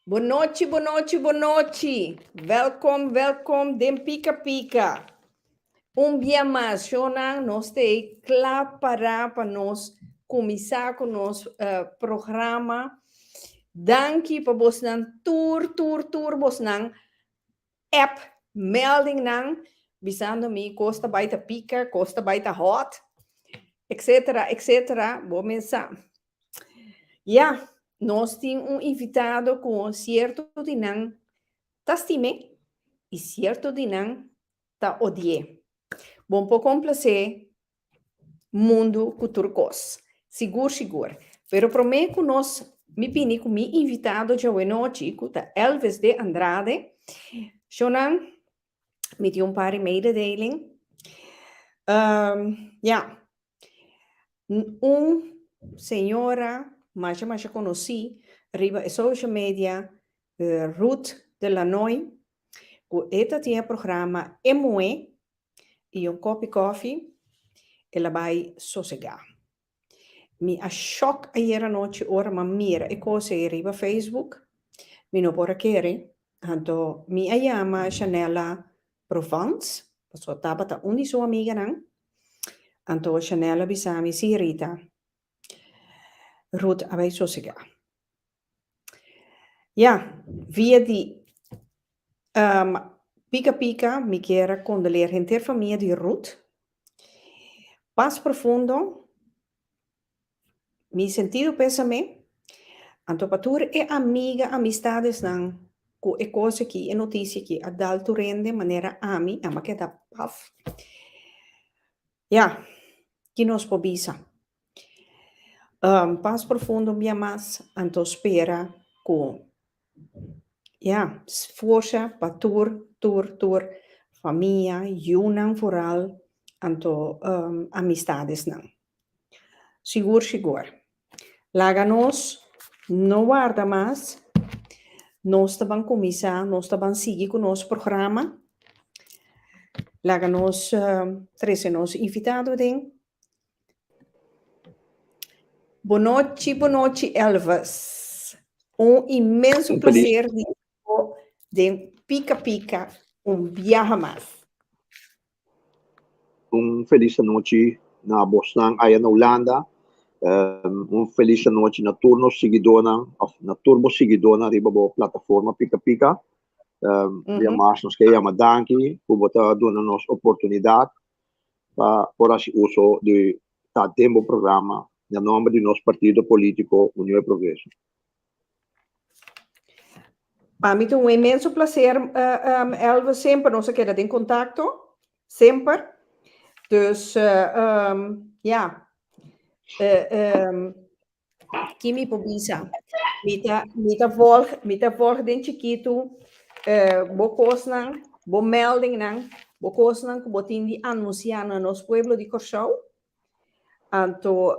Bonochi, bonochi, bonochi. Welkom, welkom den Pika Pika. Un bia mas, shownan, nos ta kla para pa nos kuminsá ku nos programa. Danki pa bosnan tur, tur, tur bosnan app meldingnan bisando mi kos ta bai ta pika, kos ta bai ta hot, etc. etc. Bo mensa. Ya, nos tin un invitado ku sierto di nan ta stim'é i sierto di nan ta odi'é. Bo por komplasé mundu ku tur kos. Sigur sigur. Pero promé ku nos mi bini ku mi invitado djawe nochi ku ta Elvis de Andrade, shownan mi tin un par di mededeling. Ya, Un señora masha masha konosí riba e social media, Ruth de Lanoy, ku e ta tin e programa E Muhé i un kòpi kòfi, el a bai sosegá. Mi a shòk ayer anochi ora m'a mira e kos ei riba Facebook, mi no por a kere, anto mi a yama Shanella Provence, pasobra tabata un di su amiganan. Anto Chanel a bisa mi, Sí, Rita, Ruth a bai sosegá. Ya, via di Pika Pika mi kier a kondoleer henter famia di Ruth. Pas profundo. Mi sentido pésame, anto pa tur e amiga, amistadesnan ku e kos aki, e notisia aki a dal tur hende manera ami, ami a keda paf. Ya, ki nos por bisa? Pas profundo un bia mas, anto spera ku, ya, forsa pa tur, tur, tur famia, yunan vooral, anto amistadesnan. Sigur sigur. Laga nos no warda mas. Nos ta ban kuminsá, nos ta ban sigui ku nos programa. Laga nos trese nos invitado den. Bonochi, bonochi Elvis. Un inmenso placer di bo den Pika Pika un biaha mas. Un felis anochi na bosnan aya na Hulanda. Un felis anochi na tur nos siguidónan òf na tur bo siguidónan riba bo plataforma Pika Pika. Bia mas nos ke yama danki ku bo ta duna nos oportunidat pa por hasi uso di ta den bo programa na nòmber di nos partido polítiko Union e Progreso. Pa mi ta un inmenso placer, Elvis, semper nos a keda den contacto, semper. Dus, ja, ki mi por bisa? Mi ta, mi ta volg, mi ta volg den chikitu bo kosnan, bo meldingnan, bo kosnan ku bo tin di anunsiá na nos pueblo di Kòrsou. Anto,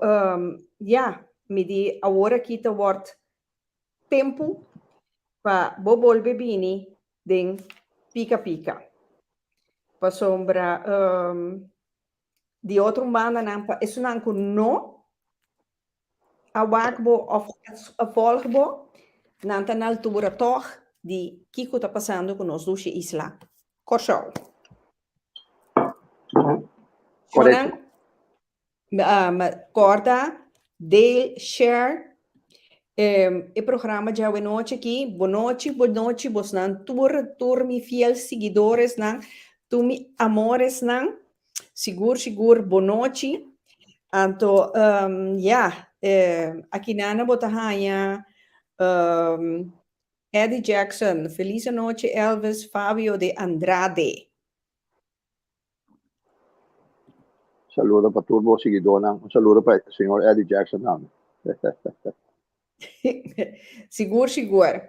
ja, mi di awor aki ta wòrd tempu pa bo bolbe bini den Pika Pika. Pasobra di otro bandanan pa esunnan ku no a wak bo òf a vòlg bo, nan ta na altura tòg di kiko ta pasando ku nos dushi isla Kòrsou. Correcto. Corda, deel, share e programa djawe nochi aki. Bonochi, bonochi, bosnan tur, tur mi fiel siguidoresnan, tur mi amoresnan. Sigur, sigur, bonochi. Anto, ya, akinana bo ta haña Eddie Jackson, Feliz anochi Elvis Fabio de Andrade. Saludo pa tur bo siguidónan. Un saludo pa señor Eddie Jackson tambe. Sigur, sigur.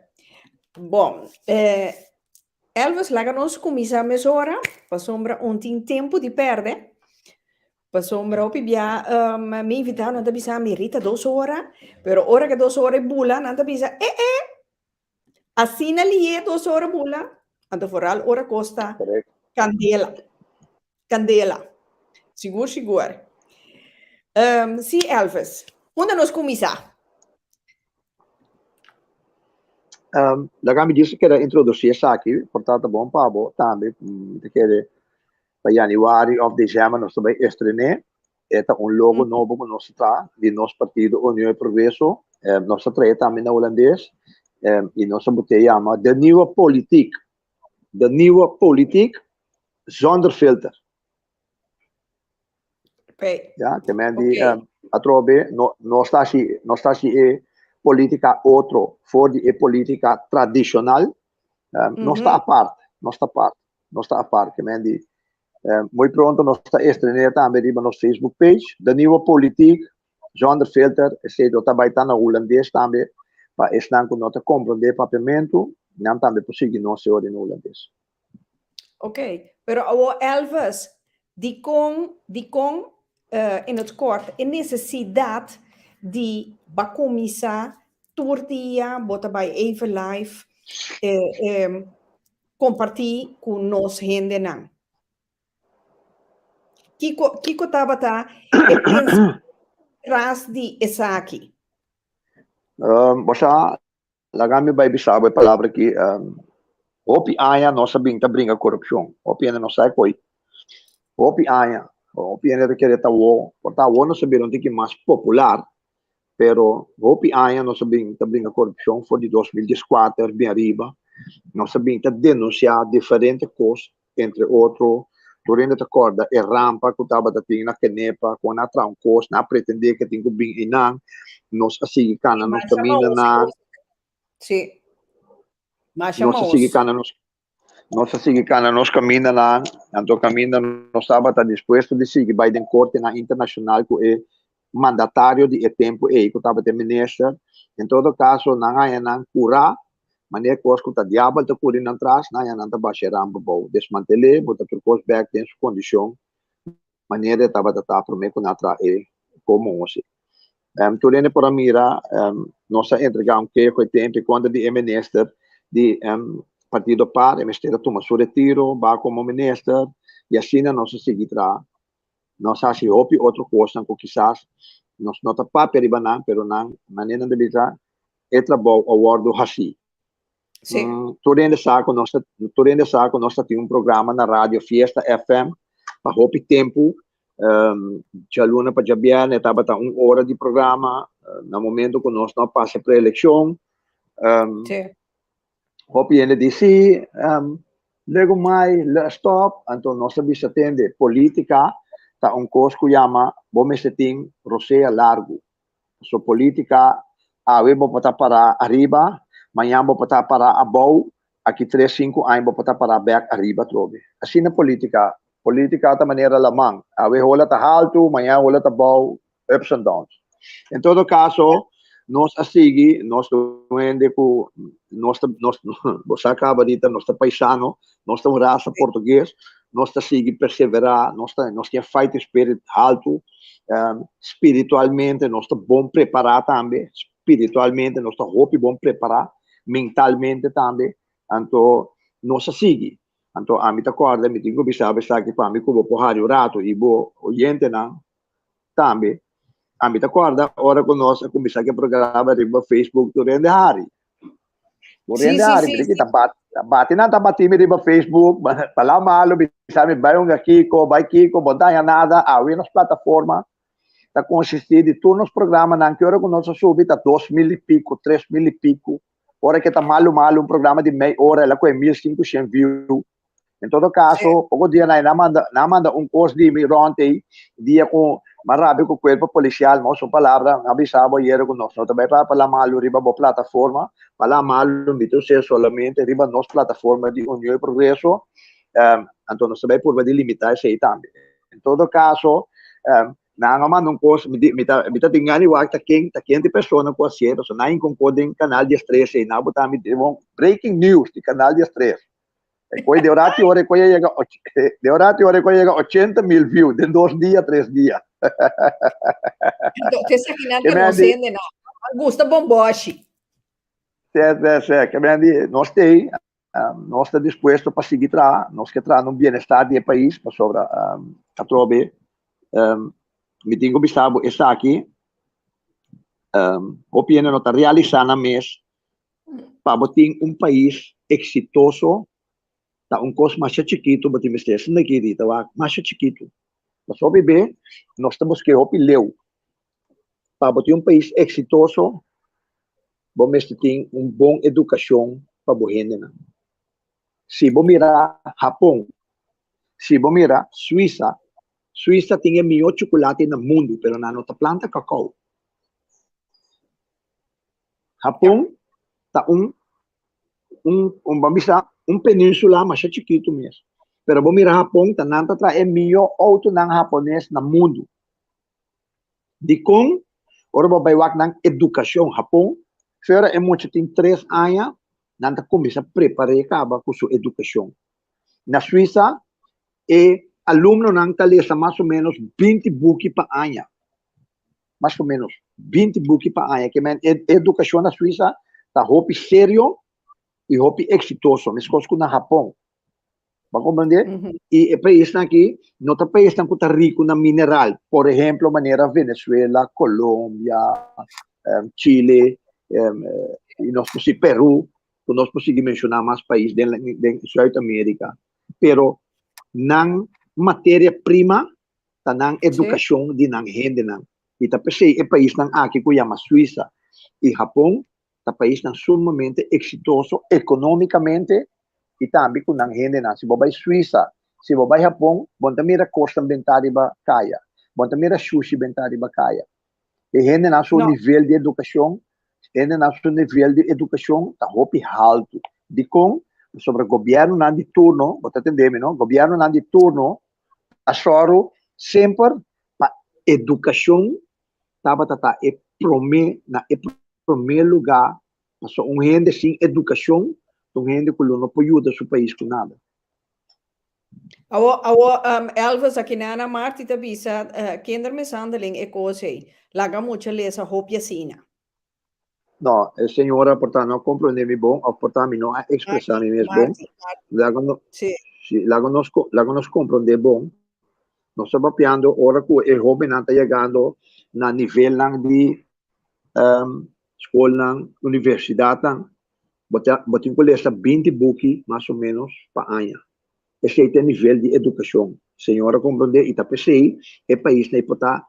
Bon, eh, Elvis, laga nos kuminsá mesora, pasobra un tin tempu di pèrdè. Pasobra hopi bia um, mi invitado nan ta bisa mi Rita dos ora, pero ora ke dos ora e bula nan ta bisa eh eh, asina lié dos ora bula, anto vooral ora kosta kandela, kandela, sigur sigur. Um, si Elvis, unda nos kuminsá? Laga mi djis keda introdusí esaki, por ta ta bon pa bo tambe, mi ta kere pa yanüari òf desèmber nos ta bai estrené. E ta un logo nobo ku nos ta traha di nos partido Union y Progreso. Nos ta traha tambe na hulandes i nos a bot'é yama De Nieuwe Politiek. De Nieuwe Politiek zonder filter. Ya, te men di atrobe no nos ta hasi nos ta hasi e politica otro for di e politica tradicional. Nos ta apart, nos ta apart, nos ta apart. Ke men di muy pronto nos ta estrené tambe riba nos Facebook page, De Nieuwe Politiek zonder filter. Esei lo ta bai ta na hulandes tambe pa esnan ku no ta komprondé papiamentu, nan tambe por sigui nos e ora na hulandes. Ok, pero awo Elvis, dikon, dikon in het kort e nesesidat di ba kuminsá tur dia bo ta bai even live kompartí ku nos hendenan? Kiko, kiko tabata e pensamentu tras di esaki? Bo sa, Laga mi bai bisa bo e palabra aki, hopi aña nos a bin ta bringa korupshon, hopi hende no sa e koi, hopi aña, hopi hende ta kere ta awo, por ta awo nos a bira un tiki mas popular, pero hopi aña nos a bin ta bringa korupshon for di 2014 bin ariba, nos a bin ta denunsia diferente kos, entre otro, tur hende ta kòrda e rampa ku tabata tin na Kenepa, ku nan a traha un kos, nan a pretendé ke tin ku bin einan, nos a sigui kana nos kamindanan. Sí. Masha Nos a sigui kana nos nos a sigui kana nos kamindanan, anto kaminda nos tabata dispuesto di sigui bai den kortenan internashonal ku e mandatario di e tempu ei ku tabata e minister. En todo kaso nan haña nan kurá manera kos ku ta diabel ta kuri nan tras, nan haña nan ta basha e rampa bou, desmantel'é, bota tur kos bèk den su kondishon manera e tabata ta promé ku nan a traha e komo osi. Tur hende por a mira, nos a entregá un keho e tempu ei kontra di e minister di Partido par, e mester a tuma su retiro, ba komo minister, i asina nos a sigui traha. Nos a hasi hopi otro kosnan ku kisas nos no ta papia riba nan, pero nan, manera nan ta bisa, e trabou a wòrdu hasí. Sí. Tur hende sa ku nos ta, tur hende sa ku nos ta tin un programa na Radio Fiesta FM pa hopi tempu. Djaluna pa djabièrnè tabata un ora di programa, na momento ku nos no a pasa preelekshon. Sí. Hopi hende di sí, luego mai lo a stop, anto nos a bisa tende, politica ta un cos cu yama bo mester tin rosea largu. So politica awe bo por ta para ariba, mañan bo por ta para abou, aki tres cinco aña bo por ta para bek ariba atrobe. Asina politica, politica ta manera laman, awe hola ta haltu, mañan hola ta abou, ups and downs. En todo caso, nos a sigui, nos ta un hende cu nos ta, nos, bo sa caba di ta, nos ta paisano, nos ta un raza portugues, nos ta sigui persevera, nos ta, nos tin fighting spirit haltu, spiritualmente nos ta bon prepara tambe, spiritualmente nos ta hopi bon prepara, mentalmente tambe, anto nos a sigui. Anto ami ta corda, mi tin cu bisa bo esaki pa mi cu bo por hari un rato y bo oyentenan Tambe, ami ta kòrda ora ku nos a kuminsá ku e programa riba Facebook, tur hende hari. Tur hende hari, mi di ta bati nan ta bati mi riba Facebook, palabra malu, bisa mi bai hunga kiko, bai kiko, bo no ta haña nada. Awe nos plataforma ta konsistí di tur nos programanan, ki ora ku nos a subi ta 2000 i piko, 3000 i piko. Ora ke ta malu malu, un programa di mei ora, el a kohe 1500 view. En todo caso, poco dia na na manda na manda un cos di mi rond ei, dia cu m'a rabia cu cuerpo policial, m'a usa un palabra, m'a bisa bo ayera cu nos no ta bay pa pala malu riba bo plataforma, pala malu mi ta us'é solamente riba nos plataforma di Union y Progreso, anto nos ta bay purba di limita esey tambe. En todo caso, nan a manda un cos, mi di, mi ta, mi ta tin gana di wak ta ken, ta ken di persona cu a hacié, pasobra nan a inconcó den Canal 13 ei, nan a bota mi den un breaking news di Canal 13. E koi de ora ti ora e koi a yega de ora ti ora e koi a yega 80.000 view den dos dia, tres dia. Anto, te esaki nan te nos hende nan. Gusta bomboshi. Se, se, se. Ke men di, nos tei, nos ta dispuesto pa sigui traha, nos ke traha na un bienestar di e pais, pasobra atrobe mi tin ku bisa bo esaki, hopi hende no ta realisa nan mes. Pa bo tin un pais eksitoso ta un kos masha chikitu bo tin mester esei aki Rita wak masha chikitu. Pasobra hopi be nos ta busk'é hopi leu. Pa bo tin un pais eksitoso bo mester tin un bon edukashon pa bo hendenan. Si bo mira Hapon, si bo mira Suisa, Suisa tin e mihó chukulati na mundu pero nan no ta planta kakao. Hapon ta un un un ban bisa un peninsula masha chikitu mes pero bo mira Hapon ta nan ta traha e mihó outonan hapones na mundu. Dikon? Ora bo bai wak nan edukashon Hapon, fera e mucha tin tres aña nan ta kuminsá prepar'é kaba ku su edukashon. Na Suisa e alumnonan ta lesa mas o ménos binti buki pa aña. Mas o ménos binti buki pa aña. Ke men e edukashon na Suisa ta hopi serio i hopi eksitoso, meskos ku na Hapon. Bo a komprendé? I e paisnan aki no ta paisnan ku ta riku na mineral, por ehemplo manera Venezuela, Colombia, Chile, i nos por sigui Peru, ku nos por sigui menshoná mas pais den den Zuid-Amerika. Pero nan materia prima ta nan edukashon di nan hendenan. I ta p'esei e paisnan aki ku yama Suisa i Hapon ta paisnan sumamente eksitoso ekonómikamente i tambe ku nan hendenan. Si bo bai Suisa, si bo bai Hapon, bo no ta mira kosnan bentá riba kaya, bo no ta mira shushi bentá riba kaya. E hendenan su nivel di edukashon, e hendenan su nivel di edukashon ta hopi haltu. Dikon? Pasobra gobièrnunan di turno, bo ta tende mi no? Gobièrnunan di turno a sòru semper pa edukashon tabata ta e promé na e promé lugá, pasobra un hende sin edukashon ta un hende ku lo no por yuda su pais ku nada. Awo, awo, um, Elvis, aki Nana Marti ta bisa, uh, kindermishandeling e kos ei. Laga mucha lesa hopi asina. No, e señora por ta no comprende mi bon of por ta mi no a expresa mi mes bon. Laga no, sí. Sí, laga nos, laga nos comprende bon. Nos ta papiando ora ku e hobennan ta yegando na nivelnan di um, skolnan, universidatnan, bo ta, bo tin ku lesa 20 buki mas o menos pa aña. Esei ta e nivel di edukashon. Señora comprende i ta p'esei e paisnan ei por ta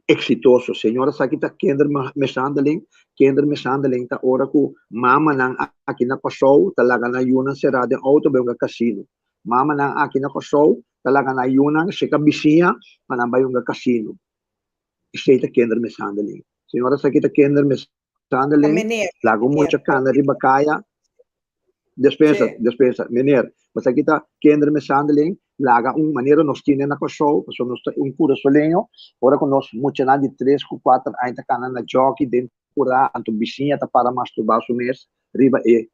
Exitoso. Señora sa ki ta kindermishandeling? Kindermishandeling ta ora ku mamanan aki na Kòrsou ta laga nan yunan será den outo bai hunga kasino. Mamanan aki na Kòrsou ta laga nan yunan seka bisiña pa nan bai hunga kasino. Esei ta kindermishandeling. Señora sa ki ta kindermishandeling? Sandeling, laga un mucha kana riba kaya. Despensa, despensa, meneer. Mas aki ta kindermishandeling, laga un manera nos tine na Kòrsou, pasobra nos ta un kurasoleño, ora ku nos muchanan di tres ku kuater aña ta kana na jòki den kurá, anto bisiña ta para masturbá su mes riba e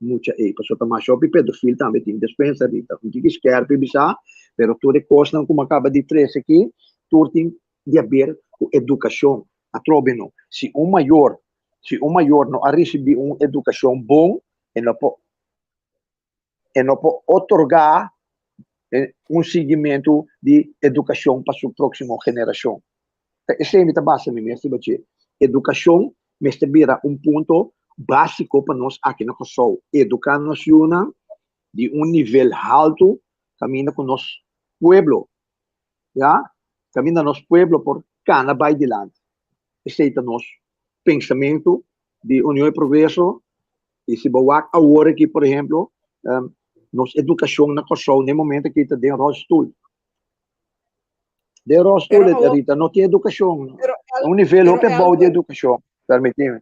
mucha ei, pasobra ta masha hopi pedofil tambe tin. Despensa, Rita, un tiki skèrpi bisa, pero tur e kosnan ku mi a kaba di trese aki, tur tin di haber ku edukashon. Atrobe no. Si un mayor, si un mayor no a risibí un edukashon bon, e no por, e no por otorgá un siguimentu di edukashon pa su próksimo generashon. Ta esei mi ta basa mi mes riba dje. Edukashon mester bira un punto básiko pa nos aki na Kòrsou. Eduká nos yunan di un nivel haltu kaminda ku nos pueblo ya, kaminda nos pueblo por kana bai dilanti. Esei ta nos pensamentu di Union y Progreso i si bo wak awor aki por ehemplo nos edukashon na Kòrsou na e momento aki ta den ròlstul. Den ròlstul Rita, no tin edukashon. Un nivel hopi abou di edukashon, permití mi.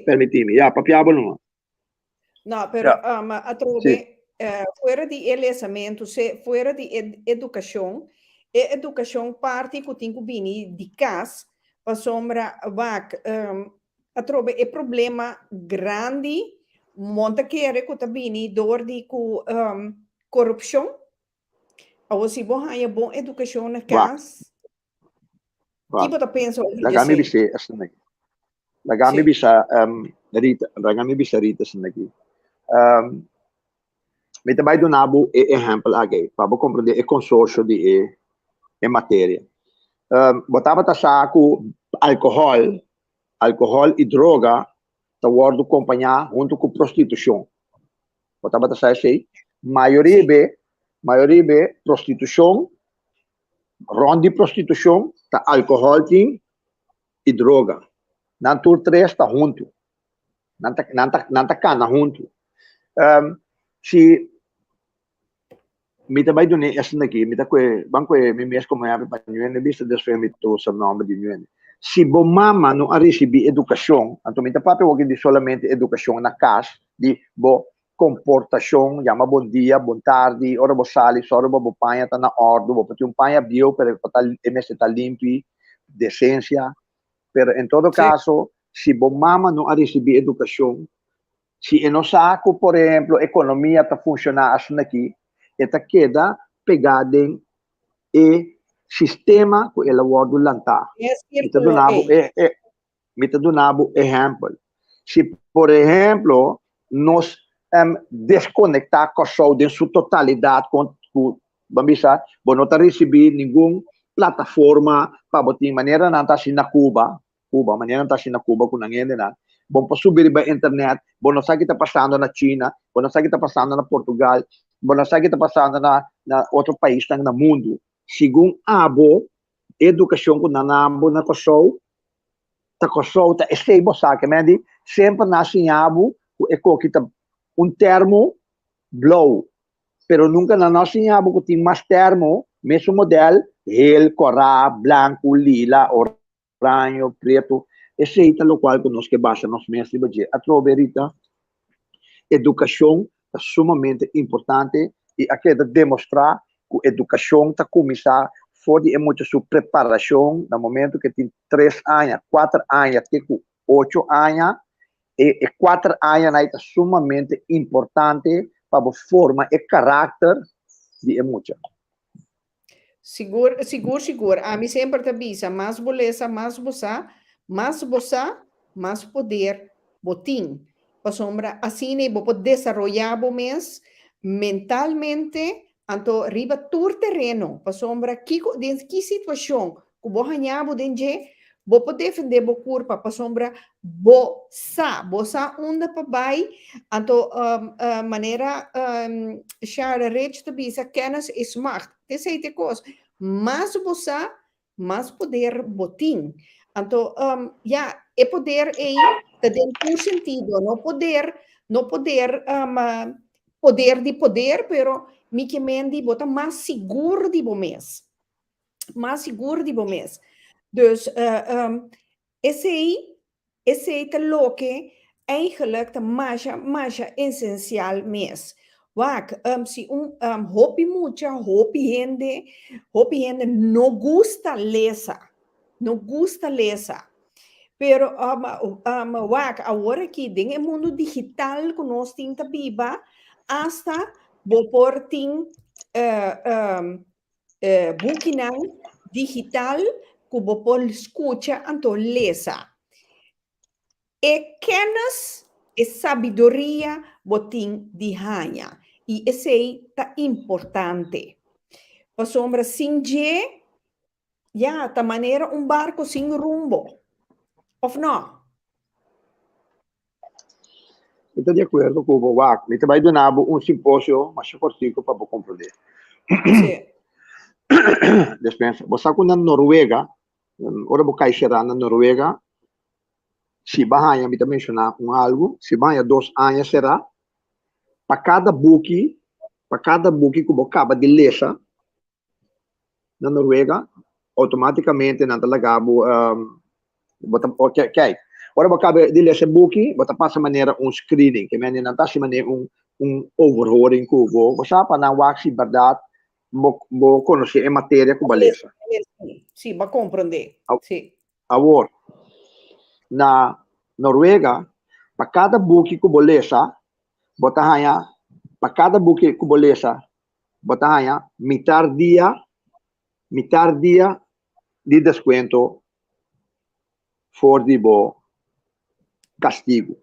Permití mi, ya, papia bo numa. No, pero ja. um, atrobe, sí. uh, fuera di e lesamentu, se, fuera di e edukashon, e edukashon parti ku tin ku bini di kas, pasobra wak, um, atrobe e problema grandi, monta kere ku ta bini dor di ku um, korupshon. Awor si bo haña bon edukashon na kas, Ki bo ta pensa over Laga mi bisa esaki. Laga mi bisa um, Rita, laga mi bisa Rita esaki. Um, mi ta bai duna bo e ehempel aki pa bo comprende e consorcio di e, e materia. Um, bo tabata sa ku alcohol, alcohol i droga. ta wòrdu kompañá huntu ku prostitushon. Bo tabata sa esei? Mayoria be, mayoria be prostitushon, rònt di prostitushon ta alkohòl tin i droga. Nan tur tres ta huntu. Nan ta, nan ta, nan ta kana huntu. Um, si mi ta bai duna esnan aki, mi ta kue, ban kue mi mes komo ehèmpel pa ñuende bista despues mi ta usa nòmber di ñuende. Si bo mama no a risibí edukashon, anto mi ta papia awor di solamente edukashon na kas, di bo komportashon, yama bon dia, bon tardi, ora bo sali, sòru pa bo paña ta na òrdu, bo por tin un paña bieu pero e por ta, e mester ta limpi, desensia. Pero en todo kaso, si bo mama no a risibí edukashon, Si e no sa ku, por ehemplo, ekonomia ta funshoná asin'akí, e ta keda pegá den e sistema ku el a wòrdu lantá. Mi ta duna bo e, e, mi ta duna bo ehèmpel. Si, por ehemplo, nos um, deskonektá Kòrsou den su totalidat kon ku, ban bisa, bo no ta risibí ningun plataforma pa bo tin manera nan ta hasi na Cuba, Cuba, manera nan ta haci na Cuba cu nan hendenan. Bo por subi riba internet, bo no sa ki ta pasando na China, bo no sa ki ta pasando na Portugal, bo no sa ki ta pasando na na otro paisnan na mundu. Segun abo, e educacion cu nan na bo na Kòrsou, ta Kòrsou ta esei bo sa. Ke men di, semper nan a siña bo cu e koki ta un termo blou, pero nunca nan no a siña bo cu tin mas termo, mesun model, hel, kòrá, blanku, lila, oraño, preto, esei ta lokual ku nos ke basa nos mes riba dje. Atrobe Rita, edukashon ta sumamente importante i a keda demostrá ku edukashon ta kuminsá for di e mucha su preparashon na momento ku e tin tres aña, kuater aña te ku ocho aña. E e kuater añanan ei ta sumamente importante pa bo forma e karakter di e mucha. Sigur, sigur, sigur. Ami semper ta bisa, mas bo lesa, mas bo sa, mas bo sa, mas poder bo tin. Pasobra asina bo por desaroyá bo mes mentalmente, anto riba tur tereno. Pasobra kiko, den ki situashon ku bo haña bo den dje, bo por defendé bo kurpa, pasobra bo sa, bo sa unda pa bai, anto manera Shara Rich ta bisa, kennis is macht. T'esei t'e kos. Mas bo sa, mas poder bo tin. Anto, ya, e poder ei ta den tur sentido, no poder, no poder, poder di poder, pero mi ke men di bo ta mas sigur di bo mes. Mas sigur di bo mes. Dus, Esei, esei ta loke eigenlijk ta masha, masha esensial mes. Wak, si un hopi mucha, hopi hende, hopi hende no gusta lesa, no gusta lesa. Pero wak, awor aki den e mundu digital ku nos tin ta biba, asta bo por tin bukinan digital ku bo por skucha anto lesa. E kennis, e sabiduria bo tin di haña i esei ta importante. Pasobra sin dje, ya, ta manera un barko sin rumbo, òf nò? Mi ta di akuerdo ku bo. Wak, mi ta bai duna bo un simposio masha kortiku pa bo komprondé. Sí. Despensa. Bo sa ku na Noruega, ora bo kai será na Noruega, si bo haña, mi ta menshoná un algu, si bo haña dos aña será, pa kada buki, pa kada buki ku bo kaba di lesa, na Noruega, automáticamente nan ta laga bo, um, bo ta, ok, kijk, ora bo kaba di lesa e buki, bo ta pasa manera un screening, ke mende nan ta hasi manera un, un overhoring ku bo, bo sa pa nan wak si berdad bo, bo konosé e materia ku bo a lesa. Sí, bo a komprondé, sí. Awor, na Noruega, pa kada buki ku bo lesa, bo ta haña, pa kada buki ku bo lesa, bo ta haña mitar dia, mitar dia di deskuento for di bo kastigu.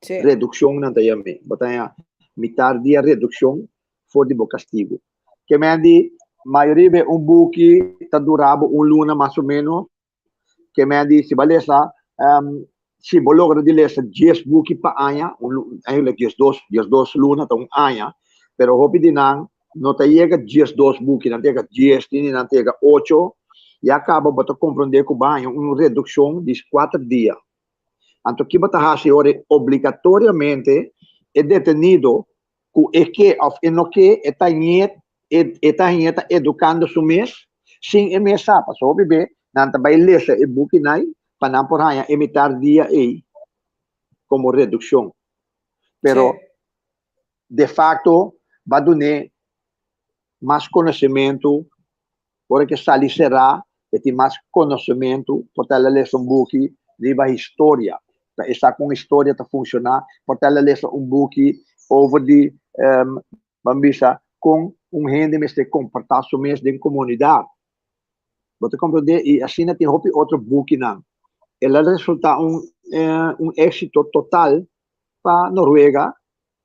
Sí. Redukshon nan ta yam'é. Bo ta haña mitar dia redukshon for di bo kastigu. Ke men di mayoria be un buki ta dura bo un luna mas o menos. Ke men di si bo a lesa um, Si bo logra di lesa 10 buki pa aña, un, eigenlijk 12 luna ta un aña, pero hopi di nan no ta yega 12 buki, nan ta yega 10, tin di nan ta yega 8, ya kaba bo ta komprondé ku bo a haña un redukshon di 4 dia. Anto ki bo ta hasi ora obligatoriamente e detenido ku e ke òf e no ke, e ta ñe e ta hañ'é ta edukando su mes sin e mes sa. Pasobra hopi be nan ta bai lesa e bukinan pa nan por haña e mitar dia ei komo redukshon. Pero de facto ba dun'é mas konosementu, ora ke sali será e tin mas konosementu, por ta el a lesa un buki riba historia, ta e sa kon historia ta funshoná, por ta el a lesa un buki over di ban bisa kon un hende mester komportá su mes den komunidat. Bo ta komprendé? I asina tin hopi otro bukinan. El a resultá un un éksito total pa Noruega,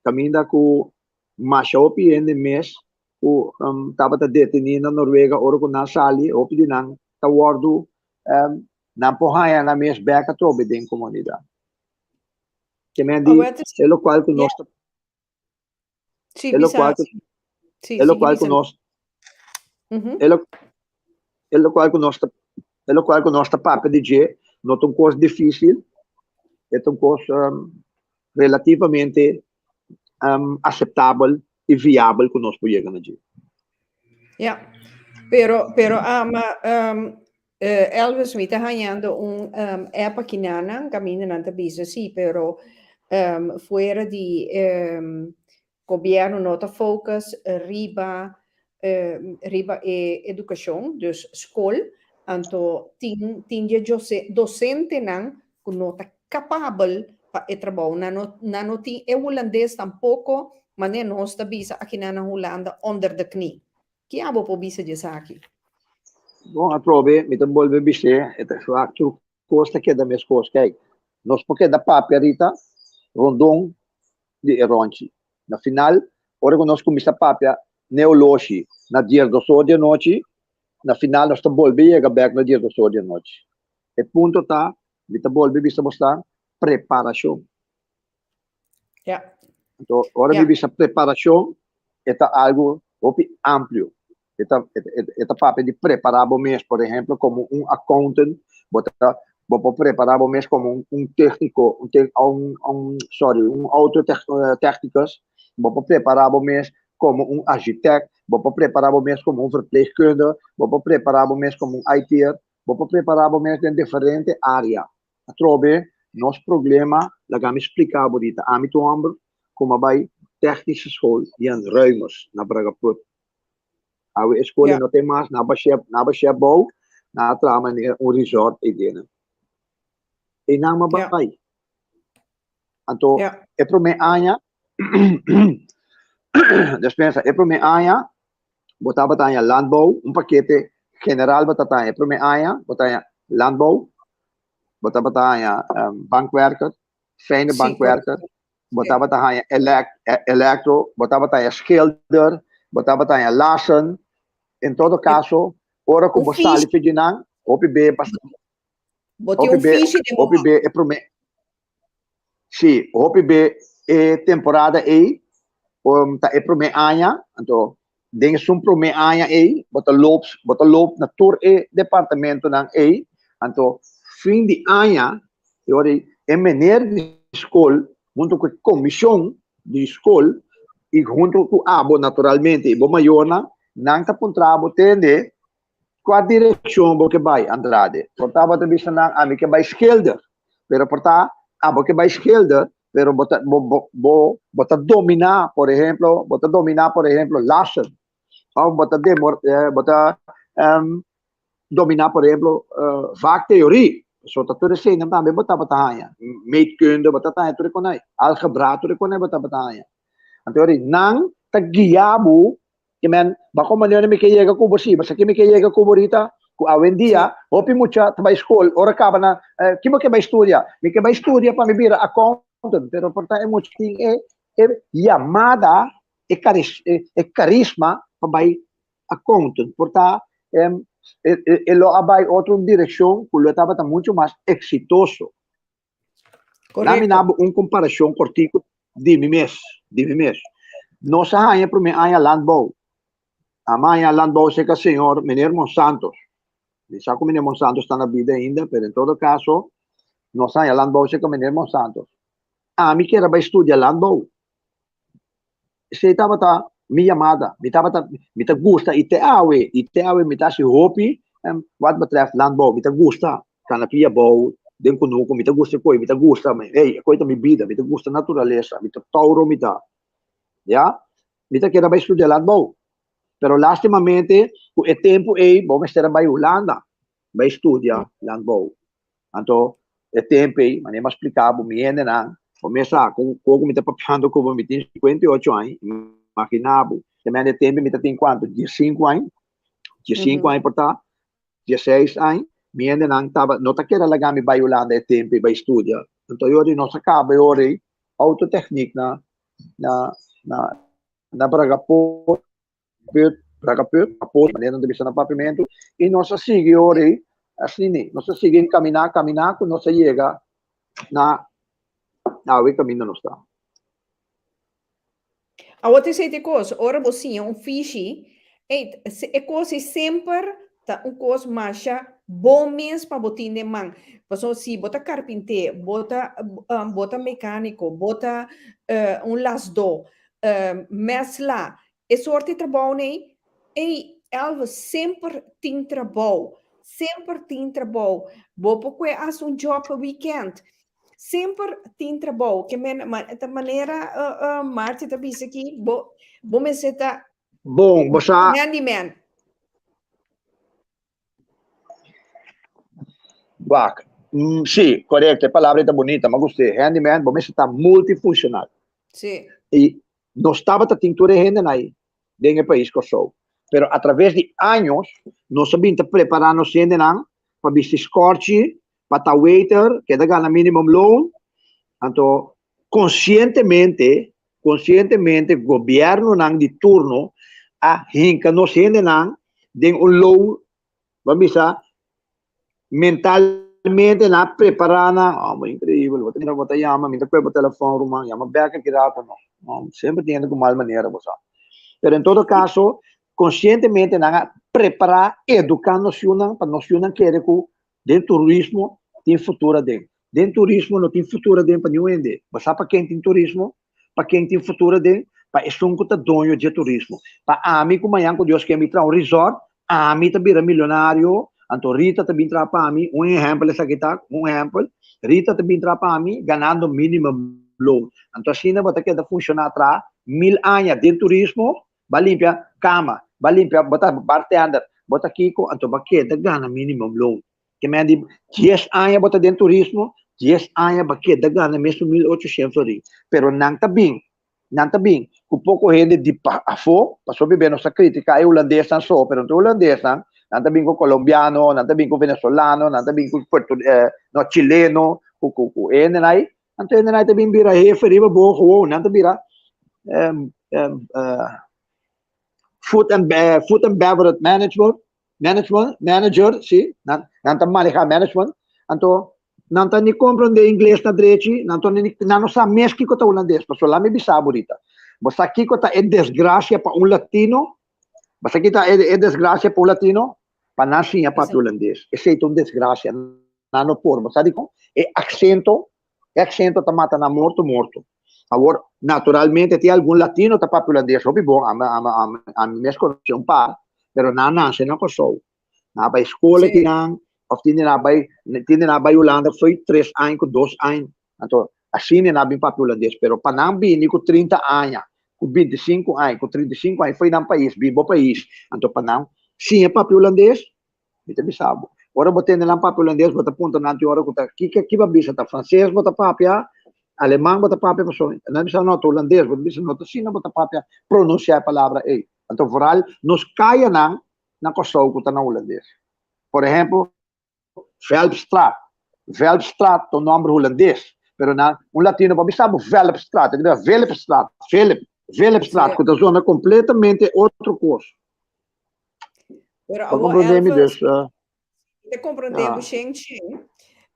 kaminda ku masha hopi hende mes ku tabata detení na Noruega ora ku nan sali, hopi di nan ta wòrdu nan por haña nan mes bèk atrobe den komunidat. Ke men di e lokual ku nos ta e lokual ku e lokual ku nos e lokual ku nos ta e lokual ku nos ta papia di dje no ta un kos difísil, e ta un kos relativamente aseptabel i viabel ku nos por yega na dje. Ja, pero, pero ama Elvis, mi ta hañando un app aki nanan, kaminda nan ta bisa si, pero fuera di gobierno no ta focus riba riba e edukashon, dus skol, anto tin tin dje dosentenan ku no ta kapabel pa e trabou. Nan no nan no tin e hulandes tampoko manera nos ta bisa akinan na Hulanda onder de knie. Ki abo por bisa di esaki? Bon, atrobe mi ta bolbe bis'é, e ta wak tur kos ta keda meskos. Kijk, nos por keda papia Rita rondon di e rònchi. Na final, ora ku nos kuminsá papia neoloshi na diesdos or di anochi, na final nos ta bolbe yega bèk na diesdos or di anochi. E punto ta, mi ta bolbe bisa bo sa, preparashon. Ja. Anto, ora mi bisa preparashon, e ta algu hopi amplio. E ta, e ta papia di prepará bo mes, por ehemplo, komo un accountant, bo ta, bo por prepará bo mes komo un, un tékniko, un te, un, un, sorry, un autotechnicus, bo por prepará bo mes komo un architect, bo por prepará bo mes komo un verpleegkundige, bo por prepará bo mes komo un IT'er, Bo por prepará bo mes den diferente área. Atrobe, nos problema, laga mi spliká bo dita. Ami ta un hòmber ku a bai Technische School Jan Ruimers na Bragaput. Awe e skol ei no ta mas, nan a bash'é, nan a bash'é abou, nan a traha manera un resort ei denen. Einan mi a bai. Anto, e promé aña, despensa, e promé aña bo tabata haña landbouw, un pakete general bo tabata haña e promé aña, bo ta haña landbouw, bo tabata haña bankwerker, fijne bankwerker, bo tabata haña elektro, bo tabata haña schilder, bo tabata haña lassen. En todo kaso, ora ku bo sali for di nan, hopi be hopi be, hopi be e promé. Sí, hopi be e temporada ei um, ta e promé aña, anto den esun promé aña ei bo ta loop, bo ta loop na tur e departamentonan ei, anto fin di aña e ora ei e meneer di skol hunto ku e komishon di skol i hunto ku abo naturalmente i bo mayornan, nan ta puntra bo tende Kua direkshon bo ke bai, Andrade? Por ta bo ta bisa nan, Ami ke bai schilder. Pero por ta abo ke bai schilder, pero bo ta, bo, bo, bo, bo ta dominá, por ehemplo, bo ta dominá, por ehemplo, lassen. Of bo ta demor, eh, bo ta um, dominá, por ehemplo, uh, vaktheorie. So ta tur eseinan tambe bo tabata haña. Meetkunde, bo tabata haña tur e konai. Algebra, tur e konai bo tabata haña. Anto, nan ta guia bo. Ke men, bako manera mi ke yega ku bo si? Basa ke mi ke yega ku bo Rita? Ku awendia hopi mucha ta bai skol, ora kaba na, ki bo ke bai studia? Mi ke bai studia pa mi bira accountant, pero por ta e mucha tin e e yamada, e karis e karisma pa bai accountant. Por ta e lo a bai otro un direkshon ku lo tabata mucho mas eksitoso. Laat mi Korekto. duna un komparashon kòrtiku di mi mes, di mi mes. Nos a haña promé aña landbouw. Ami a haña landbouw serka señor meneer Monsantos. Mi sa ku meneer Monsantos ta na bida ainda, pero en todo kaso, nos a haña landbouw serka meneer Monsantos. Ami kier a bai studia landbouw. Esei tabata mi yamada. Mi tabata, mi ta gusta i te awe, i te awe mi ta hasi hopi wat betreft landbouw. Mi ta gusta kana pia bou den kunuku, mi ta gusta e koi, mi ta gusta, hey, e koi ta mi bida, mi ta gusta naturalesa, mi ta Tauro mi ta. Ya? Mi ta kier a bai studia landbouw. Pero lastimamente ku e tempu ei bo mester a bai Hulanda bai studia landbouw. Anto e tempu ei, manera mi a splika bo, mi hendenan, bo mes sa kon ku mi ta papiando ku bo, mi tin 58 aña, imagina bo, te mende e tempu mi ta tin kuantu, 15 aña, 15 aña por ta, 16 aña, mi hendenan taba, no ta kere laga mi bai Hulanda e tempu ei bai studia. Anto e ora ei nos a kaba e ora ei autotechniek na na na na Bragapoort, Bragapoort, Apoort, manera nan ta bisa na papiamentu, i nos a sigui ora ei, asina, nos a sigui enkaminá, kaminá ku nos a yega na awe kaminda nos ta. Awor ta esei ta e kos, ora bo siña un fishi, ey, e kos ei semper ta un kos masha bon mes pa bo tin den man. Pasobra si bo ta karpinté, bo ta, bo ta mekániko, bo ta un lasdó, mèsla, e sorti trabounan ei, ey, Elvis, semper tin trabou, semper tin trabou. Bo por kue hasi un job pa weekend, semper tin trabou. Ke men, ta manera Marty ta bisa aki, bo, bo mester ta Bon, bo sa. Handyman. Wak, sí, korekto, e palabra ei ta bunita, mi a gust'é. Handyman, bo mester ta multifunshonal. Sí. I nos tabata tin tur e hendenan ei den e pais Kòrsou. Pero atraves di años nos a bin ta prepará nos hendenan pa bisti skòrchi, pa ta waiter, keda gana minimum loon. Anto konsientemente, konsientemente gobièrnunan di turno a hinka nos hendenan den un lou, bo a bisa, mentalmente nan a prepará nan, oh, inkreibel, bo ta mira bo ta yama, mi ta kohe bo telefòn ruman, yama bèk aki rato no, no, semper tin hende ku mal manera bo sa. Pero en todo kaso, konsientemente nan a prepará, eduká nos yunan pa nos yunan kere ku den turismo tin futuro aden. Den turismo no tin futuro aden pa niun hende. Bo sa pa ken tin turismo? Pa ken tin futuro aden? Pa esun ku ta doño dje turismo. Pa ami ku mañan ku Dios ke mi traha un resort, ami ta bira milionario, anto Rita ta bin traha pa mi, un ehèmpel esaki ta, un ehèmpel, Rita ta bin traha pa mi ganando minimum loon. Anto asina bo ta keda funshoná traha mil aña den turismo, bo a limpia kama, bo a limpia, bo ta bartender, bo ta kiko, anto bo a keda gana minimum loon. Ke men di dies aña bo ta den turismo, dies aña bo a keda gana mesun 1800 florin. Pero nan ta bin, nan ta bin ku poko hende di pa afó, pasobra bibia nos ta kritiká e hulandesnan so, pero no ta e hulandesnan, nan ta bin ku kolombiano, nan ta bin ku venezolano, nan ta bin ku puerto no chileno, ku ku ku e hendenan ei, anto e hendenan ei ta bin bira hefe riba bo gewoon, nan ta bira food and food and beverage management, management, manager, si, nan, nan ta maneha management, anto nan ta ni comprende ingles na drechi, nan ta ni, nan no sa mes kiko ta hulandes, pasobra laat mi bisa bo ahorita, bo sa kiko ta e desgracia pa un latino? Bo sa kiko ta e, e desgracia pa un latino? Pa nan siña papia hulandes, esei ta un desgracia, nan no por, bo sa dikon? E aksento, e aksento ta mata nan morto morto. Awor, naturalmente tin algun latino ta papia hulandes hopi bon, ami, ami, ami, ami mes konosé un par, pero nan nase na Kòrsou. Nan a bai skol aki nan, òf tin di nan a bai, tin di nan a bai Hulanda fo'i tres aña ku dos aña. Anto, asina nan a bin papia hulandes, pero pa nan bini ku 30 aña, ku 25 aña, ku 35 aña fo'i nan pais, bin bo pais, anto pa nan siña papia hulandes, Mi ta bisa bo. Ora bo tende nan papia hulandes, bo ta puntra nan tin ora ku ta kiko ki bo bisa, ta franses bo ta papia, aleman bo ta papia, pasobra nan bisa no, ta hulandes, bo ta bisa no ta asina bo ta papia, pronunsia e palabra ei. Anto vooral nos kayanan na Kòrsou ku ta na hulandes. Por ehempel, Velpstraat. Velpstraat ta un nòmber hulandes, pero nan un latino por bisa bo Velpstraat, e ta bisa Velpstraat, Velp, Velpstraat, ku ta zona kompletamente otro kos. Pero Bo awor comprende mi Elvis, dus? te comprende Ja. bo shen shen.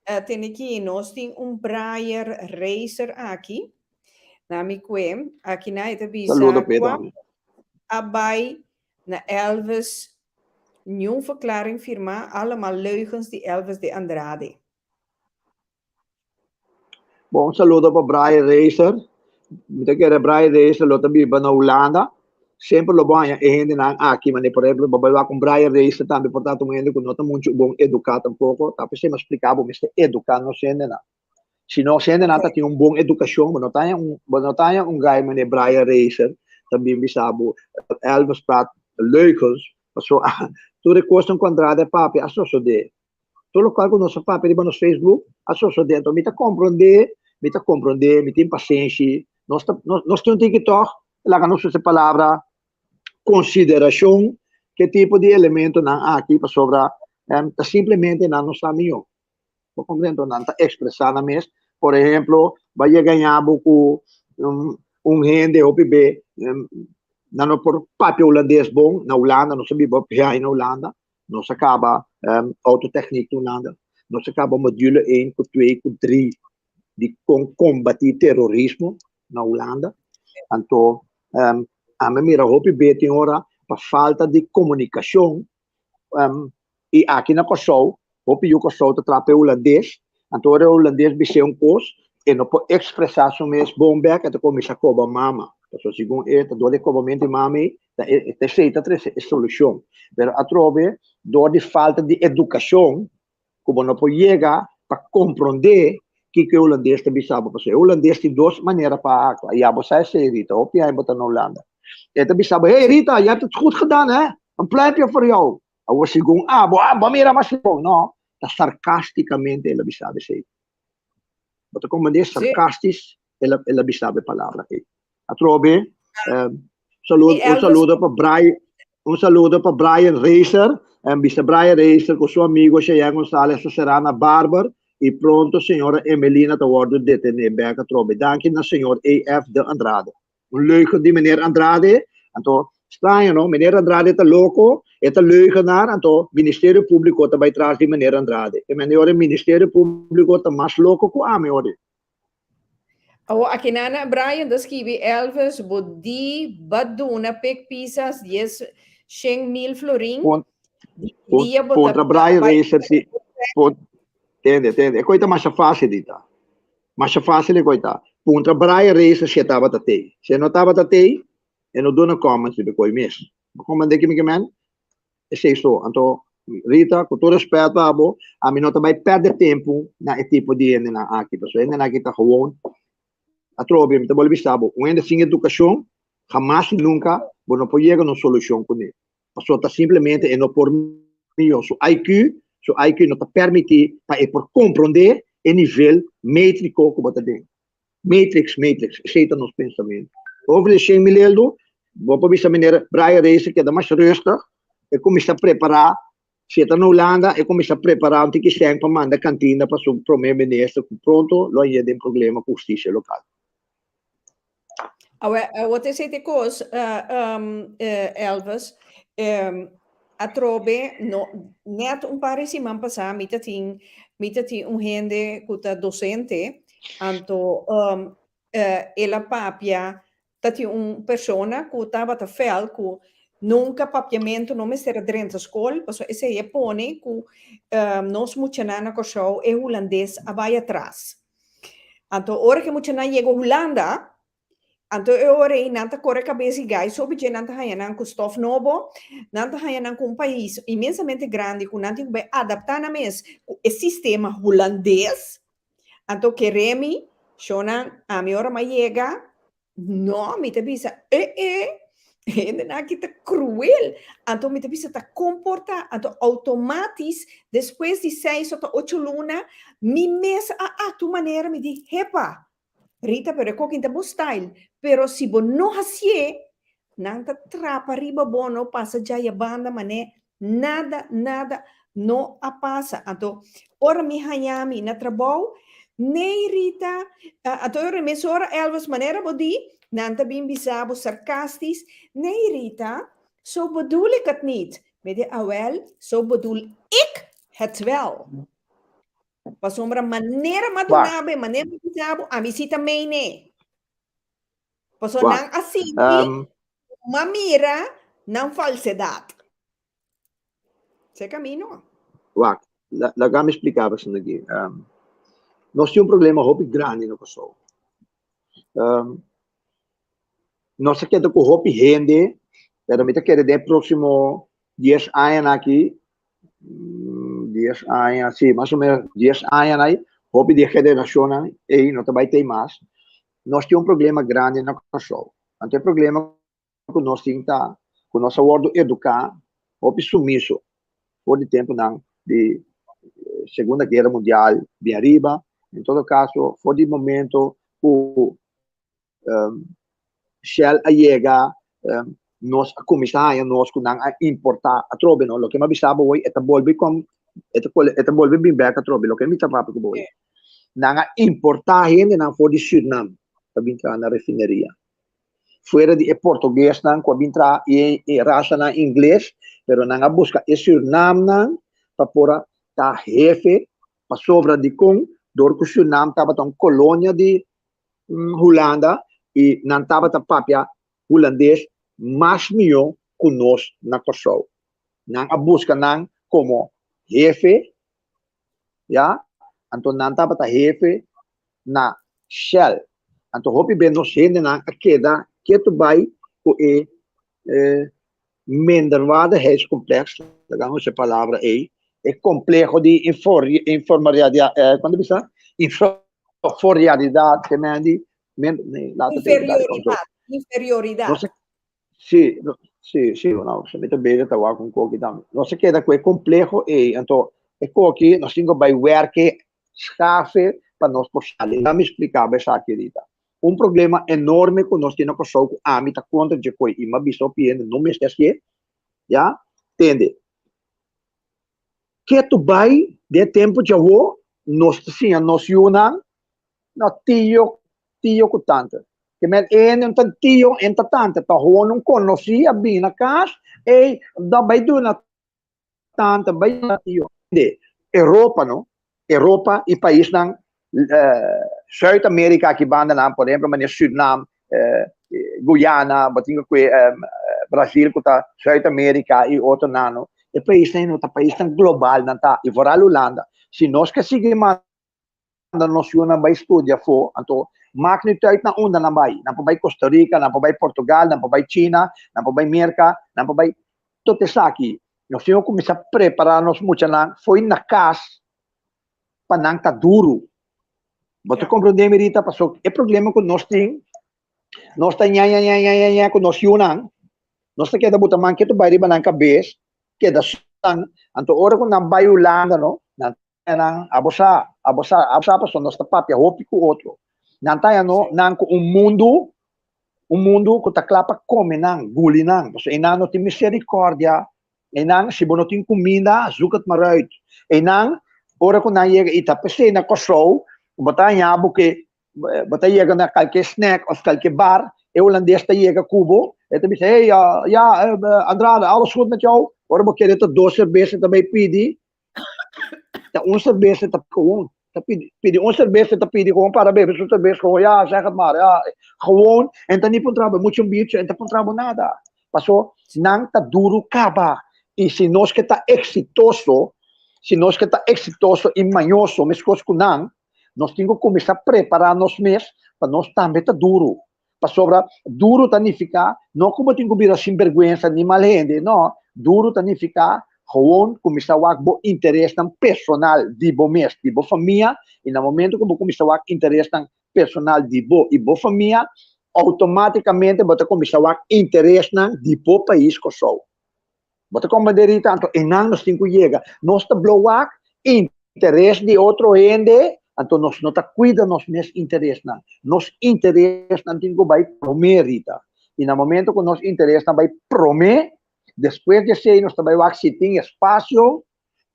Tene aki, nos tin un Briar Racer aki. Na mi kue, aki na e ta bisa Saludo p'e kwa tambe. a bai na Elvis niun verklaring firma, allemaal leugens di Elvis de Andrade. Bon, un saludo pa Brian Racer. Mi ta kere Brian Racer lo ta biba na Hulanda. Semper lo bo haña e hendenan aki, mane por ehempel bo bai wak un Brian Racer tambe por ta un hende ku no ta muchu bon eduká tampoko. Ta p'esei mi a splika bo mester eduká nos hendenan. Si nos hendenan ta tin un bon edukashon, bo no ta haña un, bo no ta haña un guy mane Brian Racer ta bin bisa bo Elvis praat leugens, pasobra tur e kosnan ku Andrade a papia a sosodé. Tur lokual ku nos a papia riba nos Facebook a sosodé. Anto mi ta komprondé, mi ta komprondé, mi tin pasenshi. Nos ta, nos, nos tin un tiki tòg, laga nos usa e palabra konsiderashon ku e tipo di elementonan aki pasobra ta simplemente nan no sa mihó. Bo komprende? Anto nan ta ekspresá nan mes. Por ehemplo, bo a yega ña bo ku un hende hopi be nan no por papia hulandes bon na Hulanda, nos a biba hopi aña na Hulanda, Nos a kaba autotechniek na Hulanda. Nos a kaba module 1 ku 2 ku 3 di kon kombatí terorismo na Hulanda. Anto ami mira hopi be tin ora pa falta di komunikashon i aki na Kòrsou hopi yu Kòrsou ta traha pa e hulandes. Anto ora e hulandes bis'é un kos e no por ekspresá su mes bon bèk e ta kuminsá koba mama. Pasobra segun e ta dor di e kobamentu di mama ei Ta e ta esei ta trese e solushon. Pero atrobe dor di falta di edukashon ku bo no por yega pa komprondé kiko e hulandes ta bisa bo. Pasobra e hulandes tin dos manera pa aktua. Ya bo sa esei Rita, hopi aña bo ta na Hulanda. E ta bisa bo, hey Rita, je hebt het goed gedaan hè, een pluimpje voor jou. Awor segun abo, ah bo a mira mas bon. No, ta sarkastikamente el a bisa bo esei. Bo ta komprendé sarkastis el a bisa bo e palabra ei. Atrobe, saludo, un saludo pa Brian, un saludo pa Brian Racer, en bisa Brian Racer ku su amigo Cheyenne Gonzalez ta será na Barber i pronto señora Emelina ta wòrdu detené bèk atrobe. Danki na señor AF de Andrade. Un leugen di meneer Andrade, anto straño no, meneer Andrade ta loko, e ta leugenaar, anto Ministerio Públiko ta bai tras di meneer Andrade. E meneer ora Ministerio Públiko ta mas loko ku ami ora. Awo akinana Brian ta skibi Elvis bo di ba duna Pik Pisas dies shen mil florin di dia bo ta Contra Brian Racer si tende tende e koi ta masha facil Rita masha facil e koi ta puntra Brian Racer si e tabata tei si e no tabata tei e no duna comments riba e koi mes bo comprende ki mi ke men Esei so. Anto, Rita, ku tur respèt pa bo, ami no ta bai pèrdè tempu na e tipo di hendenan aki. Pasobra e hendenan aki ta gewoon atrobe, mi ta bolbe bisa bo, un hende sin edukashon, hamas i nunka bo no por yega na un solushon kuné. Pasobra ta simplemente e no por mihó. Su IQ, su IQ no ta permití pa e por komprondé e nivel métriko ku bo ta den. Matrix, matrix, esei ta nos pensamentu. Over di shen mil eldo, bo por bisa meneer Brian Reis keda mas rustig, e kuminsá prepará, si e ta na Hulanda, e kuminsá prepará un tiki sèn pa manda kantina pa su promé minister ku pronto lo hañ'é den problema ku hustisia lokal. Awe, awor ta esei ta e kos, Elvis, atrobe no, nèt un par di siman pasá mi ta tin, mi ta tin un hende ku ta dosente, Anto el a papia, ta tin un persona ku tabata fèl ku nunka papiamentu no mester a drenta skol, pasobra esei a pone ku nos muchanan na Kòrsou e hulandes a bai atras. Anto ora ku e muchanan yega Hulanda, anto e ora ei nan ta kore kabes i gai sobi dje nan ta haña nan ku stof nobo, nan ta haña nan ku un pais inmensamente grandi ku nan tin ku bai adaptá nan mes ku e sistema hulandes. Anto kere mi, shonnan, ami ora m'a yega, no, mi ta bisa, e e, hendenan aki ta cruel. Anto mi ta bisa ta comporta, anto automatis, despues di seis ota ocho luna, mi mes a actua un manera, mi di, hepa, Rita, pero e kokin ta bo style, pero si bo no hacié, nan ta trapa riba bo, no pasa djaya banda mané nada, nada no a pasa. Anto, ora mi haña mi na trabou, nee Rita, anto ora mesora Elvis, manera bo di, nan ta bin bisa bo sarcastis, nee Rita, zo bedoel ik het niet. Mi di, awel, zo bedoel ik het wel. Pasobra manera m'a duna bo e manera m'a bisa bo, ami si ta meine. Pasobra nan a sinti, m'a mira nan falsedad. Se camino. Wak, laga mi splika bo esaki aki. Nos tin un problema hopi grandi na Kòrsou. Nos a keda ku hopi hende, pero mi ta kere den e próksimo dies añanan aki, dies aña, si, mas o menos dies añanan ei, hopi di e generashonnan ei no ta bai tei mas. Nos tin un problema grandi na Kòrsou. Anto e problema ku nos tin ta ku nos a wòrdu eduká hopi sumiso for di tempunan di Segunda Guera Mundial bin ariba. En todo kaso, for di momento ku Shell a yega, nos a kuminsá haña nos ku nan a importá atrobe, no? Loke mi a bisa bo hoy, e ta bolbe kon, e ta e ta bolbe bin bèk atrobe, loke mi ta papia ku bo hoy. Nan a importá hendenan for di Sürnam pa bin traha na refineria. Fuera di e portuguesnan ku a bin traha i e rasanan ingles, pero nan a buska e Sürnamnan pa por a ta hefe, pasobra dikon? Dor ku Sürnam tabata un kolonia di Hulanda i nan tabata papia hulandes mas mihó ku nos na Kòrsou. Nan a buska nan komo hefe, ya, anto nan tabata hefe na Shell. Anto hopi be nos hendenan a keda ketu bai ku e minderwaardigheidscomplex, laga nos e palabra ei, e compleho di informalidad, cuando bisa? Inferioridat, ke men di, men, nee, laat het even daar komt zo. Inferioridad. Nos a, sí, no, sí, sí, no, se mi ta bezig ta wak un koki tambe. Nos a keda ku e compleho ei, anto e koki nos tin ku bai werke, schafe pa nos por sali. Laat mi splika bo esaki ahorita. Un problema enorme ku nos tin na Kòrsou ku ami ta kontra dje koi i mi a bisa hopi hende no mester hasié, ya, tende. Ketu bai den e tempu djawo nos ta siña nos yunan no tio, tio ku tante. Ke men e hende no ta tio, e no ta tante, ta hono un konosí a bini na kas, ey, bai duna tanta bai na tio. De Europa no, Europa y paisnan Zuid Amerika aki bandanan, por ehemplo manera Surinam, Guyana, bo tin ku Brasil ku ta Zuid Amerika y otronan no, e paisnan no ta paisnan global nan ta, y vooral Hulanda. Si nos ke sigui manda nos yunan bai studia afó, anto maak niet uit na unda nan bai, nan por bai Costa Rica, nan por bai Portugal, nan por bai China, nan por bai Merka, nan por bai tot esaki. Nos tin ku kuminsá prepará nos muchanan fo'i na kas pa nan ta duru. Bo ta komprondé mi Rita? Pasobra e problema ku nos tin, nos ta ña ña ña ña ña ña ku nos yunan, nos ta keda buta man ketu bai riba nan kabes, keda nan, anto ora ku nan bai Hulanda no, nan nan, abo sa, abo sa, abo sa pasobra nos ta papia hopi ku otro. Nan ta haña no, nan ku un mundu, un mundu ku ta kla pa kome nan, guli nan, pasobra einan no tin misericordia, einan si bo no tin kuminda, zoek het maar uit. Einan, ora ku nan yega, i ta p'esei na Kòrsou, bo ta haña bo ke bo ta yega na kalke snack of kalke bar, e hulandes ta yega ku bo, e ta bisa, hey, ja, Andrade, alles goed met jou? Ora bo kere ta dos serbes e ta bai pidi, Ta un serbes ta gewoon, ta pidi, pidi un serbes ta pidi gewoon para bebe su serbes gewoon, ja, zeg het maar, ja, gewoon, en ta ni puntra bo mucho un biertje, en ta puntra bo nada. Paso, nan ta duro kaba. I si nos ke ta eksitoso, si nos ke ta eksitoso i mañoso meskos ku nan, nos tin ku kuminsá prepará nos mes pa nos tambe ta duro. Pasobra duru ta nifiká no ku bo tin ku bira sinbergwensa ni mal hende, no, duru ta nifiká gewoon kuminsá wak bo interesnan personal di bo mes, di bo famia, i na momento ku bo kuminsá wak interesnan personal di bo i bo famia, outomátikamente bo ta kuminsá wak interesnan di bo pais Kòrsou. Bo ta komprendé Rita? Anto einan nos tin ku yega. Nos ta blo wak interes di otro hende, anto nos no ta kuida nos mes interesnan. Nos interesnan tin ku bai promé, Rita. I na momento ku nos interesnan bai promé, despues di esei nos ta bai wak si tin espasio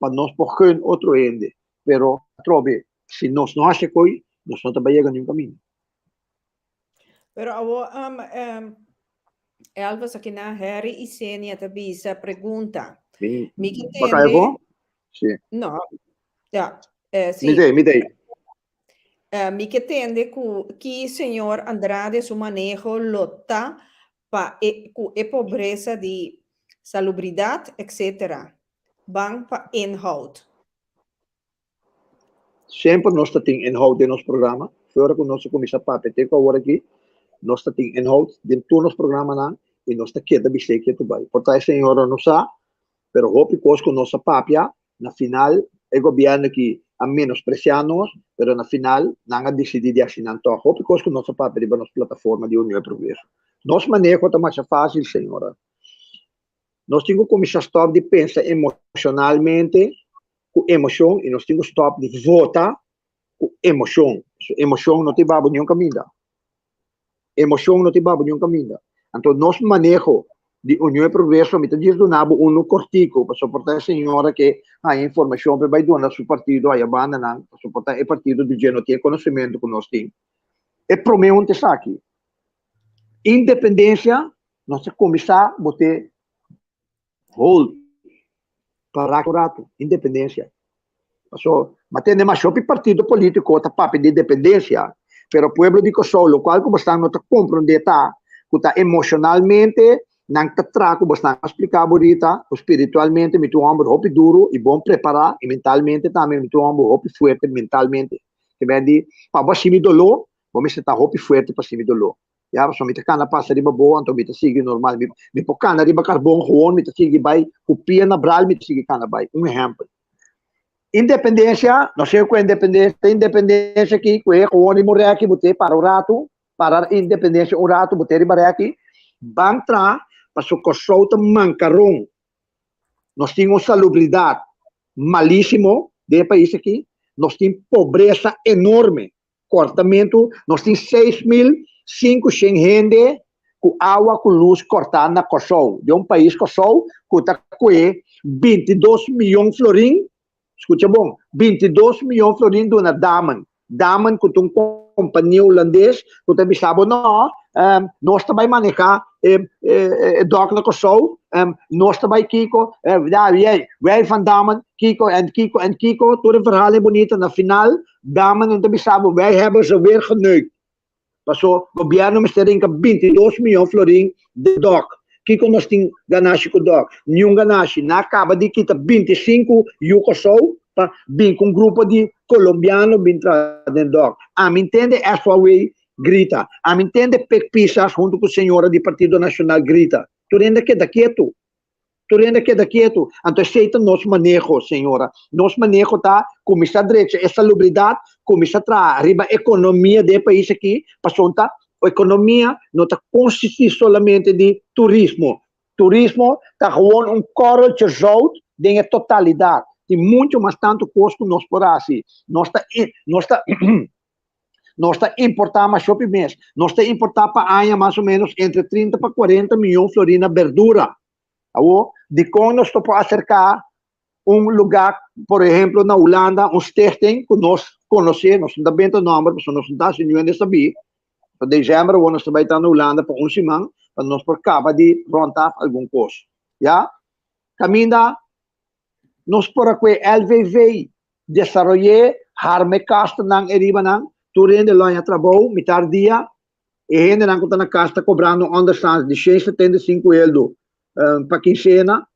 pa nos por gun otro hende. Pero atrobe, si nos no hasi koi, nos no ta bai yega niun kaminda. Pero awor, um, um, Elvis, aki na Harry y Senia ta bisa pregunta. Mi Mi ke Baka tende. efo? Sí. No. Ja. Sí. Mi t'ei, mi t'ei. Mi ke tende ku ki señor Andrade su maneho lo ta pa e ku e pobresa di salubridat etc. Ban pa inhoud. Semper nos ta tin inhoud den nos programa. Fuera ku nos a kuminsá papia te ku awor aki, nos ta tin inhoud den tur nos programanan i nos ta keda bis'é ke tur bai. Por ta e señora no sa, pero hopi kos ku nos a papia, na final e gobièrnu aki a menospresiá nos, pero na final nan a disidí di hasi nan tòg. Hopi kos ku nos a papia riba nos plataforma di Union e Progreso. Nos maneho ta masha fásil, señora. Nos tin ku kuminsá stòp di pensa emoshonalmente ku emoshon i nos tin ku stòp di vota ku emoshon. Emoshon no ta hiba bo niun kaminda. Emoshon no ta hiba bo niun kaminda. Anto nos maneho di Union e Progreso, mi ta djis duna bo unu kortiku pasobra por ta e señora ke haña informashon pa e bai duna su partido aya bandanan, pasobra por ta e partido di dje no tin e konosementu ku nos tin. E promé un ta esaki, Independensia nos a kuminsá bo te Hold. Para un ratu. Independencia. Paso, ma tende mas hopi partido politico ta papia di independencia, pero pueblo di Kòrsou, lokual ku bosnan no ta komprondé ta ku ta emoshonalmente nan ta traha ku bosnan. A splika bo rita ku spiritualmente mi ta un hòmber hopi duru i bon prepará i mentalmente tambe mi ta un hòmber hopi fuerte mentalmente. Ke men di, pa bo a sinti doló, bo mester ta hopi fuerte pa sinti doló. Ya, pasobra mi ta kana pasa riba bo, anto mi ta sigui normal. Mi, mi por kana riba karbon gewoon, mi ta sigui bai ku pia na bral, mi ta sigui kana bai. Un ehèmpel. Independensia, no sé ku independensia, independensia ki ku e gewoon riba un rèki, bo te para un ratu, para independensia un ratu, bo te riba rèki, ban traha, pasobra Kòrsou ta mankaron. Nos tin un salubridat malísimo den e pais aki, nos tin pobresa enorme. Kòrtamentu, Nos tin 6500 hende ku awa ku lus kòrtá na Kòrsou, den un pais Kòrsou ku ta kue 22 miyon florin, skucha bon, 22 miyon florin duna Damen. Damen ku ta un kompania hulandes ku ta bisa bo no, nos ta bai manehá e dòk na Kòrsou, nos ta bai kiko, wij van Damen, kiko en kiko en kiko, tur e verhalen bunita, na final Damen ta bisa bo, wij hebben ze weer geneukt. Paso gobierno mester rinka 22 miyon florin den dok. Kiko nos tin ganashi ku dok? Niun ganashi. Nan a kaba di kita 25 yu Kòrsou pa bin ku un grupo di kolombiano bin traha den dok. Ami ntende SOAW grita. Ami ntende Pek Pisas huntu ku señora di Partido Nacional grita. Tur hende a keda ketu. Tur hende a keda ketu. Anto esei ta nos maneho, señora. Nos maneho ta kuminsá drecha e salubridat, kuminsá traha riba ekonomia den e pais aki, pasobra ta ekonomia no ta konsistí solamente di turismo. Turismo ta gewoon un korreltje zout den e totalidat. Tin mucho mas tantu kos ku nos por hasi. Nos ta nos ta nos ta importá mas hopi mes. Nos ta importá pa aña mas o menos entre 30 pa 40 miyon florin na berdura. Awor, dikon nos no por aserká un lugá, por ehemplo na Hulanda, un stichting ku nos konosé, nos no ta benta nòmber pasobra nos no ta hasi niun hende sabí. Pa desèmber awor nos ta bai ta na Hulanda pa un siman pa nos por kaba di rònt af algun kos. Ya? Kaminda nos por a kue LVV desaroy'é, harma e kastanan e riba nan, tur hende lo haña trabou mitar dia, e hendenan ku ta na kas ta kobrando ònderstans di 675 eldo pa kinsena,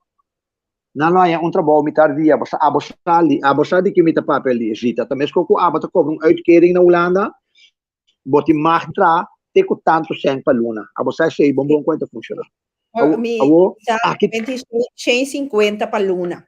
nan lo haña un trabou mitar dia, bo sa abo sa li, abo sa di ki mi ta papia li, Zita, ta meskos ku abo ta kobra un uitkering na Hulanda, bo tin mag traha te ku tantu sèn pa luna, abo sa esei bon bon kon e ta funshoná. Awo, aki. 150 pa luna.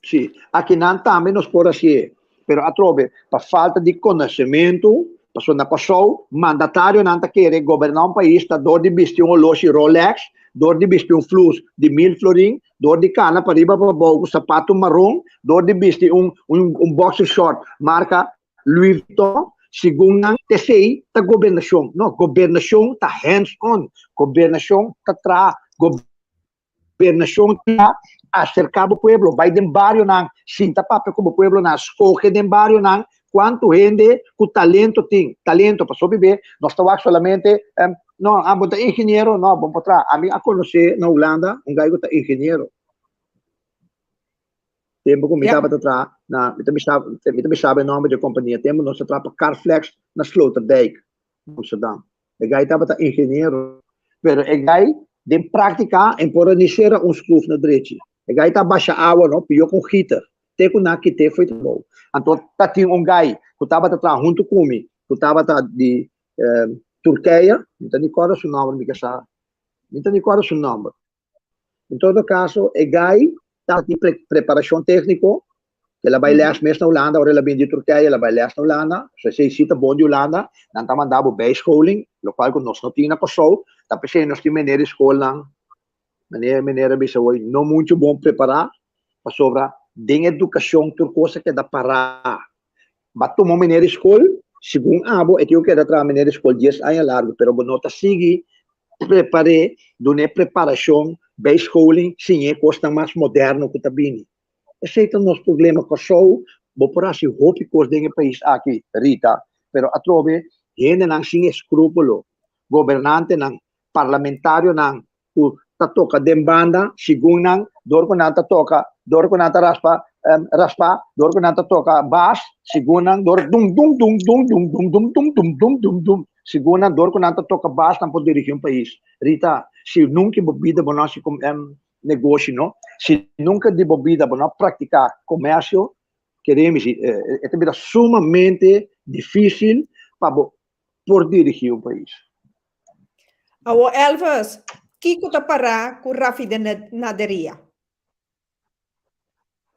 Sí, akinan tambe nos por hasié, pero atrobe pa falta di konosementu, pasobra na Kòrsou mandatarionan ta kere goberná un pais ta dor di bisti un oloshi Rolex, dor di bisti un flus di mil florin, dor di kana pariba pabou ku sapatu maron, dor di bisti un un boxer short marka Louis Vuitton, segun nan esei ta gobernashon. No, gobernashon ta hands on, gobernashon ta traha, Gobernashon ta aserká bo pueblo, bai den barionan, sinta papia ku bo pueblonan, skohe den barionan kuantu hende ku talento tin, talento, pasobra be nos ta wak solamente, no, abo ta ingeniero, no, bo por traha. Ami a konosé na Hulanda un guy ku ta ingeniero. Tempu ku mi tabata traha na, mi ta bisa, mi ta bisa bo e nòmber di e kompania, tempu nos ta traha pa Carflex na Sloterdijk, Amsterdam. E gai tabata ingeniero, pero e gai den práktika en por a ni sera un skruf na drechi. E gai ta basha awa no, pió ku un giter, te ku nan kit'é fo'i trabou. Anto ta tin un gai ku tabata traha huntu ku mi, ku tabata di Turkeia, mi ta ni kòrda su nòmber, mi ke sa, mi ta ni kòrda su nòmber. En todo caso, e gai tabatin preparacion tecnico, el a bay les mes na Hulanda, ora el a bin di Turkije, el a bay les na Hulanda, so esey si ta bon di Hulanda, nan ta manda bo bijscholing, locual cu nos no tin na Kòrsou, ta p'esey nos tin meneer di scolnan, meneer, meneer a bisa hoy, no mucho bon prepara, pasobra den educacion tur cos a keda para. Ba tuma un meneer di skol, segun abo e tin ku keda traha meneer di skol dies aña largu, pero bo no ta sigui prepar'é, dun'é preparashon, bijscholing, siñ'é kosnan mas moderno ku ta bini. Esei ta nos problema. Kòrsou, bo por hasi hopi kos den e pais aki, Rita, pero atrobe hendenan sin eskrúpulo, gobernantenan, parlamentarionan ku ta toka den banda, segun nan, dor ku nan ta toka, dor ku nan ta raspa, raspa, dor ku nan ta toka bas, segun nan, dor dum dum dum dum dum dum dum dum dum dum dum dum, segun nan, dor ku nan ta toka bas, nan por dirigi un pais. Rita, si nunka bo bida bo no hasi negoshi no, si nunka di bo bida bo no a praktika komersio, kere mi si, e ta bira sumamente difisil pa bo por dirigi un pais. Awo Elvis, kiko ta pará ku rafinaderia?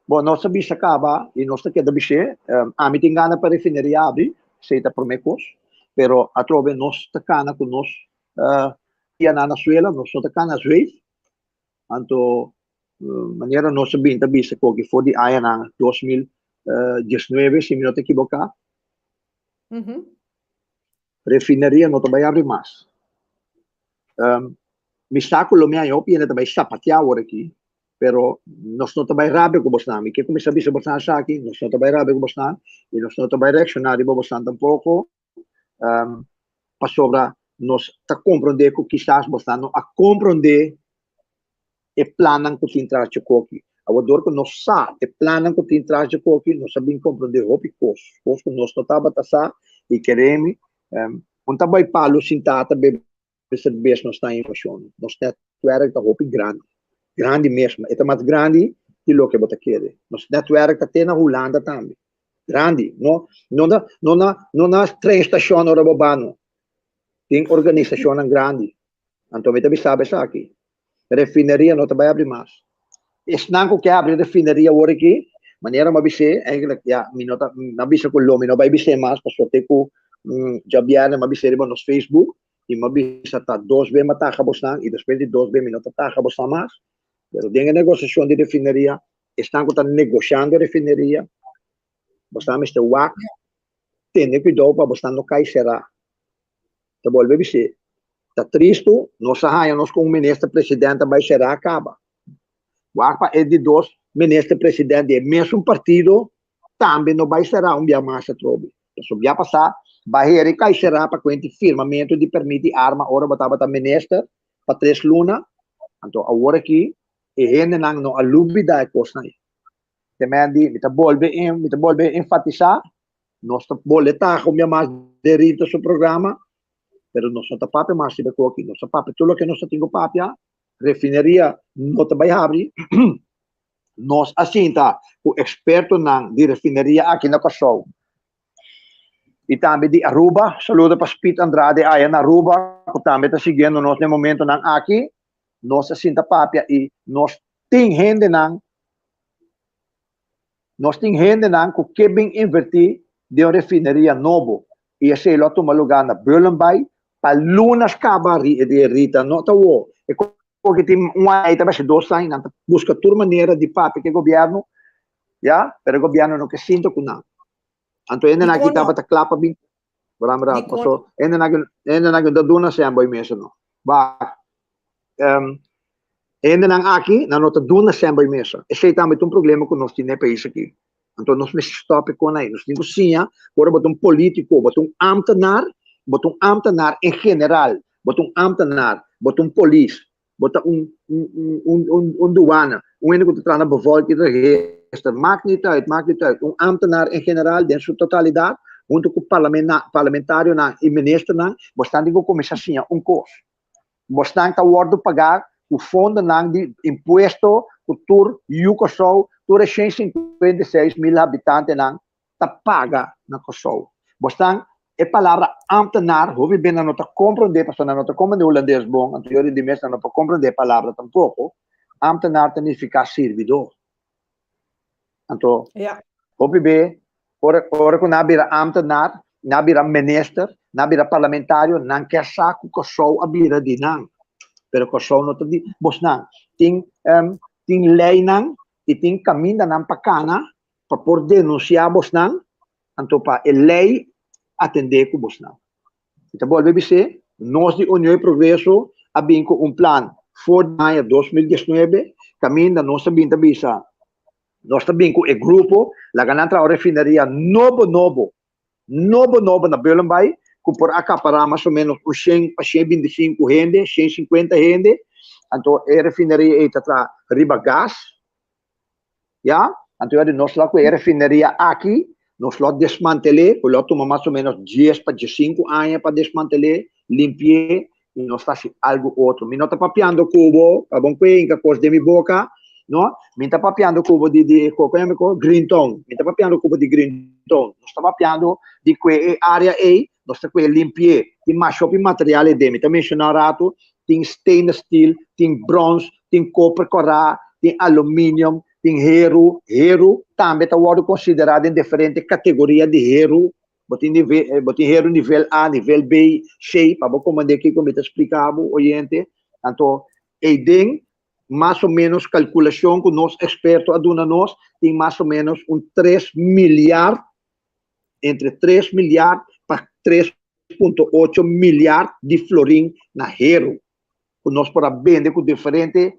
Bon, nos a bisa kaba i nos ta keda bis'é. Ami tin gana pa refineria abri, esei ta promé kos, pero atrobe nos ta kana ku nos pianan na suela, nos no ta kana zweef. Anto manera nos a bin ta bisa koki for di añanan 2019, si mi no ta ekiboká, Refineria no ta bai abri mas. Mi sa ku lo mi haña hopi hende ta bai sapateá awor aki, pero nos no ta bai rabia ku bosnan. Mi ke kuminsá bisa bosnan esaki, nos no ta bai rabia ku bosnan i nos no ta bai reakshoná riba bosnan tampoko, pasobra nos ta komprondé ku kisas bosnan no a komprondé e plannan ku tin tras dje koki. Awor dor ku nos sa e plannan ku tin tras dje koki, nos a bin komprondé hopi kos, kos ku nos no tabata sa i kere mi un ta bai palu sintá ta bebe serbes nos ta informashon. Nos nètwèrk ta hopi grandi, grandi mes, e ta mas grandi di loke bo ta kere. Nos nètwèrk ta te na Hulanda tambe, grandi, no no na no na no na tren stashon ora bo ba no, tin organisashonnan grandi. Anto mi ta bisa bo esaki, refineria no ta bai abri mas. Esnan ku ke abri refineria awor aki, manera mi a bis'é, eigenlijk ya mi no ta, mi a bisa ku lo mi no bai bis'é mas pasobra te ku djabièrnè mi a bis'é riba nos Facebook i mi a bisa ta dos be mi a taha bosnan i despues di dos be mi no ta taha bosnan mas. Pero den e negosiashon di refineria, esnan ku ta negoshando refineria, bosnan mester wak, tene kuidou pa bosnan no kai será. Ta bolbe bis'é, Ta tristu, nos a haña nos ku un minister president a bai será kaba. Wak pa e di dos minister president di e mesun partido tambe no bai será un bia mas atrobe. Pasobra bia pasá bai heri kai será pa kuenti firmamentu di permit di arma ora bo tabata minister pa tres luna. Anto awor aki e hendenan no a lubidá e kosnan ei. Te men di mi ta bolbe mi ta bolbe enfatisá Nos ta bole taha un bia mas den Rita su programa, pero nos no ta papia mas riba e koki. Nos ta papia tur loke nos ta tin ku papia. Refineria no ta bai habri. Nos a sinta ku ekspertonan di refineria aki na Kòrsou i tambe di Aruba. Saludo pa Speed Andrade aya na Aruba ku tambe ta siguiendo nos den momentonan aki. Nos a sinta papia i nos tin hendenan. Nos tin hendenan ku ke bin invertí den un refineria nobo i esei lo a tuma lugá na Bullenbaai pa lunas kaba Rita no ta wou e koki tin un aña i ta basi dos aña nan ta buska tur manera di papia ku e gobièrnu ya pero e gobièrnu no ke sinta ku nan anto hendenan aki tabata kla pa bin Bram rato paso hendenan aki hendenan aki no ta duna sèn bo e mesa no wak Hendenan aki nan no ta duna sèn bai mesa. Esei tambe ta un problema ku nos tin na e pais aki. Anto nos mester stòp e kon ei. Nos tin ku siña ku ora bo ta un polítiko, bo ta un ámtenar, bo ta un ámtenar en general, bo ta un ámtenar, bo ta un polis, bo ta un un un un un duana, un hende ku ta traha na bevolkingsregister. minister, maakt niet uit, maakt niet uit. Un ambtenaar en general, den su totalidat, huntu ku parlamentarionan i ministernan, bosnan tin ku kuminsá siña un kos. Bosnan ta wòrdu pagá ku fondonan di impuesto ku tur yu Kòrsou, tur e 156.000 habitantenan ta paga na Kòrsou. Bosnan, e palabra ambtenaar, hopi bes nan no ta komprondé, pasobra nan no ta komprondé hulandes bon, anto yori di mes nan no por komprondé e palabra tampoko. Ambtenaar ta nifiká sirbidó. Anto, hopi be, ora, ora ku nan a bira ambtenaar, nan a bira minister, nan a bira parlamentario, nan ke sa ku Kòrsou a bira di nan. Pero Kòrsou no ta di bosnan. Tin, um, tin leinan i tin kamindanan pa kana pa por denunsiá bosnan, anto pa e lei atendé ku bosnan. Mi ta bolbe bis'é, nos di Union i Progreso a bin ku un plan for di aña 2019, kaminda nos a bin ta bisa, nos ta bin ku e grupo, laga nan traha un refineria nobo nobo, nobo nobo na Bullenbaai, ku por akapará mas o ménos un shen pa shen 25 hende, 150 hende, anto e refineria ei ta traha riba gas. Ya, anto ya di nos lo ku e refineria aki, nos lo desmantel'é, ku lo tuma mas o ménos 10 pa 15 aña pa desmantel'é, limpi'é, i nos ta hasi algu otro. Mi no ta papiando ku bo, pa bon kue hinka kos den mi boka, no? Mi ta papiando ku bo di kon yama ko? Green Town. Mi ta papiando ku bo di Green Town. Nos ta papiando di kue e área ei, nos ta kue limpi'é. Tin masha hopi material ei den. Mi ta menshoná un ratu, tin stainless steel, tin brons, tin koper kòrá, tin aluminium, tin heru. Heru tambe ta wòrdu konsiderá den diferente kategoria di heru. Bo tin nivel, bo tin heru nivel A, nivel B, C, pa bo komprendé kiko mi ta splika bo, oyente. Anto, eiden, mas o ménos kalkulashon ku nos eksperto a duna nos, tin mas o ménos un 3 miliard, entre 3 miliard pa 3,8 miliard di florin na heru ku nos por a bende ku diferente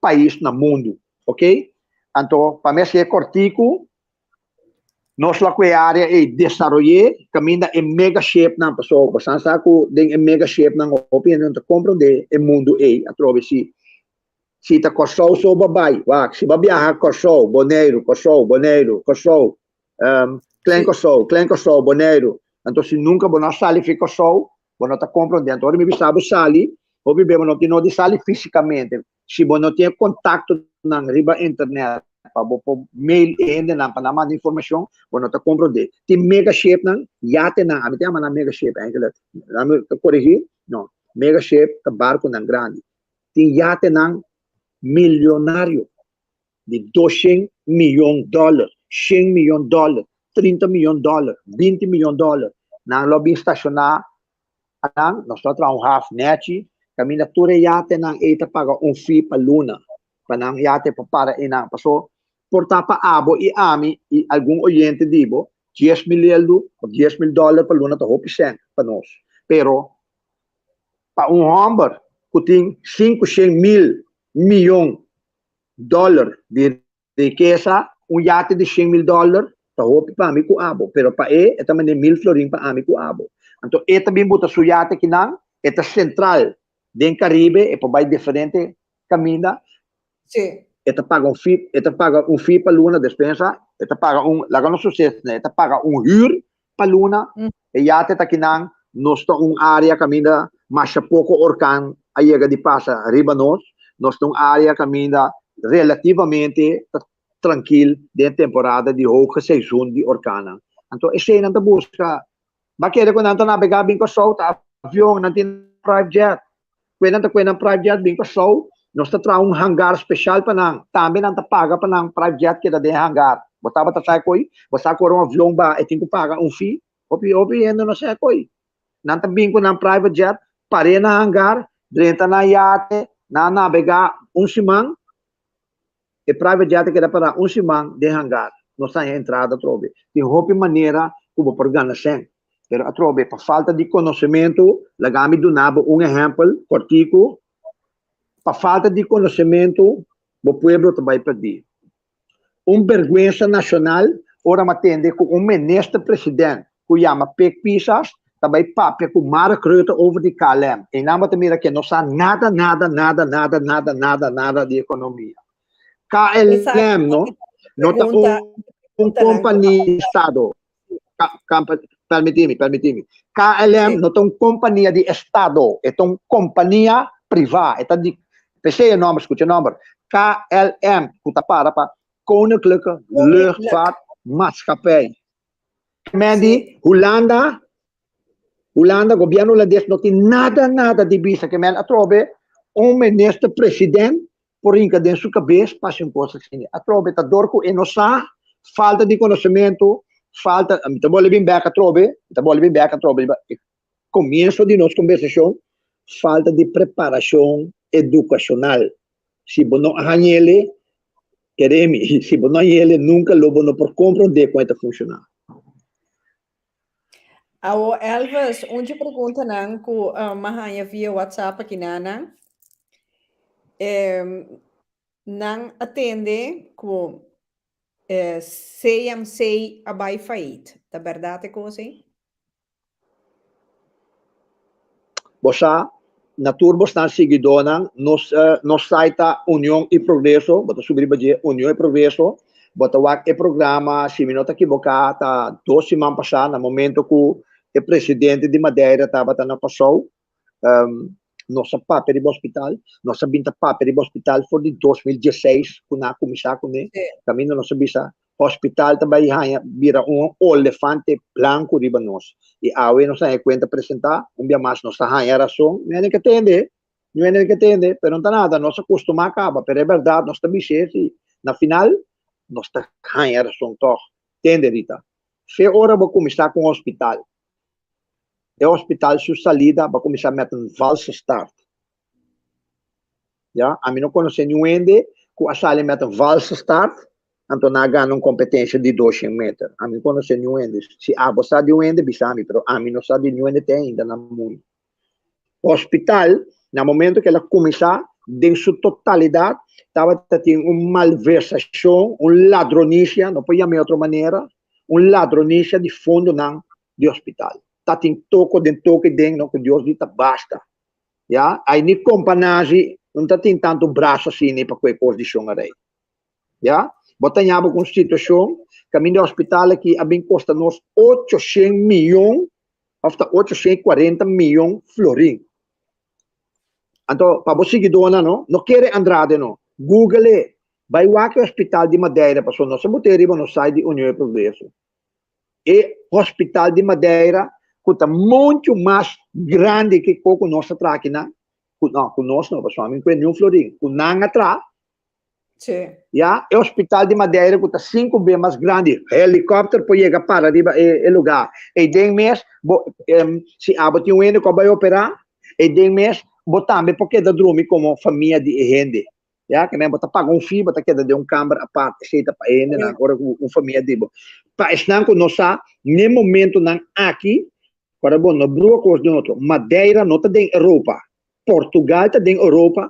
pais na mundu, ok? Anto, pa mi hasié kòrtiku, nos lo ku e área ei desaroy'é kaminda e mega shipnan, pasobra boso sa ku den e mega shipnan hopi hende no ta komprondé e mundu ei atrobe. Si ta Kòrsou so bo bai, wak, si bo biaha Kòrsou, Boneiru, Kòrsou, Boneiru, Kòrsou, Klein Kòrsou, Klein Kòrsou, Boneiru, anto si nunka bo no a sali fi Kòrsou, bo no ta komprondé. Anto ora mi bisa bo sali, hopi be bo no tin no di sali físikamente. Si bo no tin kontaktonan riba internet pa bo por mail e hendenan pa nan manda informashon, bo no ta komprondé. Tin mega shipnan, yatenan, ami ta yama nan mega ship eigenlijk. Laat mi korigí, no, mega ship ta barkunan grandi. Tin yatenan milionario di 200 mion dòler, 100 mion dòler, 30 mion dòler, 20 mion dòler. Nan lo bin stashoná nan, nos lo traha un haf nèchi, kaminda tur e yatenan ei ta paga un fee pa luna, pa nan yate por para einan. Paso por ta pa abo i ami i algun oyente di bo, 10.000 euro òf 10.000 dòler pa luna ta hopi sèn pa nos. Pero pa un hòmber ku tin 500 mil mion dòler di rikesa, un yate di 100.000 dòler ta hopi pa mi ku abo, pero pa e, e ta manera 1000 florin pa ami ku abo. Anto e ta bin buta su yate kinan, e ta sentral den Karibe, e por bai diferente kaminda. E ta paga un fee, e ta paga un fee pa luna, despensa, e ta paga un, laga nos suceso, e ta paga un huur pa luna, e yate ta kinan, nos ta un área kaminda masha poko orkan a yega di pasa riba nos, nos ta un área kaminda relativamente ta trankil den temporada di hoge seizoen di orkannan. Anto eseinan ta buska, bo kere ku nan ta nabegá bin Kòrsou, ta avion, nan tin private jet. Kue nan ta kue nan private jet bin Kòrsou, nos ta traha un hangar spesial pa nan. Tambe nan ta paga pa nan private jet keda den hangar. Bo tabata sa koi? Bo sa ku ora un avion ba e tin ku paga un fee? Hopi hopi hende no sa koi. Nan ta bin ku nan private jet, par'é na hangar, drenta nan yate, nan nabegá un siman, e private jet a keda pará un siman den hangar. Nos ta haña entrada atrobe. Tin hopi manera ku bo por gana sèn. Pero atrobe, pa falta di konosementu, laga mi duna bo un ehèmpel kòrtiku. Pa falta di konosementu, bo pueblo ta bai pèrdí. Un bèrgwensa nashonal ora mi a tende ku un minister president ku yama Pik Pisas ta bai papia ku Mark Rutte over di KLM. Einan bo ta mira ke no sa nada, nada, nada, nada, nada, nada, nada di ekonomia. KLM no, no ta un kompania di estado. Permití mi, permití mi. KLM no ta un kompania di estado, e ta un kompania privá. E ta di, p'esei e nòmber, skucha e nòmber, KLM, ku ta para pa Koninklijke Luchtvaart Maatschappij. Men di Hulanda, Hulanda, gobierno hulandes no tin nada, nada di bisa ke men atrobe un minister president por hinka den su kabes pa hasi un kos asina. Atrobe ta dor ku e no sa, falta di konosementu, falta, mi ta bolbe bin bek atrobe, mi ta bolbe bin bek atrobe riba e komienso di nos kombersashon, falta di preparashon edukashonal. Si bo no a hañ'ele, kere mi, si bo no a hañ'ele nunka lo bo no por komprondé kon e ta funshoná. Awo Elvis, un dje preguntanan ku m'a haña via WhatsApp akinanan, nan a tende ku CMC a bai faid. Ta bèrdat e kos ei? Bo sa, na tur bosnan siguidónan, nos nos site ta Union y Progreso, bo ta subi riba dje, Union y Progreso, bo ta wak e programa, si mi no ta kiboká, ta dos siman pasá, na momento ku e presidente di Madeira tabata na Kòrsou, nos a papia riba hospital, nos a bin ta papia riba hospital for di 2016 ku nan a kuminsá kuné, kaminda nos a bisa hospital ta bai haña bira un olefante blanku riba nos. I awe nos a haña kuenta presentá, un bia mas nos ta haña rason, mi hende ke tende, mi hende ke tende, pero no ta nada, nos a kustumá kaba, pero e bèrdat nos ta bis'é si, na final nos ta haña rason tòg. Tende Rita, fe ora bo kuminsá ku un hospital, e hospital su salida ba kuminsá met un valse start. Ya, ami no konosé niun hende ku a sali met un valse start, anto nan a gana un kompetensia di doshen meter. Ami no konosé niun hende. Si abo sa di un hende, bisa mi, pero ami no sa di niun hende te ainda na mundu. Hospital, na momento ku el a kuminsá, den su totalidat, tabata tin un malversashon, un ladronisia, no por yam'é otro manera, un ladronisia di fondonan di hospital. Ta tin toko den toke den no ku Dios di ta basta. Ya, ai ni kompa nazi no ta tin tantu braso asina pa kue kos di shon a rei. Ya, bo ta ña bo ku un situashon kaminda e hospital aki a bin kosta nos 800 miyon òf ta 840 miyon florin. Anto pa bo siguidónan no, no kere Andrade no, google e, bai wak e hospital di Madeira pasobra nos a bot'é riba nos site di Union e Progreso. E hospital di Madeira ku ta muchu mas grandi ke ko ku nos a traha akinan, ku no, ku nos no, pasobra mi no kue niun florin, ku nan a traha. Sí. Ya, e hospital di Madeira ku ta sinku be mas grandi, helikòpter por yega para riba e e lugá. Eiden mes bo si abo tin un hende ku a bai operá, eiden mes bo tambe por keda drumi komo famia di e hende. Ya, ke men bo ta paga un fee, bo ta keda den un kamber apart, esei ta pa e hendenan, ora ku un famia di bo. Pa esnan ku no sa, n'e momentonan aki, ora bo no brua kos den otro, Madeira no ta den Europa, Portugal ta den Europa,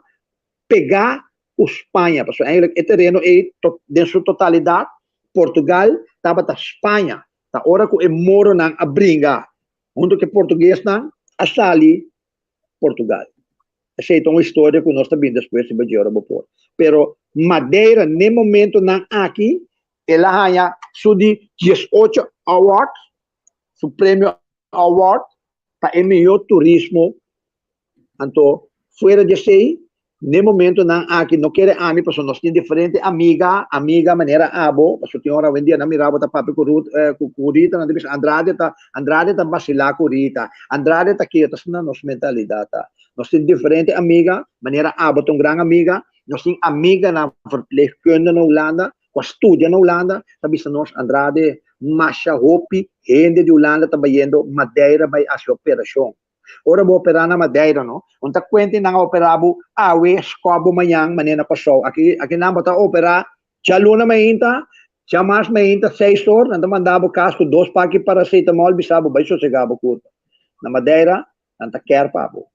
pegá ku Spaña, pasobra eigenlijk e tereno ei den su totalidat, Portugal tabata Spaña, ta ora ku e moronan a bringa huntu ku e portuguesnan, a sali Portugal. Esei ta un historia ku nos ta bin despues riba dje ora bo por. Pero Madeira n'e momentonan aki el a haña su di 18 award, su premio award pa e mihó turismo. Anto fuera di esei n'e momentonan aki no kere ami pasobra nos tin diferente amiga, amiga manera abo, pasobra tin ora awendia nan mira bo ta papia ku Ruth, ku Rita nan ta bisa Andrade ta Andrade ta basilá ku Rita, Andrade ta kier, ta asina nos mentalidat ta. Nos tin diferente amiga, manera abo ta un gran amiga, nos tin amiganan verpleegkunde na Hulanda, ku a studia na Hulanda, ta bisa nos Andrade masha hopi hende di Hulanda ta bayendo Madeira bai hasi operashon. Ora bo operá na Madeira no, un ta kuenta nan a operá bo awe, skòp bo mañan manera na Kòrsou. Aki aki nan bo ta operá djaluna mainta, djamars mainta seis or nan ta manda bo kas ku dos paki paracetamol bisa bo bai sosegá bo kurpa. Na Madeira nan ta kèr pa bo.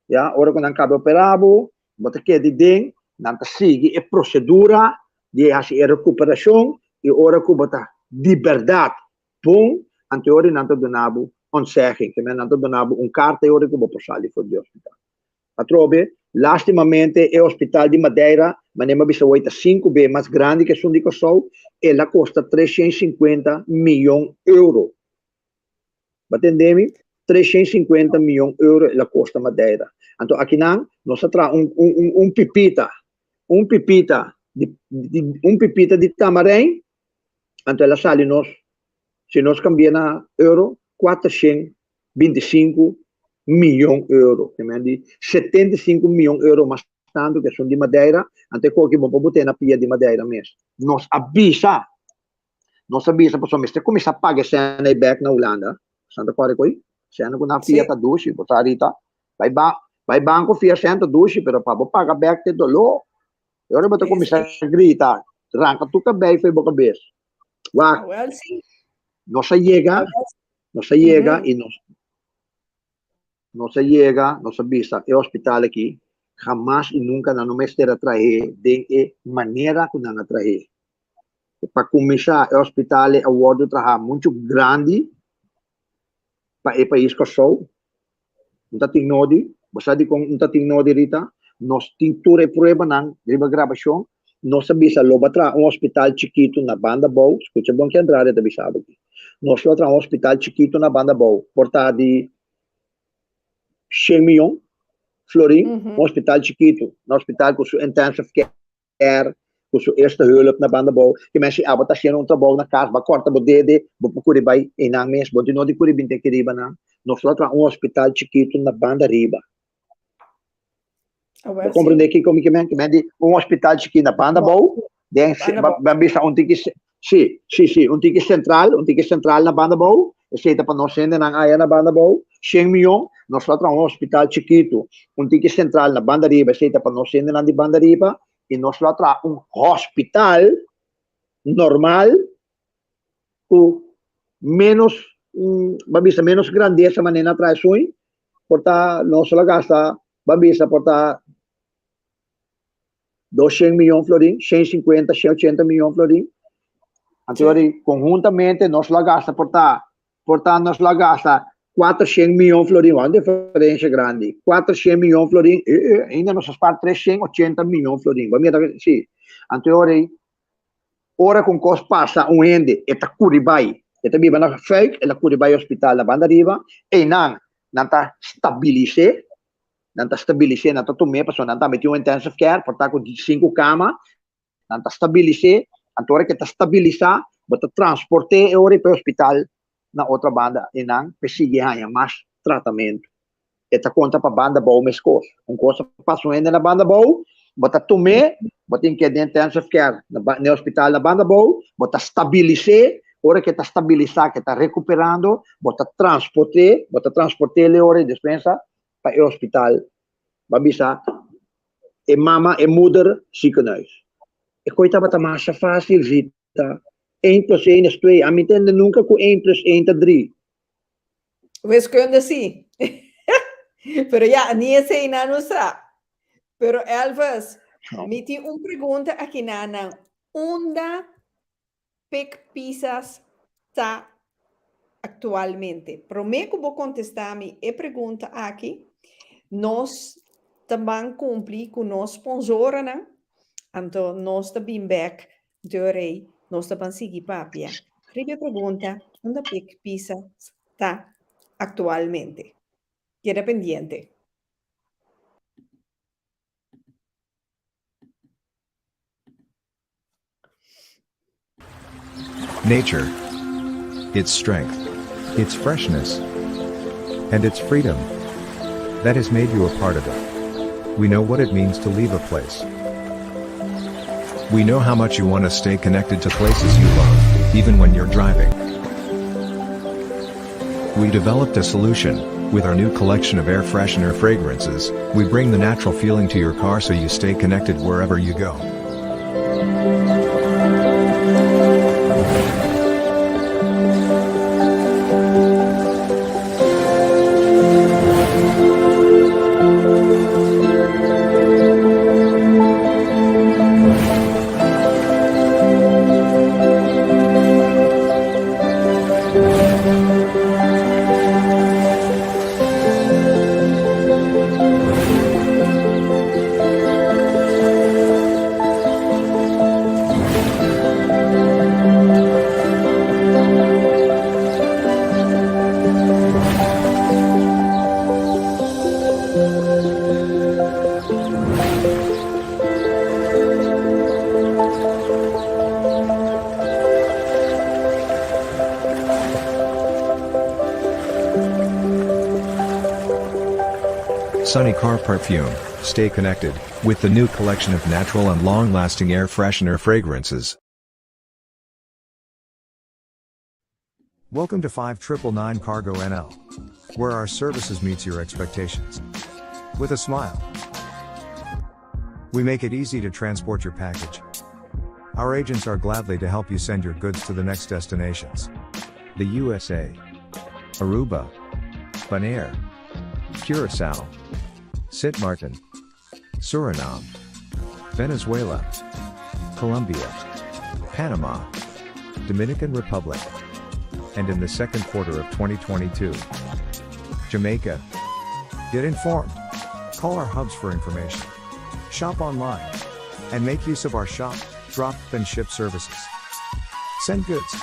Ya, ora ku nan kaba operá bo, bo ta keda den, nan ta sigui e prosedura di hasi e rekuperashon i ora ku bo ta di bèrdat Bon, anto e ora nan ta duna bo ontzegging, ke men nan ta duna bo un karta e ora ku bo por sali for di hospital. Atrobe, Lastimamente e hospital di Madeira, manera mi a bisa awor, ta sinku be mas grandi ku esun di Kòrsou, el a kosta 350 miyon euro. Bo a tende mi? 350 miyon euro el a kosta Madeira. Anto akinan nos a traha un, un, un, un pipita, un pipita di, di, un pipita di tamarijn, anto el a sali nos, si nos kambia na euro, 425 miyon euro. Ke men di 75 miyon euro mas tantu ke esun di Madeira, anto e koki bo por bot'é na pia di Madeira mes. Nos a bisa, nos a bisa pasobra mester kuminsá paga e sèn ei bèk na Hulanda. Santa kòrda ku ei? Sèn ku nan fia ta dushi, bo sa Rita. Bai ba, bai banko fia sèn ta dushi, pero pa bo paga bèk ta e doló. E ora bo ta kuminsá grita, ranka tur kabei for bo kabes. Wak, nos a yega, nos a yega i nos, nos a yega, nos a bisa e hospital aki, hamas i nunka nan no mester a trah'é den e manera ku nan a trah'é. Pa kuminsá, e hospital a wòrdu trahá muchu grandi pa e pais Kòrsou. No ta tin nodi. Bo sa dikon no ta tin nodi, Rita? Nos tin tur e pruebanan riba grabashon. Nos a bisa lo bo a traha un hospital chikitu na Banda Bou. Skucha bon ke Andrade ta bisa bo aki. Nos lo a traha un hospital chikitu na Banda Bou por ta di shen miyon florin. Un hospital chikitu, un hospital ku su intensive care, ku su eerste hulp na Banda Bou. Ke men si abo ta hasiendo un trabou na kas, bo a kòrta bo dede, bo por kuri bai einan mes. Bo no tin nodi kuri binti aki riba nan. Nos lo a traha un hospital chikitu na Banda Riba. Bo komprendé kiko mi ke men? Ke men di un hospital chikí na banda bou, den ban bisa un tiki si, si, si, un tiki sentral, un tiki sentral na banda bou, esei ta pa nos hendenan aya na banda bou, shen miyon, nos lo traha un hospital chikitu, un tiki sentral na banda riba, esei ta pa nos hendenan di banda riba, i nos lo traha un hospital normal ku ménos, ban bisa ménos grandesa manera nan a traha esun, por ta nos lo gasta, ban bisa por ta 200 miyon florin, 150, 180 miyon florin. Anto sí. Conjuntamente nos lo gasta por ta, por ta nos lo gasta 400 miyon florin, un diferencia grandi. 400 miyon florin, eh, eh, ainda nos spaar 380 miyon florin. Ba mira, sí. Anto Ora ku un kos pasa un hende e ta kuri bai, e ta biba na Fuik, el a kuri bai hospital na banda riba, einan nan ta stabilis'é, nan ta stabilis'é, nan ta tum'é pasobra nan tambe tin un intensive care, por ta ku sinku kama, nan ta stabilis'é, anto ora ku e ta stabilisá bo ta transport'é e ora ei pa e hospital na otro banda einan pa e sigui haña mas tratamentu. E ta konta pa banda bou meskos. Un kos a pasa un hende na banda bou, bo ta tum'é, bo tin ke den intensive care na na e hospital na banda bou, bo ta stabilis'é, ora ke ta stabilisá, ke ta rekuperando, bo ta transport'é, bo ta transport'é e ora e despensa pa e hospital. Bo a bisa e mama, e moeder ziekenhuis. E koi tabata masha fásil, Rita. Eén plus één is twee. Ami tende nunka ku één plus één ta drie. Wiskunde sí. Pero ya, ni esei nan no sa. Pero Elvis, No. mi tin un pregunta aki nanan. Unda Pik Pisas ta aktualmente? Promé ku bo kontestá mi e pregunta aki, nos ta ban kumpli ku nos sponsoranan, anto nos ta bin bèk Deur ei, nos ta ban sigui papia riba e pregunta unda Pik Pisas ta aktualmente. Keda pendiente. Nature. Its strength, its freshness, and its freedom. That has made you a part of it. We know what it means to leave a place. We know how much you want to stay connected to places you love, even when you're driving. We developed a solution. With our new collection of air freshener fragrances, we bring the natural feeling to your car so you stay connected wherever you go. Sunny Car Perfume, stay connected with the new collection of natural and long-lasting air freshener fragrances. Welcome to 5999 Cargo NL, where our services meets your expectations. With a smile. We make it easy to transport your package. Our agents are gladly to help you send your goods to the next destinations. The USA, Aruba, Bonaire, Curacao, Sint Maarten, Suriname, Venezuela, Colombia, Panama, Dominican Republic, and in the second quarter of 2022, Jamaica. Get informed. Call our hubs for information. Shop online. And make use of our shop, drop, and ship services. Send goods.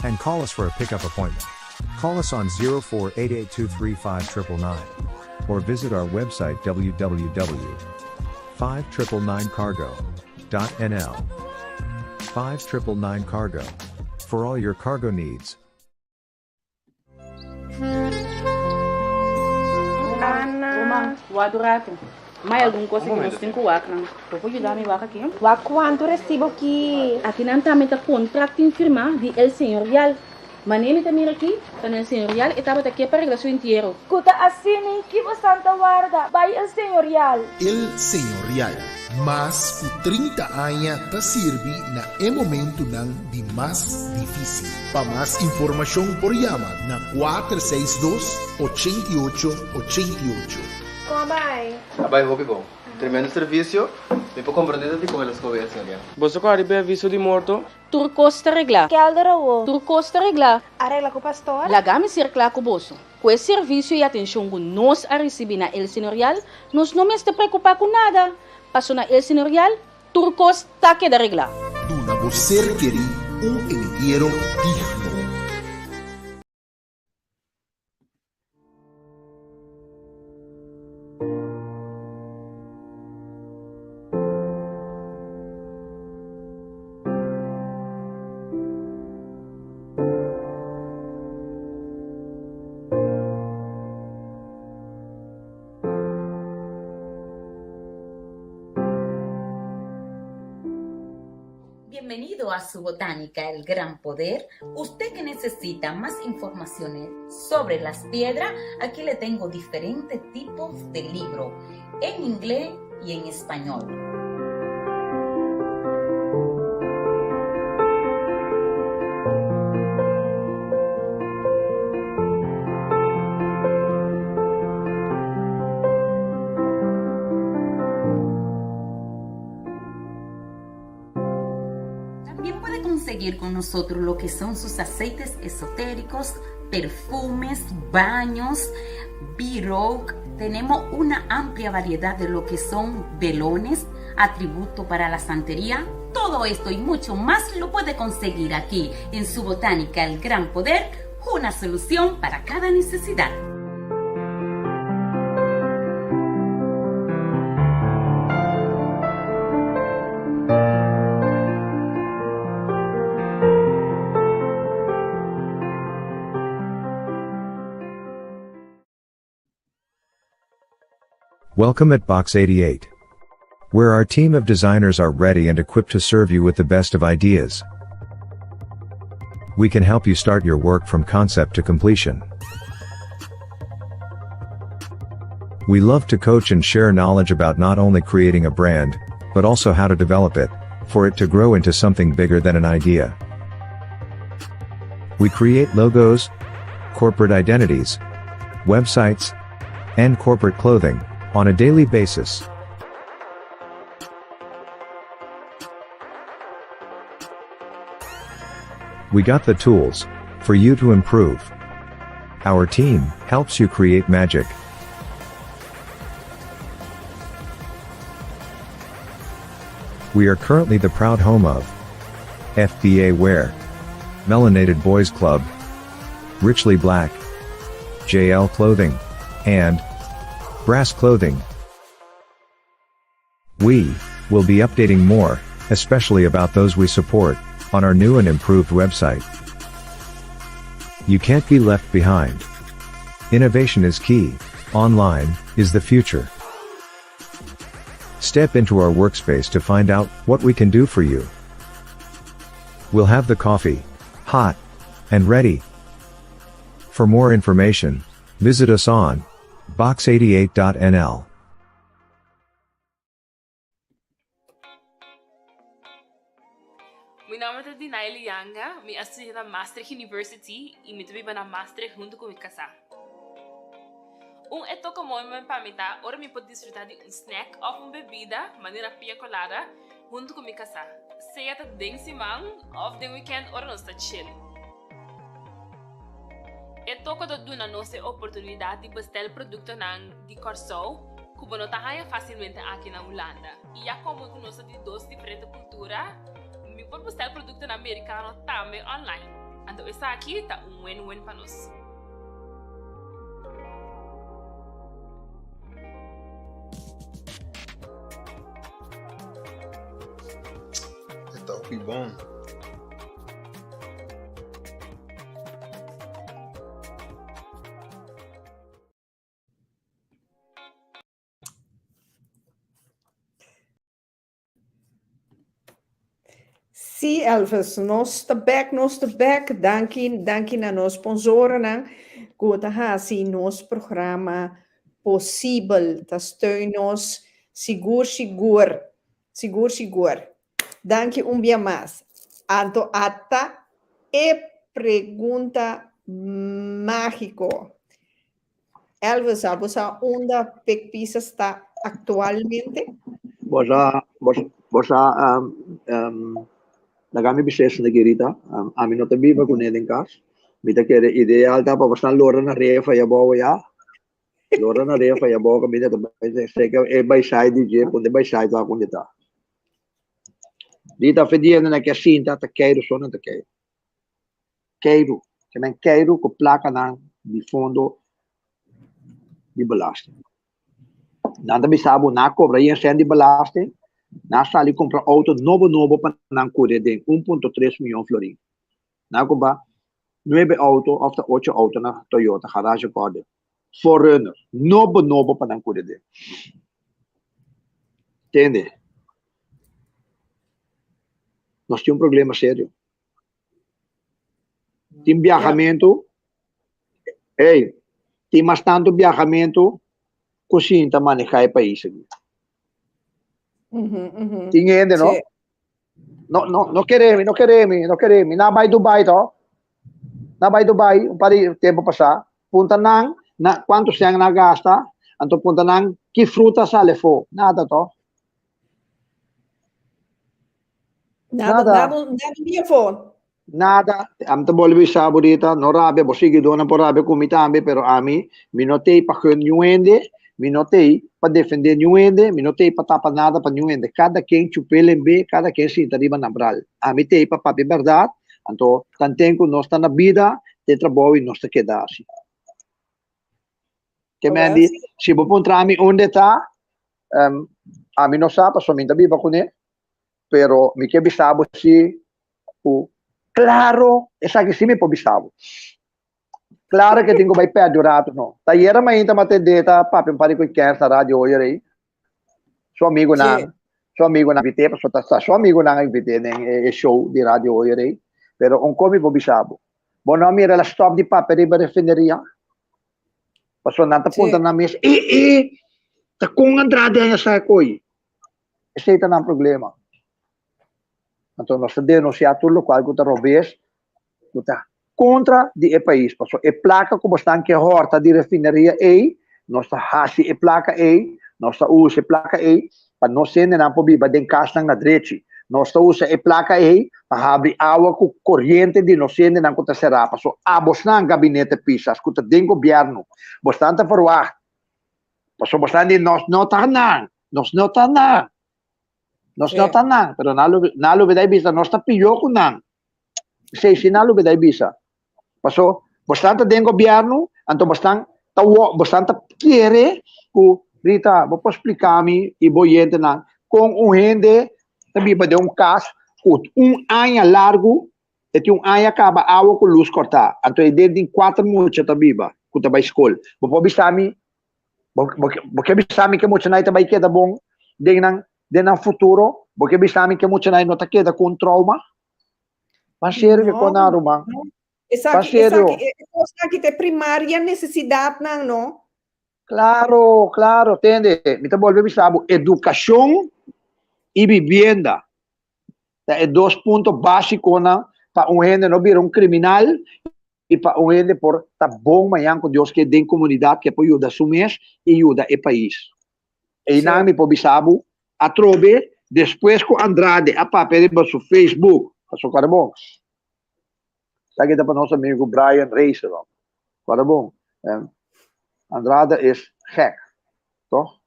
And call us for a pickup appointment. Call us on 0488235999. Or visit our website www.5999cargo.nl. 5999 Cargo. For all your cargo needs. Ana. Ruman, wak un ratu. Mai algun kos ku nos tin ku wak nan. Bo por yuda mi wak aki? Wak kuantu resibo aki? Aki nan tambe ta kontrakt firmá di El Señorial. Manera mi ta mira aki, ta na El Señorial e tabata ke pa regla su entiero. Ku ta asina ki bo ta warda, bai El Señorial. El Señorial, mas ku 30 aña ta sirbi na e momentonan di mas difísil. Pa mas informashon por yama na 462 88 88. Kon bai? Bai hopi bon. Tremendo servisio. Mi por komprondé dikon el a skohe El Señorial. Boso a risibí aviso di morto? Tur kos ta reglá. Kelder awo. Tur kos ta reglá. A regla ku pastor? Laga mi ser kla ku boso. Ku e servisio i atenshon ku nos a risibí na El Señorial, nos no mester preokupá ku nada. Paso na El Señorial, tur kos ta keda reglá. Duna bo ser kerí un entiero digno. Bienvenido a su botánica El Gran Poder. Usted que necesita más informaciones sobre las piedras, aquí le tengo diferentes tipos de libro en inglés y en español. También puede conseguir con nosotros lo que son sus aceites esotéricos, perfumes, baños, b Tenemos una amplia variedad de lo que son velones, atributo para la santería. Todo esto y mucho más lo puede conseguir aquí en su botánica El Gran Poder, una solución para cada necesidad. Welcome at Box 88, where our team of designers are ready and equipped to serve you with the best of ideas. We can help you start your work from concept to completion. We love to coach and share knowledge about not only creating a brand, but also how to develop it, for it to grow into something bigger than an idea. We create logos, corporate identities, websites, and corporate clothing on a daily basis. We got the tools for you to improve. Our team helps you create magic. We are currently the proud home of FBA Wear, Melanated Boys Club, Richly Black, JL Clothing, and Brass Clothing. We will be updating more, especially about those we support, on our new and improved website. You can't be left behind. Innovation is key. Online is the future. Step into our workspace to find out what we can do for you. We'll have the coffee hot and ready. For more information, visit us on box88.nl. Mi nomber ta Dinaily Yanga, mi a studia na Maastricht University y mi ta biba na Maastricht hunto cu mi casa. Un e toca mooi pa mi ta ora mi por disfruta di un snack of un bebida, manera pia colada, hunto cu mi casa, sea ta den siman of den weekend ora nos ta chill. E toca ta duna nos e oportunidad di bestel productonan di Corsou cu bo no ta haya facilmente aki na Hulanda. Y ya como cu nos ta di dos diferente cultura, mi por bestel productonan Mericano tambe online. Anto esaki ta un win-win pa nos. E ta hopi bon. Sí, Elvis, nos ta bek, nos ta bek. Danki, danki na nos sponsorennan ku ta hasi nos programa posibel, ta steun nos sigur sigur, sigur sigur. Danki un bia mas. Anto ata e pregunta mágiko. Elvis, abo sa unda Pik Pisas ta aktualmente? Bo sa, bo, bo sa, um, um, laga mi bisa esaki Rita, um, ami no ta biba kuné den kas. Mi ta kere ideal ta pa bo stan lora na refa ya bou ya. Lora na refa ya bou kaminda ta bai seka e bai sai di dje, kundi bai sai ta kundi ta. Rita, fe dia nan ke sinta ta keiru so nan ta keiru. Keiru, ke men keiru ku plakanan di fondo di belasting. Nan ta bisa bo nan a kobra yen sèn di belasting, nan a sali kumpra outo nobo nobo pa nan kore den 1.3 miyon florin. Nan a kumpra nuebe outo òf ta ocho outo na Toyota Garage Kòrde, 4Runner, nobo nobo pa nan kore den. Tende? Nos tin un problema serio. Tin biahamentu, ey, tin mas tantu biahamentu ku sinta manehá e pais aki. Tin hende, no? No, no, no kere mi, no kere mi, no kere mi. Nan bai Dubai to. Nan bai Dubai un par di tempu pasá. Punta nan na kuantu sèn nan a gasta, anto punta nan ki fruta sali afó. Nada to. Nada, nada, nada di afó. Nada. Ami ta bolbe bisa bo Rita, no rabia, bo siguidónan por rabia ku mi tambe, pero ami, mi no t'ei pa gun niun hende, mi no t'ei pa defendé niun hende, mi no t'ei pa tapa nada pa niun hende. Kada ken chup'é lemb'é, kada ken sinta riba nan bral. Ami t'ei pa papia bèrdat, anto tanten ku nos ta na bida, den trabou i nos ta keda asi. Ke men di, si bo puntra mi unda e ta, ami no sa pasobra mi ta biba kuné, pero mi ke bisa bo si ku klaro, esaki si mi por bisa bo, klaro ke tin ku bai pèrdè un ratu no. Ta ayera mainta mi a tendé ta papia un par di ku e kèns na radio oyer ei, su amigunan, su amigunan a invit'é pasobra ta su amigunan a invit'é den e show di radio oyer ei, pero un kos mi por bisa bo, bo no a mira el a stòp di papia riba refineria? Pasobra nan ta puntra nan mes, e e, ta kon Andrade haña sa e koi? Esei ta nan problema. Anto nos ta denunsiá tur lokual ku ta robes, ku ta kontra di e pais. Pasobra e plaka ku bosnan ke hòrta di refineria ei, nos ta hasi e plaka ei, nos ta usa e plaka ei pa nos hendenan por biba den kasnan na drechi. Nos ta usa e plaka ei pa habri awa ku koriente di nos hendenan ku ta será. Pasobra abosnan, gabinete Pisas, ku ta den gobièrnu, bosnan ta verwagt. Pasobra bosnan di nos no ta nan, nos no ta nan, nos no ta nan. Pero nan nan lo bida i bisa nos ta pió ku nan. Esei si nan lo bida i bisa. Paso bosnan ta den gobièrnu, anto bosnan ta bosnan ta kere ku Rita, bo por splika mi i bo oyentenan kon un hende ta biba den un kas ku un aña largu, e tin un aña kaba awa ku lus kòrtá, anto e den tin kuater mucha ta biba ku ta bai skol. Bo por bisa mi? Bo ke bisa mi ke muchanan ta bai keda bon den nan den nan futuro? Bo ke bisa mi ke muchanan no ta keda ku un trauma? Ban serio ke kon nan ruman. Ban serio. Esaki, esaki ta e primaria nesesidatnan, no? Claro, claro, tende, mi ta bolbe bisa bo, educacion y vivienda ta e dos punto basiconan pa un hende no bira un criminal y pa un hende por ta bon mañan cu Dios ke den comunidad ke por yuda su mes y yuda e pais. Eynan mi por bisa bo atrobe despues cu Andrade a papia riba su Facebook, pasobra cuando bon, Esaki ta pa nos amigo Brian Reiserom. Guarda bon, Andrade is gek, toch?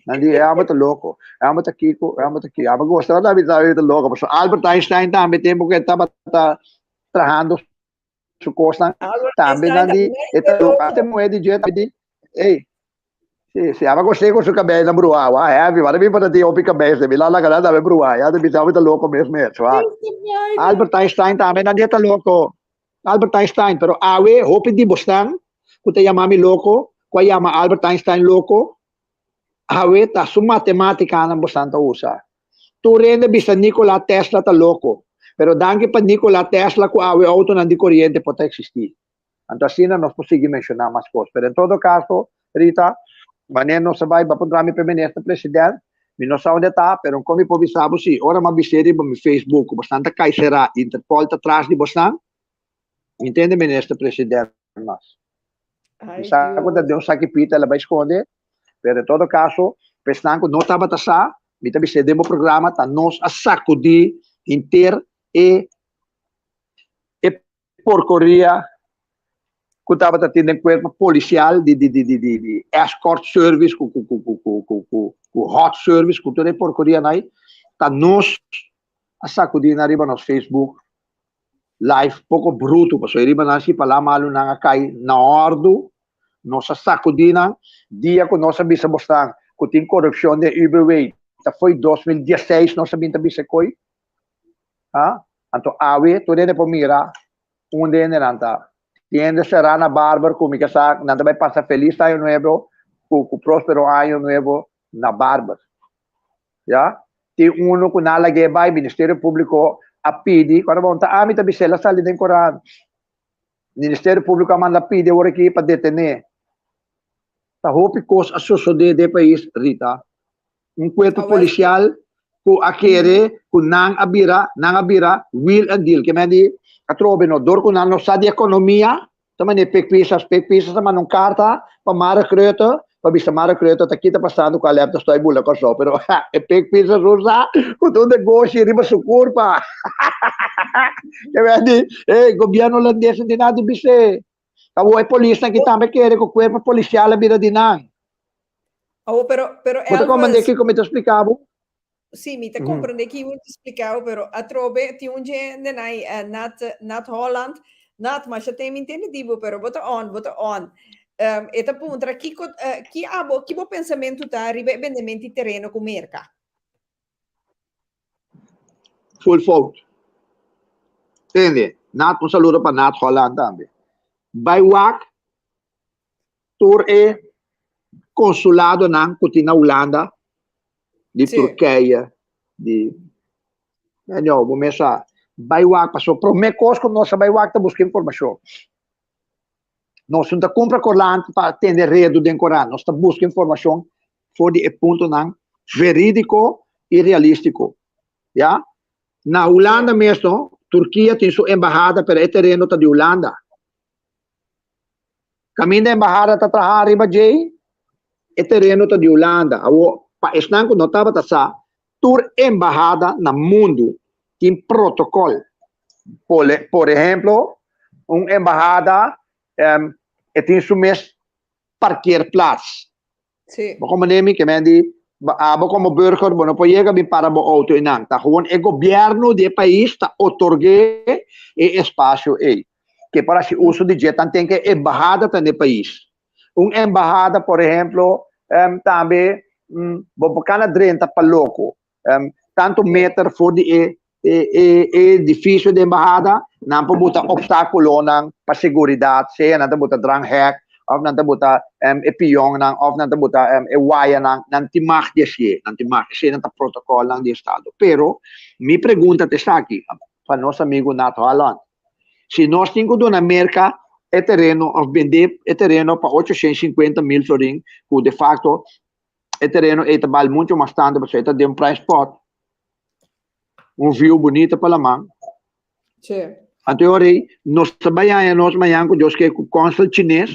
Nan di, e homber ta loco, e homber ta kiko, e homber ta ki. Abo gosta ora mi ta loco, pasobra Albert Einstein tambe tempo ku e tabata trahando su kosnan, tambe nan di e ta loco. Hasta e muher di dje tambe di, ey, Si, si aba gosté ku su kabei na bruá, wa heavy, wak mi por tin hopi kabei, si mi la laga nan tambe bruá, ya ta bisa mi ta loko mes mes, wak. Albert Einstein tambe nan di e ta loko, Albert Einstein, pero awe hopi di bosnan ku ta yama mi loko, ku a yama Albert Einstein loko, awe ta su matematikanan bosnan ta usa. Tur hende bisa Nikola Tesla ta loko, pero danki pa Nikola Tesla ku awe outonan di koriente por ta eksistí. Anto asina nos por sigui menshoná mas kos. Pero en todo kaso, Rita, manera nos a bai, bo a puntra mi pa e minister president, mi no sa unda e ta, pero kon mi por bisa bo si, ora mi a bis'é riba mi Facebook ku bosnan ta kai será, Interpol ta tras di bosnan, mi ntende minister president mas. Mi sa ku ta den un saki pita el a bai skonde, pero en todo kaso, pa esnan ku no tabata sa, mi ta bis'é den bo programa ta nos a sakudí henter e e porkoria ku tabata tin den kuerpo polisial di di di di di di escort service ku ku ku ku ku ku ku ku hot service ku tur e porkorianan ei ta nos a sakudí nan riba nos Facebook live poko bruto pasobra riba nan si palabra malu nan a kai na òrdu nos a sakudí nan dia ku nos a bisa bosnan ku tin korupshon den UBW ta foi 2016 nos a bin ta bisa e koi Ha? Anto awe tur hende por mira unda hendenan ta. Tin hende será na barber ku mi ke sa nan ta bai pasa felis año nuevo ku ku próspero año nuevo na barber. Ya? Tin uno ku nan a lag'é bai, Ministerio Públiko a pidi, kòrda bon, ta ami ta bis'é, el a sali den korant. Ministerio Públiko a manda pidi awor aki pa detené. Ta hopi kos a sosodé den e pais, Rita. Un kuerpo polisial ku a kere ku nan a bira, nan a bira wheel and deal. Ke men di atrobe no, dor ku nan no sa di ekonomia, ta manera Pik Pisas, Pik Pisas a manda un karta pa Mark Rutte, pa bisa Mark Rutte ta kita pasando ku Alep ta stoi bula Kòrsou. Pero e Pik Pisas no sa ku ta un negoshi riba su kurpa. Ke men di, e gobièrnu holandes no tin nada di bis'é. Awor e polisnan ki tambe kere ku kuerpo polisial a bira di nan. Awor, pero, pero Bo ta komprendé Elvis, kiko mi ta splika bo? sí, mi ta komprendé kiko bo ta splika bo, pero atrobe tin un dje den ai Nat, Nat Holland, Nat, masha ten mi ntende di bo, pero bo ta on, bo ta on. E ta puntra kiko, ki abo, ki bo pensamentu ta riba e bendemento di tereno ku Merka? Full fout. Tende, Nat, un saludo pa Nat Holland tambe. Bai wak tur e konsuladonan ku tin na Hulanda, di Turkije, di anyhow, bo mes sa. Bai wak, pasobra promé kos ku nos a bai wak ta buska informashon. Nos no ta kumpra korant pa tende redu den korant, nos ta buska informashon for di e puntonan verídiko i realístiko. Ya. Na Hulanda mes no, Turkia tin su embahada pero e tereno ta di Hulanda. Kaminda embahada ta traha riba djei, e tereno ta di Hulanda. Awor, pa esnan ku no tabata sa, tur embahada na mundu tin protokòl. Por ehemplo, un embahada e tin su mes parkeerplaats. Sí. Bo comprende mi? Ke men di, abo como burger bo no por yega bin para bo auto einan. Ta gewoon e gobierno di e pais ta otorg'é e espacio ei. Ke por haci uso di dje tanten ke embahada ta n'e pais. Un embahada, por ehemplo, tambe bo por kana drenta pa loko. Tanto meter for di e e e edifisio di embahada, nan por buta opstakulonan pa seguridat, sea nan ta buta dranghek òf nan ta buta e pionnan, òf nan ta buta e wayanan, nan tin mag di hasié, nan tin mag, esei nan ta protokòlnan di estado. Pero, mi pregunta ta esaki, pa nos amigu Nat Holland, si nos tin ku duna Merka e tereno òf bendé e tereno pa 850.000 florin, ku de fakto e tereno ei ta bal mucho mas tantu pasobra e ta den un prime spot, un view bunita pa laman. Sí. Anto e ora ei nos ta bai haña nos mañan ku Dios ke ku kònsel chines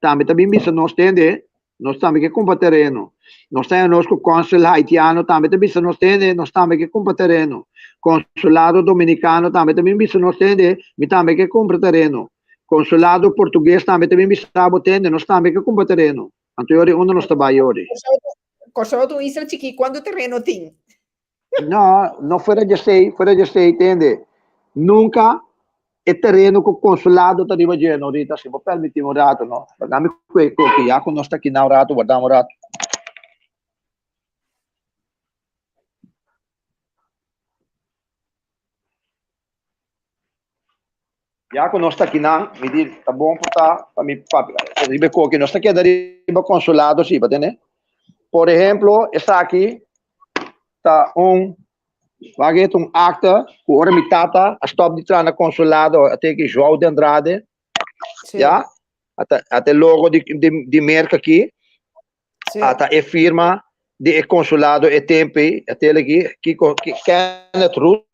tambe ta bin bisa nos tende, nos tambe ke kumpra tereno. Nos ta haña nos ku kònsel haitiano tambe ta bisa nos tende, nos tambe ke kumpra tereno. Konsulado dominikano tambe ta bin bisa nos tende, mi tambe ke kumpra tereno. Konsulado portugues tambe ta bin bisa bo tende, nos tambe ke kumpra tereno. Anto yori unda nos ta bai yori? Kòrsou ta un isla chikí, kuantu tereno tin? No, no fuera di esei, fuera di esei, tende. Nunka e tereno ku konsulado ta riba dje, no, Rita, si bo permití un ratu, no. Laga mi kue koki, ya ku nos ta aki na un ratu, warda un ratu. Ya ku nos ta akinan, mi di ta bon por ta pa mi papia riba e koki. Nos ta keda riba konsulado si, bo tende? Por ehemplo, esaki ta un, wak e ta un akta ku ora mi tata a stòp di traha na konsulado, a teki João de Andrade, ya, ata ata e logo di di Merka aki, ata e firma di e konsulado e tempu ei, a tele aki, kiko, Kenneth Ruth.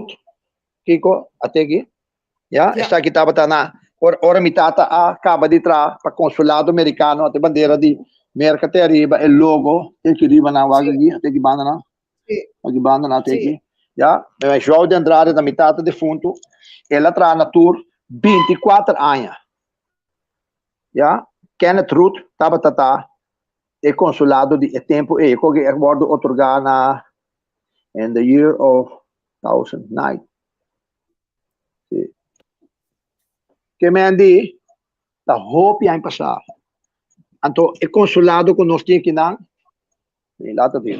Kiko a teki? Ya, esaki tabata na ora, ora mi tata a kaba di traha pa konsulado merikano, ate bandera di Merka te ariba, e logo teki riba nan wak aki, a teki banda nan. Aki banda nan teki. Ya, João de Andrade ta mi tata defuntu, el a traha na tur 24 aña. Ya, Kenneth Ruth tabata ta e konsulado di e tempu ei, koke a wòrdu otorgá na in the year of 2009. Sí. Ke men di, ta hopi aña pasá. Anto e konsulado ku nos tin akinan, lata di,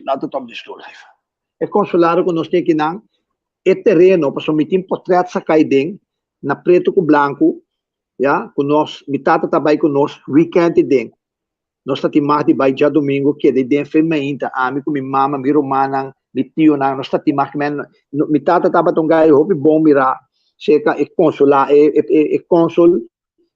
lata top di stoel even. E konsulado ku nos tin akinan, e tereno, pasobra mi tin potrèt saká aden, na pretu ku blanku, ya, ku nos, mi tata ta bai ku nos wikènt aden. Nos ta tin mag di bai djadumingu keda den fe mainta, ami ku mi mama, mi rumannan, mi tionan, nos ta tin mag men mi tata tabata un gai hopi bon mirá serka e konsulá e e konsul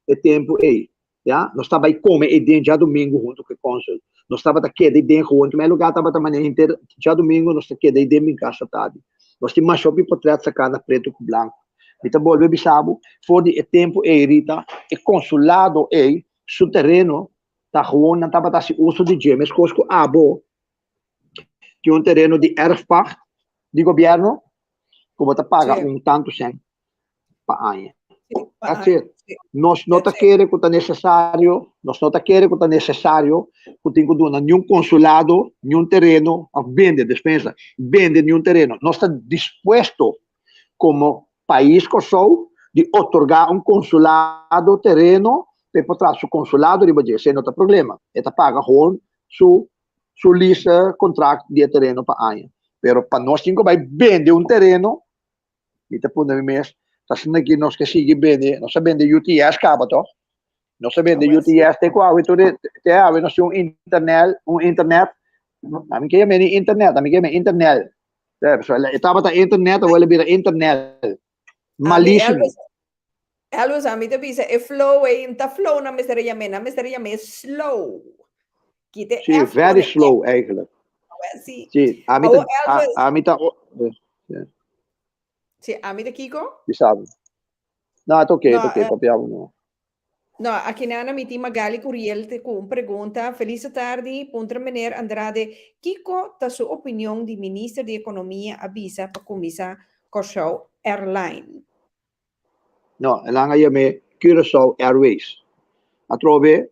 e tempu ei, ya, nos ta bai kome ei den djadumingu huntu ku e konsul, nos tabata keda ei den gewoon, e lugá tabata manera henter djadumingu nos ta keda ei den bin kasa tardi, nos tin masha hopi potrèt saká na pretu ku blanku, mi ta bolbe bisa bo for di e tempu ei Rita e konsulado ei Su tereno ta gewoon nan tabata hasi uso di dje, meskos ku abo tin un tereno di erfpacht di gobièrnu ku bo ta paga un tantu sèn pa aña. That's it. Nos no ta kere ku ta nesesario, nos no ta kere ku ta nesesario ku tin ku duna niun konsulado niun tereno òf bende, despensa, bende niun tereno. Nos ta dispuesto komo pais Kòrsou di otorgá un konsulado tereno pa e por traha su konsulado riba dje, esei no ta problema, e ta paga hon su su lease kontrakt di e tereno pa aña. Pero pa nos tin ku bai bende un tereno, mi ta puntra mi mes, ta asina aki nos ke sigui bende, nos a bende UTS kaba tòg? Nos a bende UTS te ku awe tur te awe nos tin un internel, un internet, ami ke yam'é ni internet, ami ke yam'é internel. E tabata internet, awor el a bira internel. Malísimo. Elvis, ami ta bisa e flow ei, no ta flow nan mester a yam'é, nan mester a yam'é slow. Kita e Sí, F very pone slow eigenlijk. Sí. Sí, ami Awor, ta, Elvis. ami ta, Sí, ami ta kiko? Bisa bo. No, ta oké, No, ta oké, papia bo no. No, aki nan mi tin Magali Curiel te ku un pregunta. Felis atardi, puntra meneer Andrade, kiko ta su opinion di minister di Ekonomia a bisa pa kuminsá Kòrsou Airline? No, e nan a yam'é Curaçao Airways. Atrobe,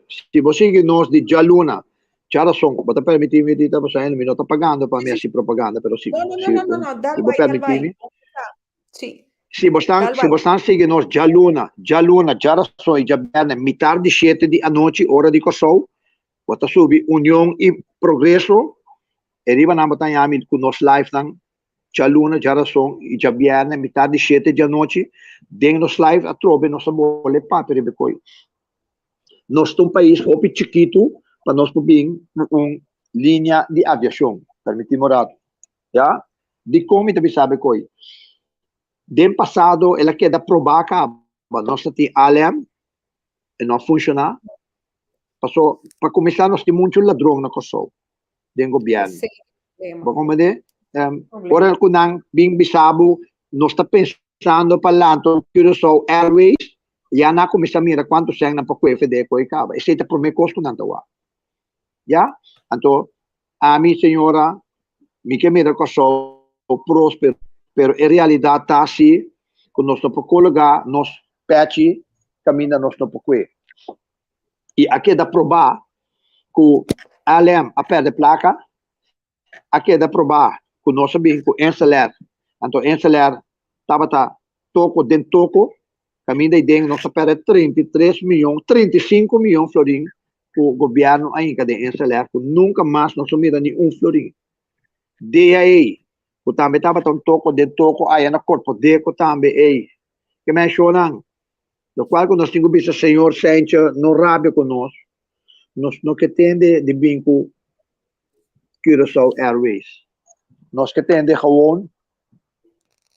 si bo sigui nos di djaluna, djarason, bo ta permití mi Rita, pasobra mi no ta pagando pa mi hasi propaganda, pero si No, no, no, no, no, no, dal si bo bai, dal permití bai. mi. Sí. Si bo stan, si bo stan sigui nos djaluna, djaluna, djarason i djabièrnè mitar di shete di anochi ora di Kòrsou, bo ta subi Union i Progreso, e riba nan bo ta haña mi ku nos live nan djaluna, djarason i djabièrnè mitar di shete di anochi, den nos live atrobe nos ta bole papia riba e koi. Nos ta un pais hopi chikitu pa nos por bin ku un linea di aviashon. Permití mi un ratu. Ya? Dikon mi ta bisa bo e koi? Den pasado el a keda probá kaba. Nos ta tin ALM, e no a funshoná. Paso, pa kuminsá nos tin muchu ladron na Kòrsou, den gobièrnu. Bo komprendé? Ora ku nan bin bisa bo, nos ta pensando pa lanta Curaçao Airways, ya nan a kuminsá mira kuantu sèn nan por kue fedé koi kaba. Esei ta promé kos ku nan ta wak. Ya? Anto, ami señora, mi ke mira Kòrsou próspero, pero e realidat ta si ku nos no por kologá nos pèchi kaminda nos no por kue. I a keda probá ku ALM a pèrdè plaka, a keda probá ku nos a bin ku Inselair, anto Inselair tabata toko den toko, kaminda ei den nos a pèrdè 33 miyon, 35 miyon florin ku gobièrnu a hinka den Inselair ku nunka mas nos a mira ni un florin. DAE, ku tambe tabata un toko den toko aya na Korpodeko tambe ei. Ke menshonan, lokual ku nos tin ku bisa señor Sentje no rabia ku nos, nos no ke tende di bin ku Curaçao Airways. Nos ke tende gewoon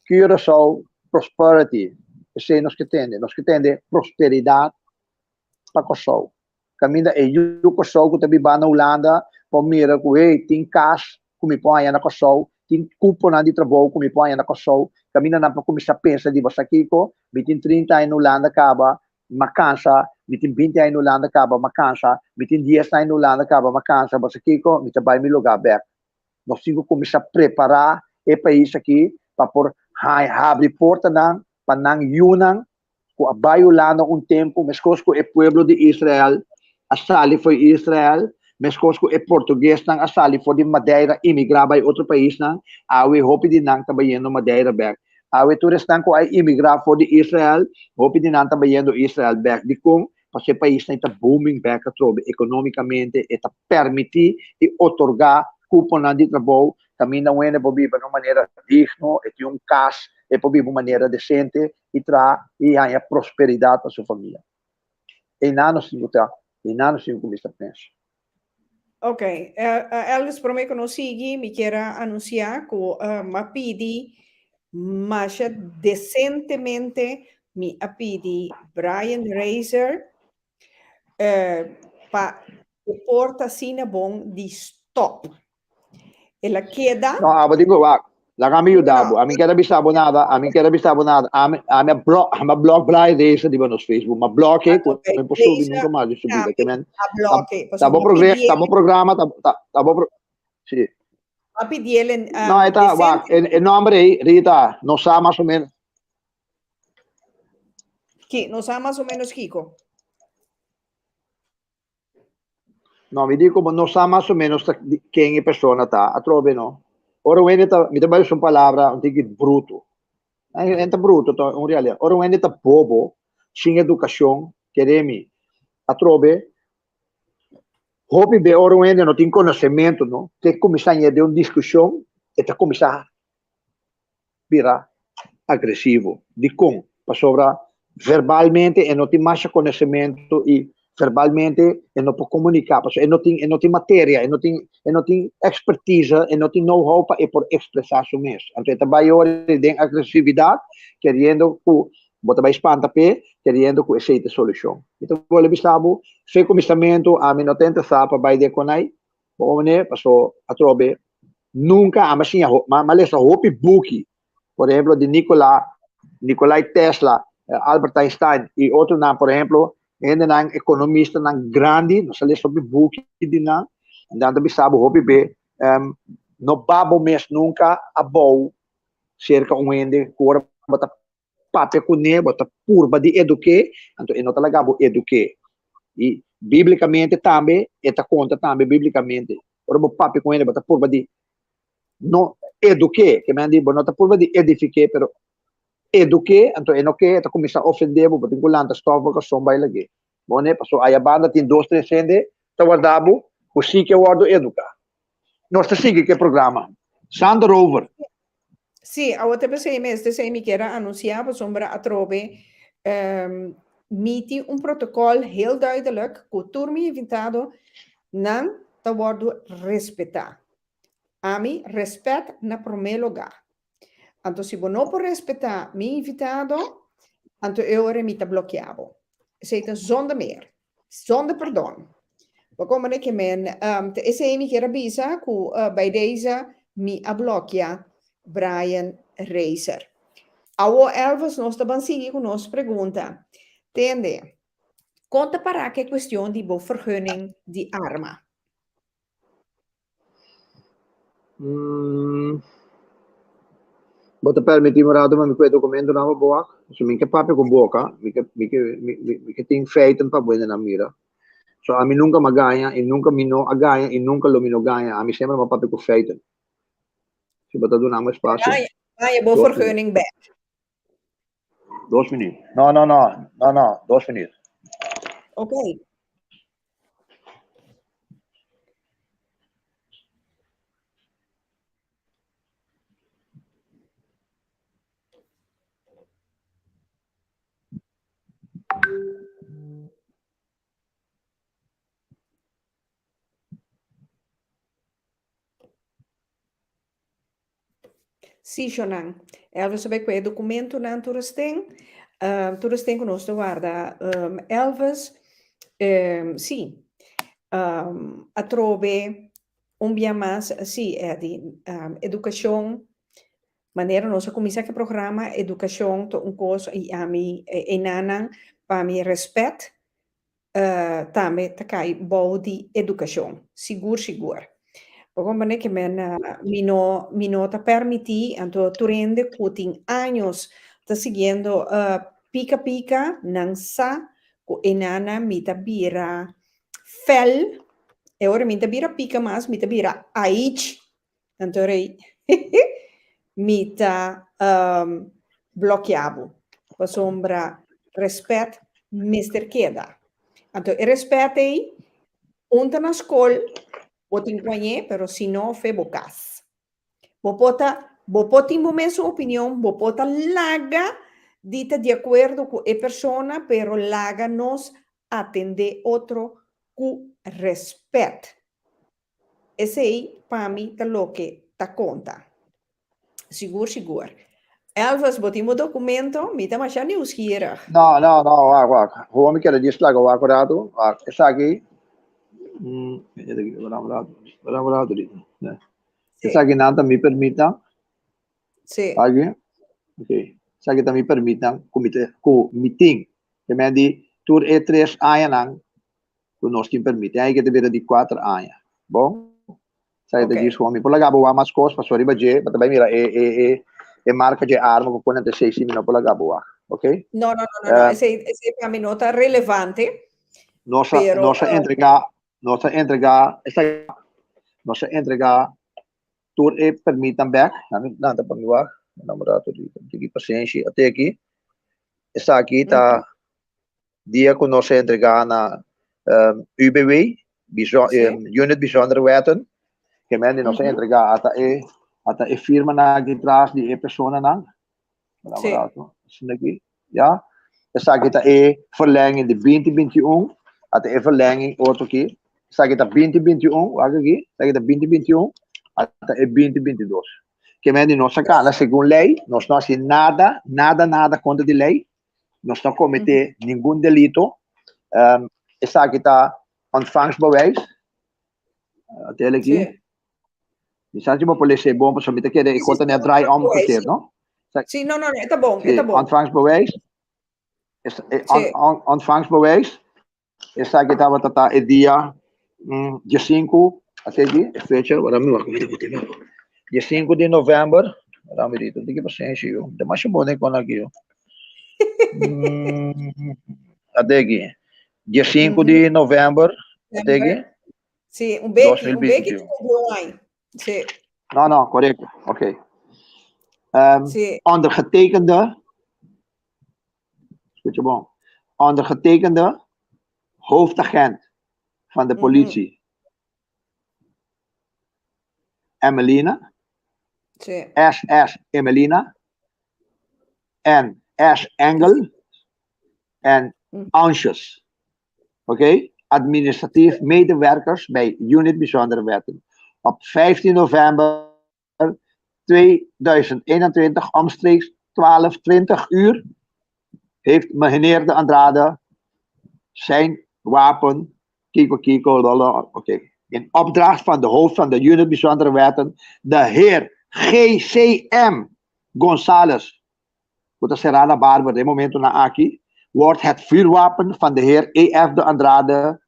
Curaçao Prosperity. Esei nos ke tende. Nos ke tende prosperidat pa Kòrsou. Kaminda e yu Kòrsou ku ta biba na Hulanda por mira ku hey tin kas ku mi por haña na Kòrsou, tin kuponan di trabou ku mi por haña na Kòrsou. Kaminda nan por kuminsá pensa di bo sa kiko, mi tin trinta aña na Hulanda kaba, m'a kansa, mi tin binti aña na Hulanda kaba, m'a kansa, mi tin dies aña na Hulanda kaba, m'a kansa, bo sa kiko, mi ta bai mi lugá bèk. Nos tin ku kuminsá prepará e pais aki pa por haña habri portanan pa nan yunan ku a bai Hulanda un tempu, meskos ku e pueblo di Israel a sali for Israel, meskos ku e portuguesnan a sali for di Madeira imigrá bai otro paisnan, awe hopi di nan ta bayendo Madeira bèk. Awe tur esnan ku a imigrá for di Israel, hopi di nan ta bayendo Israel bèk. Dikon? Pasobra e paisnan ta booming bèk atrobe ekonómikamente, e ta permití i otorgá kuponan di trabou kaminda un hende por biba na un manera digno, e tin un kas, e por biba un manera desente i traha i haña prosperidat pa su famia. Einan nos tin ku ta, einan nos tin ku kuminsá pensa. Ok, Elvis, promé ku nos sigui, mi kier a anunsiá ku mi a pidi masha desentemente, mi a pidi Brian Reiser pa e por ta asina bon di stòp. El a keda. No, abo tin ku wak. Laga mi yuda bo. Ami ker a bisa bo nada, ami ker a bisa bo nada. Ami, ami a blok, ami a blok Brian Reiser riba nos Facebook. Mi a blok'e ku no por subi nunka mas di su bida. Ke men, ta bo progre, ta bo programa, ta, ta, ta bo pro, si. A pidiel en, No, e ta, wak, e, e nomber ei, Rita, no sa mas o menos. Ki, no sa mas o menos kiko? No, mi di como no sa mas o menos ta ken e persona ta, atrobe no. Ora un hende ta, mi ta bai usa un palabra un tiki bruto. Hende ta bruto, ta un realidad. Ora un hende ta bobo, sin educacion, kere mi, atrobe, hopi be ora un hende no tin conocemento, no, te cuminsa ñe den un discusion, e ta cuminsa bira agresivo. Dikon? Pasobra verbalmente e no tin masha konosementu i verbalmente e no por komuniká, pasobra e no tin e no tin materia, e no tin e no tin ekspertise, e no tin know-how pa e por ekspresá su mes. Anto e ta bai ora den agresividat keriendo ku bo ta bai spanta p'e, keriendo ku esei ta e solushon. Mi ta bolbe bisa bo, fe kuminsamentu ami no ta interesá pa bai den konai, Bo mane paso atrobe nunca ama siña ma lesa hopi buki, por ehemplo di Nikola, Nikolai Tesla, Albert Einstein y otronan, por ehemplo, hendenan economistanan grandi, nos a lesa hopi buki di nan, nan ta bisa bo hopi be, no ba bo mes nunca abou cerca un hende cu ora bo ta papia kuné, bo ta purba di eduk'é, anto e no ta laga bo eduk'é. I bíblikamente tambe, e ta konta tambe bíblikamente. Ora bo papia ku hende, bo ta purba di no eduk'é, ke men di bo no ta purba di edifik'é, pero eduk'é, anto e no ke, e ta kuminsá ofendé bo, bo tin ku lanta stòf bo karson bai lag'é. Bo ne, pasobra aya banda tin dos, tres hende ta warda bo ku si ke wòrdu eduká. Nos ta sigui ku e programa. Sander Rover. Sí, awor ta p'esei mes, t'esei mi kier a anunsiá pasobra atrobe. Mi tin un protocol heel duidelijk cu tur mi invitado nan ta wordo respeta. Ami respet na prome lugar. Anto si bo no por respeta mi invitado, anto e ora mi ta blokea bo. Esey ta zonder meer, zonder perdon. Bo comprende ke men, um, ta esey mi kier a bisa cu uh, bij deze mi a blokea Brian Reiser. Awo Elvis nos ta ban sigui cu nos pregunta. Tende, con ta para cu e cuestion di bo vergunning di arma? Mm. Bo ta permití un rato pa mi kue dokumentonan pa bo wak? So mi ke papia ku boka, mi ke mi ke mi mi ke tin feiten pa bo hendenan mira. So ami nunka m'a gaña i nunka mi no a gaña i nunka lo mi no gaña. Ami semper m'a papia ku feiten. Si bo ta duna mi espasio. Gaña, gaña bo vergunning bek. Dos minuut. No, no, no. No, no. Dos minuut. Oké. Sí, Shonan. Elvis a bai ku e dokumentonan tur esten. Uh, tur esten ku nos ta warda. Um, Elvis, um, sí. Um, atrobe un bia mas, sí, Eddie. Um, edukashon, manera nos a kuminsá ku e programa, edukashon ta un kos i ami e enanan pa mi rèspèt tambe ta kai bou di edukashon, sigur sigur. Bo komprende ke men mi no mi no ta permití anto tur hende ku tin años ta siguiendo pika pika nan sa ku e nana mi ta bira fel, e ora mi ta bira pika mas mi ta bira aich Anto rei, mi ta um, blokea bo, pasobra respet mester keda. Anto e respet ei, un ta na skol, bo tin ku hañ'é, pero si no, fe bo kas. Bo por ta, bo por tin bo mesun opinion, bo por ta laga di ta di akuerdo ku e persona, pero laga nos atendé otro ku respet. Esei pa mi ta loke ta konta. Sigur sigur. Elvis, bo tin bo dokumento? Mi ta masha nieuwsgierig. No, no, no, wak, wak. Gewoon mi kere djis laga wak un ratu. Wak, esaki, mm, wak un ratu, wak un ratu di. Esaki nan ta mi permitnan. Sí. Aki, ok. Esaki ta mi permitnan ku mi ta, ku mi tin. Te men di tur e tres añanan ku nos tin permit. E ke ta bira di kuater aña. Bon? Sa ta djis mi por laga bo wak mas kos pasobra riba dje bo ta bai mira e e e e marka dje arma ku pone ante sei si mi no por laga bo wak. Ok? No, no, no, no, no. Esei, esei pa mi no ta relevante. Nos a, Pero, nos a entrega, nos a entrega, esa, nos a entrega tur e permitnan bek. Nami lanta pa mi wak. Dame un rato di, di pasenshi. Ate aki. Esaki ta Dia ku nos a entregá na UBW, Unit Bijzondere Wetten, ke men di nos a entregá ata e ata e firmanan aki tras di e personanan. Sí. Asina aki, ya. Esaki ta e verlenging di binti binti un, ata e verlenging otro aki. Esaki ta binti binti un, wak aki, esaki ta binti binti un, ata e binti binti dos. Ke men di nos a kana segun lei, nos no hasi nada, nada, nada kontra di lei. Nos no comete ningun delito. Um, esaki ta ontvangstbewijs. Tel aki. Sí. Mi sa si bo por lesa e bon, pasobra mi ta kere e kota net draai omgekeerd, no? Sí, no, no, no, e ta bon, e ta bon. Ontvangstbewijs. Es, eh, on, on, ontvangstbewijs. Esaki tabata ta e dia diesinku, aseki e fecha, wara mi wak mi ta pudi mira. Diesinku di novèmber, wara mi rito, tiki pasenshi yu, ta masha bon e kon aki yu. Ateki, diesinku di novèmber, ateki. Sí, un beki, un beki ta kumpli un aña. Sí. No, no, korekto, oké. Um, Sí. Ondergetekende Escucha bon. Ondergetekende hoofdagent van de politie. Emelina. Sí. SS Emelina. En S Engel. En Anxious. Oké? Administratief medewerkers bij Unit Bijzondere Wetten. Op 15 november 2021 omstreeks 12:20 uur heeft meneer de Andrade zijn wapen, kiko kiko, lolo, oké, in opdracht van de hoofd van de Unit Bijzondere Wetten, de heer GCM González, ku ta será na Barber den momentonan aki, wordt het vuurwapen van de heer EF de Andrade,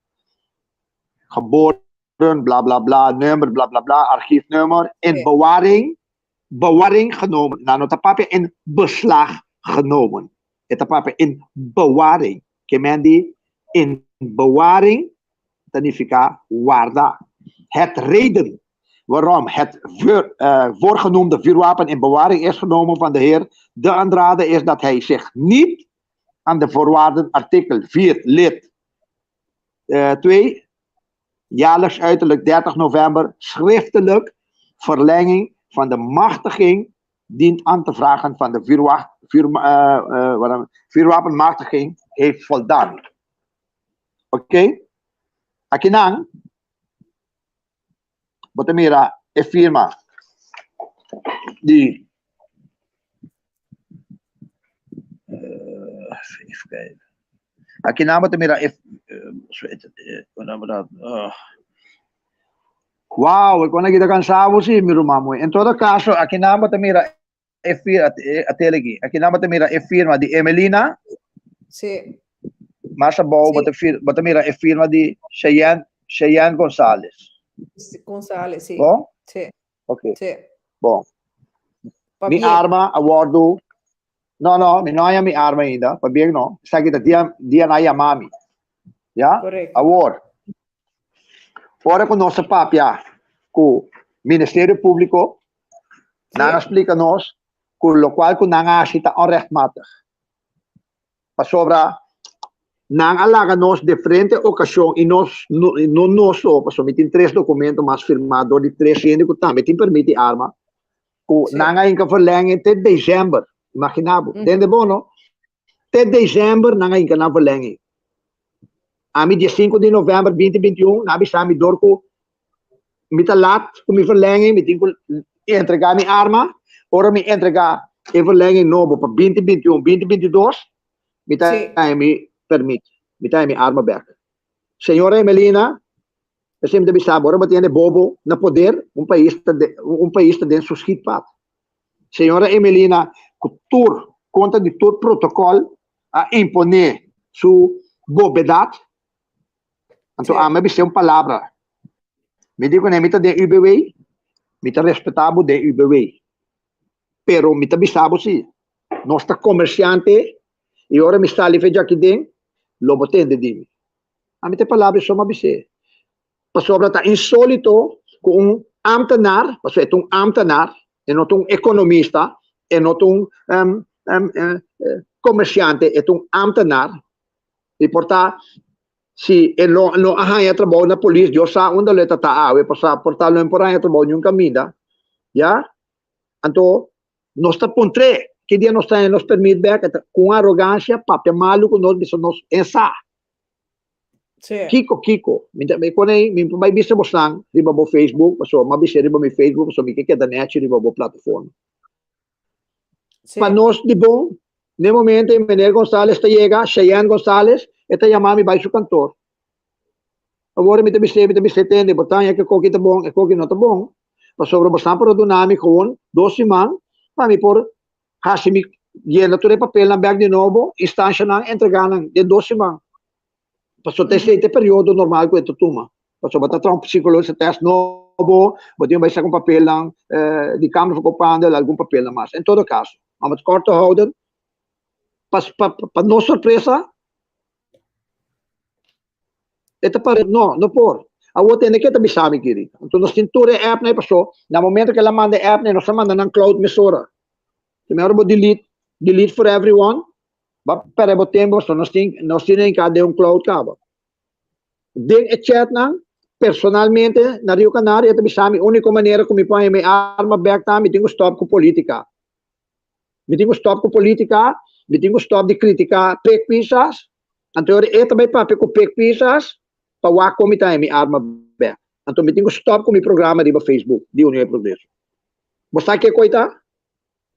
geboren, bla bla bla, nummer, bla bla bla, archiefnummer, in bewaring, bewaring genomen. Nan no ta papia in beslag genomen. E ta papia in bewaring. Ke men di in bewaring ta nifiká warda. Het reden waarom het voorgenoemde vuurwapen in bewaring is genomen van de heer De Andrade is dat hij zich niet aan de voorwaarden artikel 4 lid 2 jaarlijks uiterlijk 30 november schriftelijk verlenging van de machtiging dient aan te vragen van de vuurwapenmachtiging heeft voldaan. Oké? Akinan, bo ta mira e firma di even kijken. Akinan bo ta mira e Wow, e kon aki ta kansa bo si, mi ruman moe. En todo caso, akinan bo ta mira e firma, atele aki, akinan bo ta mira e firma di Emelina. Sí. Mas abou bo ta fir, bo ta mira e firma di Cheyenne, Cheyenne Gonzalez. Gonzalez, sí. Bon? Sí. Ok. Sí. Bon. Pa Mi bien. arma a wordu, no, no, mi no haña mi arma ainda, pabien no. Esaki ta dia, dia nan a yama mi. Ya? Correcto. Awor, ora ku nos a papia ku Ministerio Públiko, nan a splika nos ku lokual ku nan a hasi ta onrechtmatig. Pasobra nan a laga nos diferente okashon i nos no no nos so, pasobra mi tin tres dokumento mas firmá dor di tres hende ku tambe tin permit di arma, ku nan a hinka verlenging te desèmber. Imaginá bo, tende bo no? Te desèmber nan a hinka nan verlenging. Ami dia sinku di novèmber binti 21 nan a bisa mi dor ku mi ta lat ku mi verlenging, mi tin ku entregá mi arma. Ora mi entregá e verlenging nobo pa binti 21, 2022, mi ta haña mi permit, mi ta haña mi arma bèk. Señora Emelina, esei mi ta bisa bo, ora bo tene bobo na poder, un pais ta un pais ta den su schietpad. Señora Emelina, ku tur, kontra di tur protokòl, a imponé su bobedat. Anto ami a bis'é un palabra. Mi di kuné mi ta den UBW, mi ta respetá bo den UBW. Pero mi ta bisa bo si, nos ta komersiante i ora mi sali fe djaki den, lo bo tende di mi. Ami ta e palabra esei mi a bis'é. Pasobra ta insólito ku un ámtenar, pasobra e ta un ámtenar, e no ta un ekonomista, e no ta un komersiante, e ta un ámtenar. I por ta si e no no a haña trabou na polis, Dios sa unda lo e ta ta awe, pasobra por ta lo e no por haña trabou niun kaminda, ya. Anto nos ta puntr'é, ki dia nos ta haña nos permit bèk? E ta ku un arogansia papia malu ku nos, bisa nos e sa. Kiko kiko? Mi ta mi pone mi por bai bisa bosnan riba bo Facebook pasobra mi a bisa riba mi Facebook pasobra mi ke keda nechi riba bo plataforma. Pa nos di bon, n'e momento ei meneer Gonzales ta yega, Cheyenne Gonzales, e ta yama mi bai su kantor. Awor mi ta bis'é, mi ta bis'é tende, bo ta haña ku e koki ta bon, e koki no ta bon, pasobra bosnan por a duna mi gewoon dos siman pa mi por hasi mi yena tur e papelnan bèk di nobo, instanshanan entregá nan den dos siman. Pasobra ta esei ta e periodo normal ku e ta tuma. Pasobra bo ta traha un psikologische tèst nobo, bo tin ku bai saka un papelnan di Kamer van Koophandel, algun papelnan mas. En todo kaso, om het kort te houden, pa pa nos sorpresa, e ta pare, no, no por. Awor tende ke ta bisa mi kiri. Anto nos tin tur e appnan ei paso na momento ku el a manda e appnan nos a manda nan cloud mesora. Primero bo delete, delete for everyone, Ba perde bo tempo pasobra nos tin nos tin enka den un cloud kaba. Den e chatnan personalmente na Rio Canario e ta bisa mi unico manera ku mi por haña mi arma bek ta mi tin ku stop ku politica. Mi tin ku stop ku politica, mi tin ku stop di critica pek pisas. Anto ora e ta bai papia ku Pik Pisas pa wak kon mi ta haña mi arma bek. Anto mi tin ku stòp ku mi programa riba Facebook di Union e Progreso. Bo sa ke koi ta?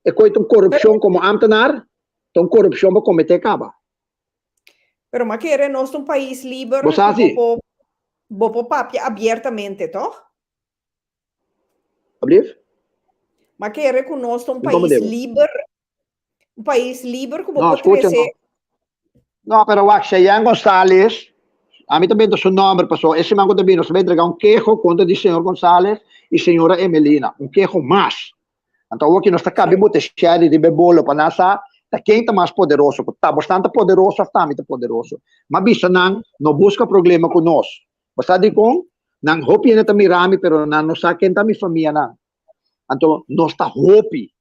E koi ta un korupshon komo ámtenar, ta un korupshon bo kometé kaba. Pero m'a kere nos ta un pais liber Bo sa ku si? bo por bo por papia abiertamente, tòg? Ablief? M'a kere ku nos ta un Mi komprendé pais bo. liber Un pais liber ku bo No, por skucha trese. no. No, pero wak, Cheyenne Gonzales, ami ta benta su nomber paso e siman ku ta bini nos ta bai entrega un keho kontra di señor Gonzales i señora Emelina, un keho mas. Anto awoki nos ta kabi bote sherry riba e bolo pa nan sa ta ken ta mas poderoso, ku ta bosnan ta poderoso of ta ami ta poderoso. M'a bisa nan, no buska problema ku nos. Bo sa dikon? Nan hopi hende ta mira mi pero nan no sa ken ta mi famianan. Anto nos ta hopi.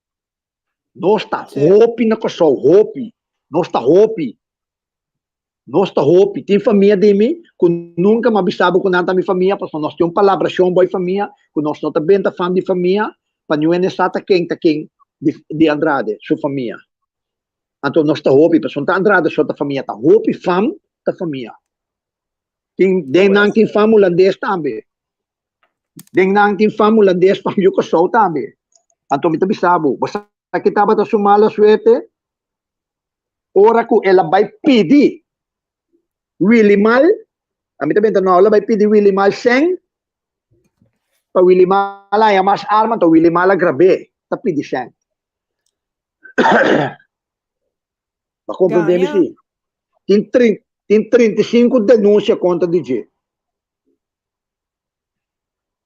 Nos ta hopi na Kòrsou, hopi. Nos ta hopi. Nos ta hopi. Tin famia di mi ku nunka m'a bisa bo ku nan ta mi famia, pasobra nos tin un palabrashon bo i famia ku nos no ta benta fam di famia pa niun hende sa ta ken ta ken di Andrade su famia. Anto nos ta hopi, pasobra no ta Andrade so ta famia, ta hopi fam ta famia. Tin den nan tin fam hulandes tambe. Den nan tin fam hulandes, fam yu Kòrsou tambe. Anto mi ta bisa bo, bo sa ki tabata su mala suerte? Ora ku el a bai pidi Willy Mal, ami ta benta no, el a bai pidi Willy Mal sèn, pa Willy Mal haña mas arma, anto Willy Mal a grab'é ta pidi sèn. Bo a komprendé mi si? Tin tin 35 denunsia kontra di dje.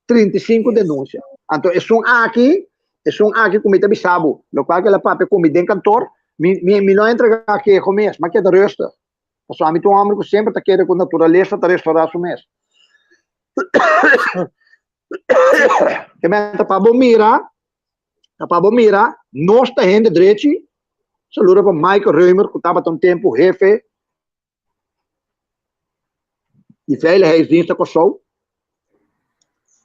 35 denuncia. Anto esun aki, esun aki ku mi ta bisa bo, lokual ku el a papia ku mi den kantor, mi, mi, mi no a entrega keho mes, mi a keda rustig. Pasobra ami ta un homber ku semper ta kere ku naturalesa ta restaurá su mes. Ke men ta pa bo mira, ta pa bo mira, nos ta hende drechi. Saludo pa Michael Reumer ku tabata un tempu hefe Di Veiligheidsdienst na Kòrsou.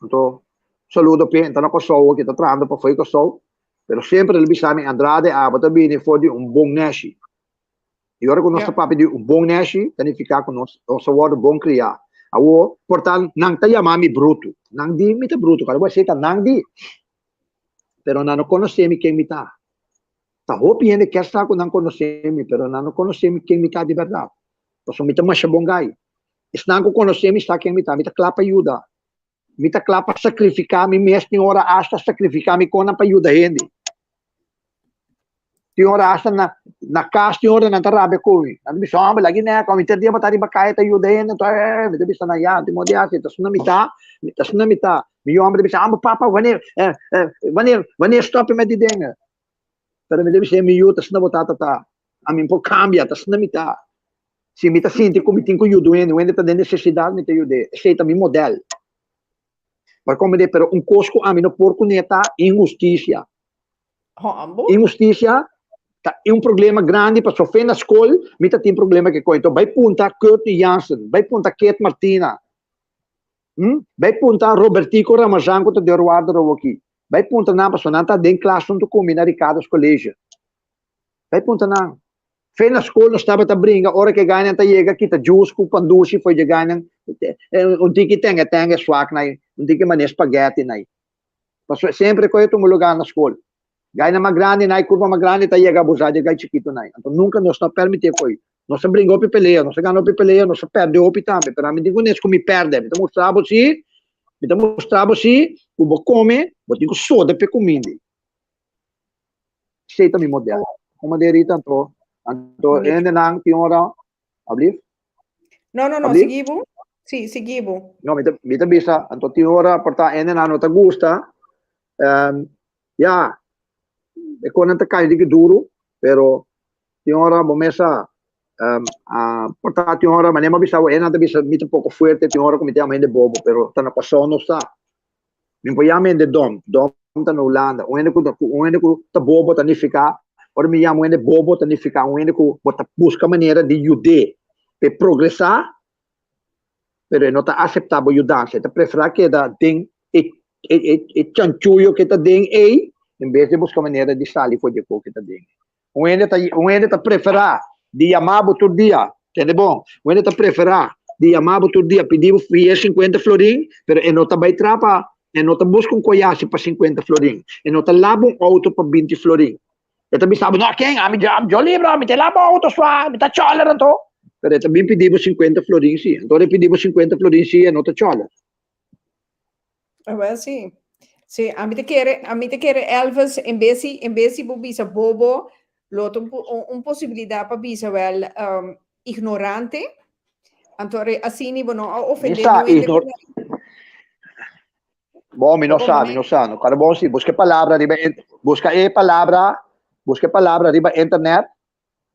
Anto saludo p'e, e ta na Kòrsou aki, ta trahando pa fo'i Kòrsou. Pero semper el a bisa mi, Andrade, abo ta bini for di un bon nèshi. I ora ku nos ta papia di un bon nèshi, ta nifiká ku nos nos a wòrdu bon kriá. Awor, por ta nan ta yama mi brutu. Nan di mi ta brutu, kada bo a seta nan di. Pero nan no konosé mi ken mi ta. Ta hopi hende kier sa ku nan konosé mi, pero nan no konosé mi ken mi ta di bèrdat. Pasobra mi ta masha bon gai. Esnan ku konosé mi sa ken mi ta. Mi ta kla pa yuda. Mi ta kla pa sakrifiká mi mes, tin ora asta sakrifiká mi konan pa yuda hende. Tin ora asta na na kas tin ora nan ta rabia ku mi. Nan ta bisa, Homber, lagi nèk, mi tur dia bo ta riba kaya ta yuda hende. Anto, mi ta bisa nan, ya, no tin modo di hasi, ta asina mi ta, ta asina mi ta. Mi homber ta bisa, Homber, papa, wanneer, wanneer, wanneer stop je met die dingen? Pero mi ta bisa, mi yu, ta asina bo tata ta. Ami no por kambia, ta asina mi ta. Si mi ta sinti ku mi tin ku yuda un hende, un hende ta den nesesidat, mi ta yud'é. Esei ta mi modèl. Por komprendé, pero un kos ku ami no por kuné ta inhustisia. Inhustisia ta un problema grandi pasobra fe na skol mi ta tin problema ku e kos. Enton bai punta Courtney Jansen, bai punta Kate Martina, bai punta Robertico Ramazan ku ta deurwaarder awoki. Bai punta nan pasobra nan ta den klas huntu ku mi na Ricardo's College. Bai punta nan. Fe na skol nos tabata bringa ora ku e gainan ta yega kita juice ku pandushi for dje gainan un tiki tenge tenge swak nai, un tiki mane spaghetti nai. Pasobra semper e koe tuma lugar na skol. Gainan mas grandi nai, kurpa mas grandi ta yega abusa dje gai chikitu nai. Anto nunka nos no a permiti e koi. Nos a bringa hopi pelea, nos a gana hopi pelea, nos a perde hopi tambe, pero ami tin ku nes ku mi perde. Mi ta mustra bo si, mi ta mustra bo si ku bo kome, bo tin ku soda p'e kumindi. Esei ta mi model. Como de Rita anto, anto hendenan tin ora, ablief? No, no, no, Ablief? sigui bo. Sí, sigui bo. No, mi ta, mi ta bisa, anto tin ora por ta hendenan no ta gusta, um, ya, e konan ta kai diki duru, pero tin ora bo mes sa, um, uh, por ta tin ora, manera mi a bisa bo, hendenan ta bisa mi ta poko fuerte, tin ora ku mi ta yama hende bobo, pero ta na Kòrsou nos sa. Mi por yama hende dom, dom ta na Hulanda. Un hende ku ta un hende ku ta bobo ta nifiká, ora mi yama un hende bobo ta nifiká un hende ku bo ta buska manera di yud'é pa e progresá, pero e no ta aseptá bo yudansa, e ta preferá keda den e e e e chanchuyo ku e ta den ei, en bes di buska manera di sali for di e kos ku e ta den. Un hende ta un hende ta preferá di yama bo tur dia. Tende bon, un hende ta preferá di yama bo tur dia pidi bo fia sinkuenta florin, pero e no ta bai tra pa, e no ta buska un koyasi pa sinkuenta florin, e no ta laba un outo pa binti florin. E ta bisa bo, no ken, ami djo libro, mi ta laba outo sua, mi ta chòler anto. Pero e ta bin pidi bo sinkuenta florin si. Anto ora e pidi bo sinkuenta florin si, e no ta chòler. Awel si. Si, ami ta kere, ami ta kere Elvis, en bes si, en bes si bo bisa bobo, lo ta un, un posibilidad pa bisa wel um, ignorante. Anto asina bo no a Mi ofende sa, niun hende ignor... ku Bon, mi no Bobo sa, mi no sa. No kada bon si buska e palabra riba in- buska e palabra, buska e palabra riba internet,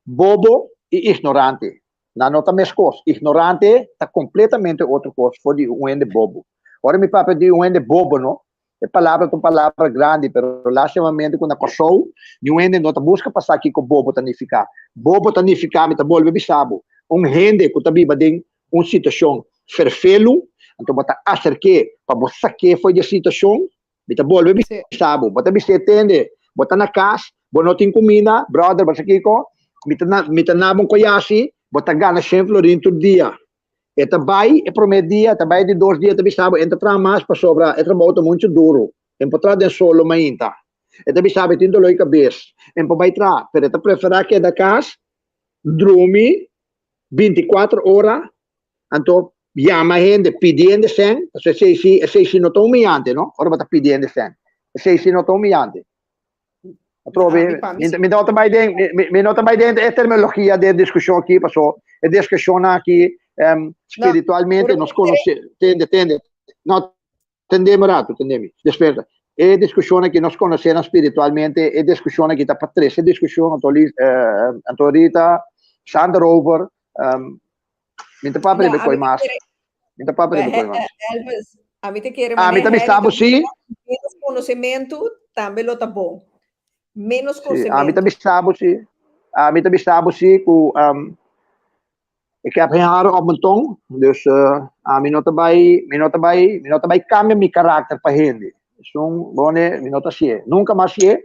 bobo i ignorante. Nan no ta meskos. Ignorante ta kompletamente otro kos for di un hende bobo. Ora mi papia di un hende bobo no, e palabra ta un palabra grandi, pero lastimamente ku na Kòrsou niun hende no ta buska pa sa kiko bobo ta nifiká. Bobo ta nifiká, mi ta bolbe bisa bo, un hende ku ta biba den un situashon ferfelu, anto bo ta aserk'é pa bo sak'é for di e situashon. Mi ta bolbe bisa bo, bo ta bis'é, Tende, bo ta na kas, bo no tin kuminda, bròder, bo sa kiko? Mi ta na, mi ta naba un koyasi, bo ta gana shen florin tur dia. E ta bai e promé dia, e ta bai e di dos dia, e ta bisa bo, E no ta traha mas pasobra e trabou ta muchu duru, e no por traha den solo mainta. E ta bisa bo, e tin doló di kabes, e no por bai traha, pero e ta preferá keda kas, drumi bintikuater ora, anto yama hende pidi hende sèn, pasobra esei si, esei si no ta humillante, no? Ora bo ta pidi hende sèn, esei si no ta humillante. Atrobe, mi, mi no ta bai den, mi, mi no ta bai den e terminologia den diskushon aki, paso e diskushon aki um, spiritualmente nos konosé, tende, tende, no, Tendemi un ratu, tendemi. Desperta. E diskushon aki nos konosé nan spiritualmente, e diskushon aki ta pa trese diskushon, anto Lis, eh, anto Rita, Sander over, um, mi ta papia No, riba a koi mi ta mas. kere, Mi ta papia riba koi mas. Elvis, a mi ta kere Ah, mi manera ta Harry bisa ta bo sí. bisa, menos konosementu tambe lo ta bon. Menos Sí, a mi ta konosementu. bisa bo sí. A mi ta bisa bo sí ku um, Ik heb geen haren op mijn tong, dus uh, mi no ta bai, mi no ta bai, mi no ta bai cambia mi karakter pa hende. Esun, bone, mi no ta hasié. Nunca mas hasié,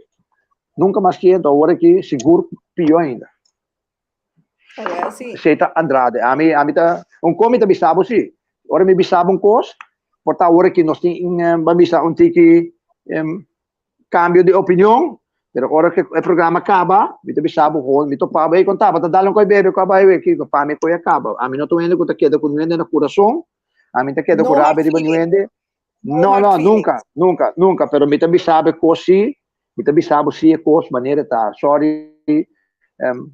nunca mas hasié, enton awor aki sigur pió ainda. Awel, sí. Esei ta Andrade. Ami, ami ta, un kos mi ta bisa bo sí. Ora mi bisa bo un kos, por ta awor aki nos tin, ban bisa un tiki, um, Cambio di opinion, pero ora cu e programa caba, mi ta bisa bo hon, mi topa bo, hey, con tabata dal un coi bebe cu a bay we, kico, pa mi coi a caba. Ami no ta un hende cu ta keda cu niun hende na curason, ami ta keda cu No hard rabia riba niun feelings. hende. No No, hard no, feelings. nunca, nunca, nunca, pero mi ta bisa bo e cos si, mi ta bisa bo si e cos manera e ta. Sorry, em,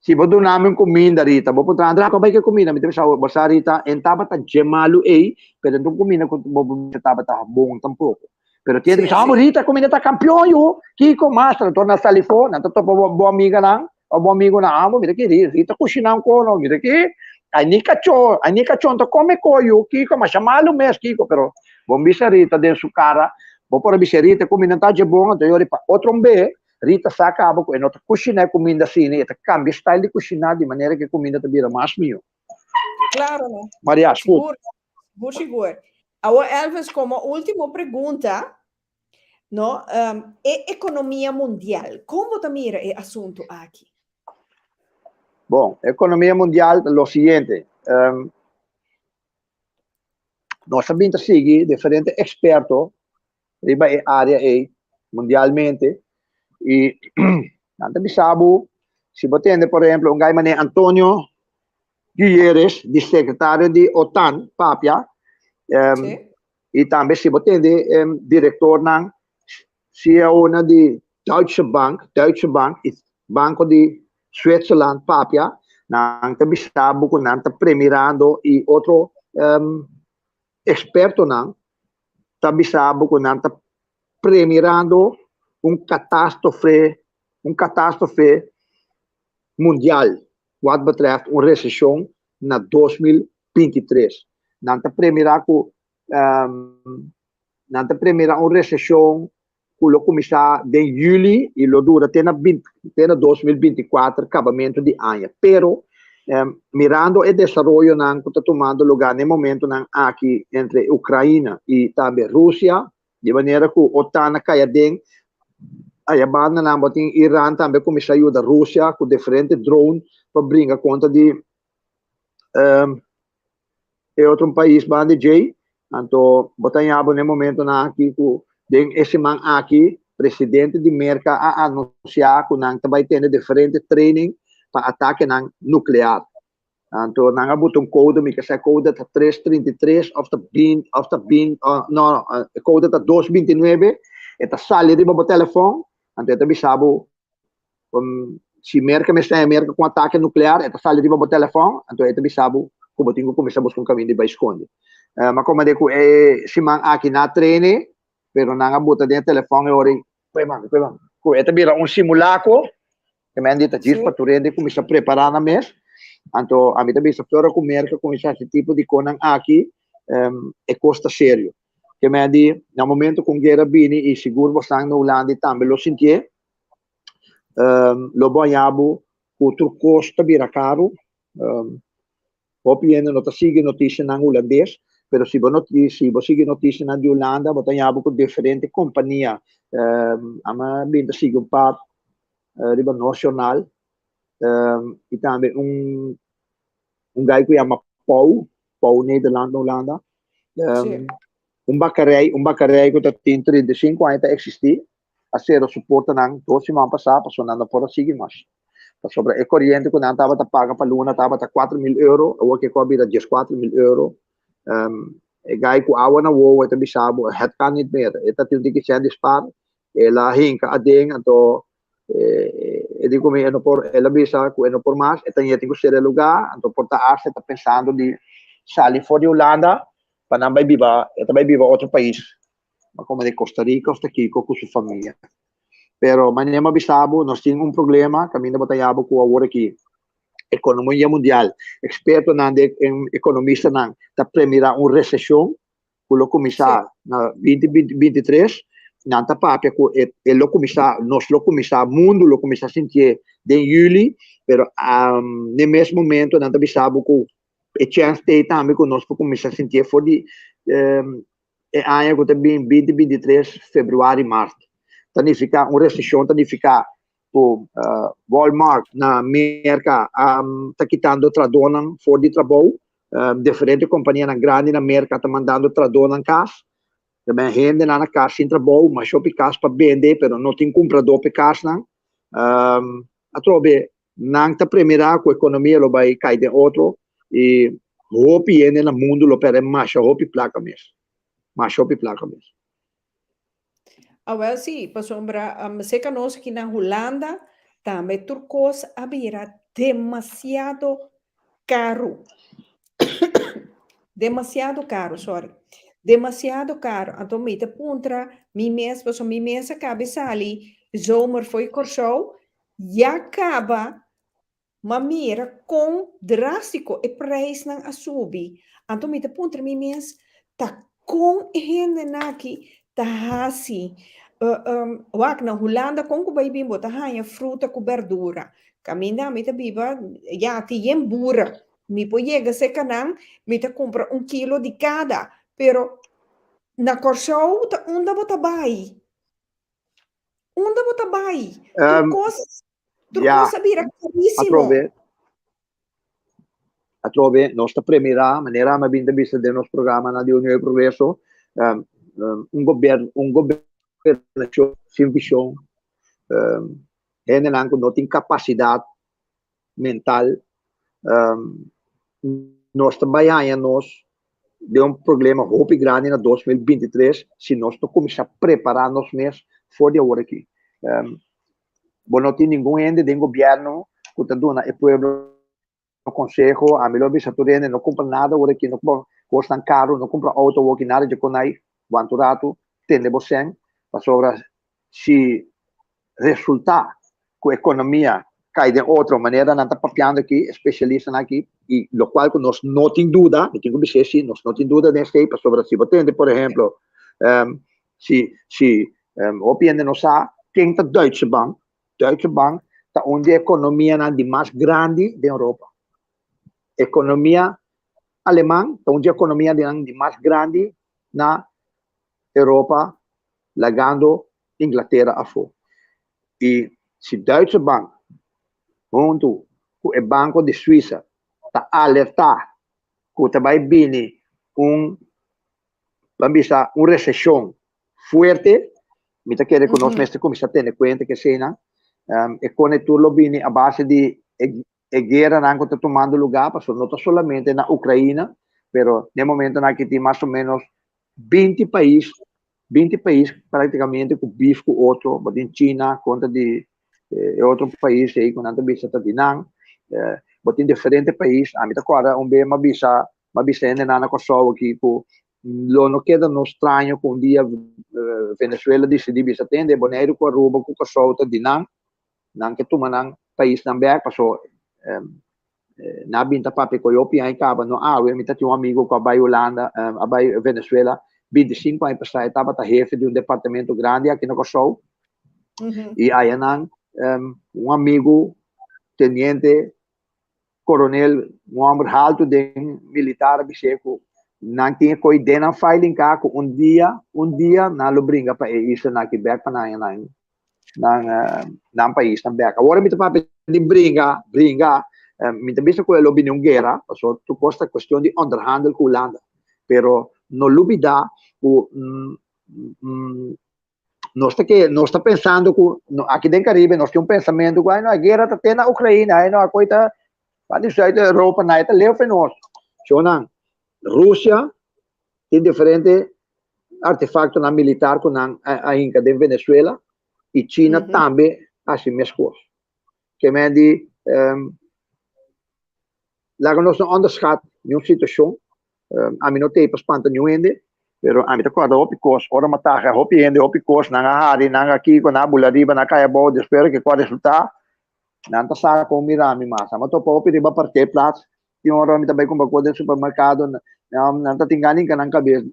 Si bo duna mi un kuminda, Rita, bo puntra, Andra, kon bai ku e kuminda? Mi ta bisa, bo sa, Rita, en tabata dje malu ei, pero en ta un kuminda ku bo por bisa tabata bon tampoko. Pero tin hende bisa, amo, Rita, e kuminda ta kampion, yu! Kiko mas? Anto nan sali afó, nan ta topa bo amiganan òf bo amigunan, amo, mira ki, Rita kushiná un kono, mira ki, ai ni kachó, ai ni kachó no ta kome ko, yu, kiko, masha malu mes, kiko, pero bo bisa Rita den su kara, bo por a bisa, Rita, e kuminda ta dje bon, anto yori pa otro un be, Rita sa kaba ku e no ta kushiná e kuminda asina i e ta kambia e style di kushiná di manera ku e kuminda ta bira mas mihó. Claro, no. Maria, skud. Sigur, sigur, sigur. Awor, Elvis, komo último pregunta, no, um, e ekonomia mundial, kon bo ta mira e asuntu aki? Bon, ekonomia mundial ta lo siguiente. Um, nos a bin ta sigui diferente eksperto riba e área ei mundialmente i nan ta bisa bo si bo tende por ehemplo un gai manera Antonio Guterres di sekretario di OTAN papia um, i tambe si bo tende um, direktornan CEO-nan di Deutsche Bank, Deutsche Bank i Banko di Switzerland papia, nan ta bisa bo ku nan ta premirando i otro um, Ekspertonan ta bisa bo ku nan ta premirando un katastrofe, un katastrofe mundial wat betreft un reseshon na 2023. Nan ta premirá ku nan ta premirá un reseshon ku lo kuminsá den yüli i lo dura te na te na 2024 kabamentu di aña. Pero mirando e desaroyonan ku ta tumando lugá na e momentunan aki entre Ukraina i tambe Rusia, di manera ku OTAN a kai aden, aya bandanan bo tin Iran tambe kuminsá yuda Rusia ku diferente drone pa bringa kontra di. E otro un pais banda di djei, anto bo ta haña bo na e momentonan aki ku den e siman aki presidente di Merka a anunsiá ku nan ta bai tene diferente training pa atakenan nuklear. Anto nan a buta un kode, mi ke sa e kode ta tres 33 òf ta 20 òf ta 20 no e kode ta dos 29, e ta sali riba bo telefòn, anto e ta bisa bo Si Merka mester haña Merka ku un atake nuklear, e ta sali riba bo telefòn, anto e ta bisa bo ku bo tin ku kuminsá buska un kaminda di bai skonde. Ma komand'é ku e siman aki nan a trene, pero nan a buta den e telefòn e ora ei, Kue mami, kue mami, ku e ta bira un simulakro, e men di ta djis pa tur hende kuminsá prepará nan mes. Anto ami ta bisa ora ku Merka kuminsá hasi tipo di konan aki, e kos ta serio. Ke men di na momento ku un guera bini i sigur bosnan na Hulanda tambe lo sintié, Lo bo haña bo ku tur kos ta bira karu. Hopi hende no ta sigui notisianan hulandes, pero si bo si bo sigui notisianan di Hulanda bo ta haña bo ku diferente kompania. Ama bin ta sigui un par riba nos jornal i tambe un un gai ku yama Pouw, Pouw Nederland na Hulanda. Un bakarei, un bakarei ku ta tin 35 aña ta eksistí. A sera su portanan dos siman pasá pasobra nan no por a sigui mas. Pasobra e koriente ku nan tabata paga pa luna tabata 4000 euro, awor ke ku a bira 14000 euro. E gai ku awa na wowo e ta bisa bo, het kan niet meer. E ta tin un tiki sèn di spar, el a hinka aden, anto e di ku mi e no por, el a bisa ku e no por mas, e ta yeti ku sera e lugá, anto por ta asta e ta pensando di sali for di Hulanda pa nan bai biba, e ta bai biba otro pais. Ma como di Costa Rica of ta kiko cu su famia. Pero manera mi a bisa bo, nos tin un problema caminda bo ta yaba cu awor aki economia mundial, expertonan de economistanan ta premira un recesion cu lo cuminsa na 2023. Nan ta papia cu e, e lo cuminsa, nos lo cuminsa, mundo lo cuminsa sintié den juli, pero um, ne mes momento nan ta bisa bo cu e chance t'ei tambe cu nos por cuminsa sintié for di um, E aña ku ta bin 2023 februari mart ta nifiká un reseshon ta nifiká ku Walmart na Merka ta kitando trahadónan for di trabou, diferente kompanianan grandi na Merka ta mandando trahadónan kas, ta bin hendenan na kas sin trabou, masha hopi kas pa bende pero no tin kumpradó pa e kasnan. Atrobe nan ta premirá ku ekonomia lo bai kai den otro i hopi hende na mundu lo pèrdè masha hopi plaka mes. Masha hopi plaka mes. Awel sí, pasobra serka nos aki na Hulanda tambe tur kos a bira demasiado karu. Demasiado karu, sorry. Demasiado karu. Anto mi ta puntra mi mes, pasobra mi mes a kabe sali zomer fo'i Kòrsou Ya caba m'a mira con drastico e prijsnan a subi, anto mi ta puntra mi mes ta con e hendenan aki ta haci. Wak, na Hulanda con cu bay bin bo ta haña fruta cu berdura. Caminda mi ta biba ya tin yen bura, mi por yega cerca nan, mi ta cumpra un kilo di cada, pero na Corsou ta unda bo ta bay? Unda bo ta bai? Tur kos, tur kos a bira karísimo. Atrobe, atrobe, nos ta premirá, manera mi a bin ta bisa den nos programanan di Union y Progreso, um, um, un gobierno, un gobernashon sin vishon, um, hendenan ku no tin kapasidat mental, um, nos ta bai haña nos den un problema hopi grandi na 2023 si nos no kuminsá prepará nos mes for di awor aki. Um, bo no tin ningun hende den gobierno ku ta duna e pueblo konseho, ami lo bisa tur hende no kumpra nada awor aki, no kumpra kosnan karu, no kumpra outo awor aki, nada dje konai, wanta un ratu, tende bo sèn, pasobra si resultá ku ekonomia kai den otro manera nan ta papiando aki, e spesialistanan aki, i lokual ku nos no tin duda, mi tin ku bis'é si, nos no tin duda den esei, pasobra si bo tende por ehemplo, si si hopi hende no sa ken ta Deutsche Bank, Deutsche Bank ta un di e ekonomianan di mas grandi den Europa. Ekonomia aleman ta un di e ekonomianan di mas grandi na Europa lagando Inglatera afó. I si Deutsche Bank huntu ku e Banko di Suisa ta alertá ku ta bai bini un, ban bisa, un reseshon fuerte, mi ta kere ku nos mester kuminsá tene kuenta ku eseinan. E kone tur lo bini a base di e e gueranan ku ta tumando lugá, pasobra no ta solamente na Ukraina, pero den momentonan aki tin mas o ménos binti pais, binti pais práktikamente ku bif ku otro, bo tin China kontra di e otro pais ei ku nan ta bisa ta di nan, bo tin diferente pais, ami ta kòrda un be m'a bisa, m'a bisa hendenan na Kòrsou aki ku lo no keda no straño ku un dia Venezuela disidí bisa tende Boneiru ku Aruba ku Kòrsou ta di nan, nan ke tuma nan paisnan bek paso nan a bin ta papia ku hopi aña kaba no awe mi ta tin un amigo ku a bai Hulanda a bai Venezuela 25 aña pasá e tabata hefe di un departamento grandi aki na Kòrsou i ayanan un amigo teniente coronel un homber haltu den militar a bis'é ku nan tin e koi den nan filing ka ku un dia un dia nan lo bringa pa e islanan aki bek pa nan nan nan nan paisnan bek. Awor mi ta papia di bringa bringa mi ta bisa ku e lo bini un guera pasobra tur kos ta kuestion di onderhandel ku Hulanda pero no lubida ku Nos ta ke, nos ta pensando ku no, aki den Caribe nos tin un pensamentu ku ay no, e guera ta te na Ukraina, ay no, akoi ta pa di Zuid Europa na e ta leu fe nos. Shownan, Rusia tin diferente artefaktonan militar ku nan a hinka den Venezuela i China tambe hasi meskos. Ke men di Laga nos no onderschat niun situashon. Ami no t'ei pa spanta niun hende, pero ami ta kòrda hopi kos. Ora mi a taha hopi hende hopi kos, nan a hari, nan a kiko, nan a bula riba, nan a kai abou. Despues ora ke kò resultá, nan ta sa kon mira mi mas. Ami a topa hopi riba parkeerplaats. Tin ora mi ta bai kumpra kos den supermerkado, nan ta tin gana hinka nan kabes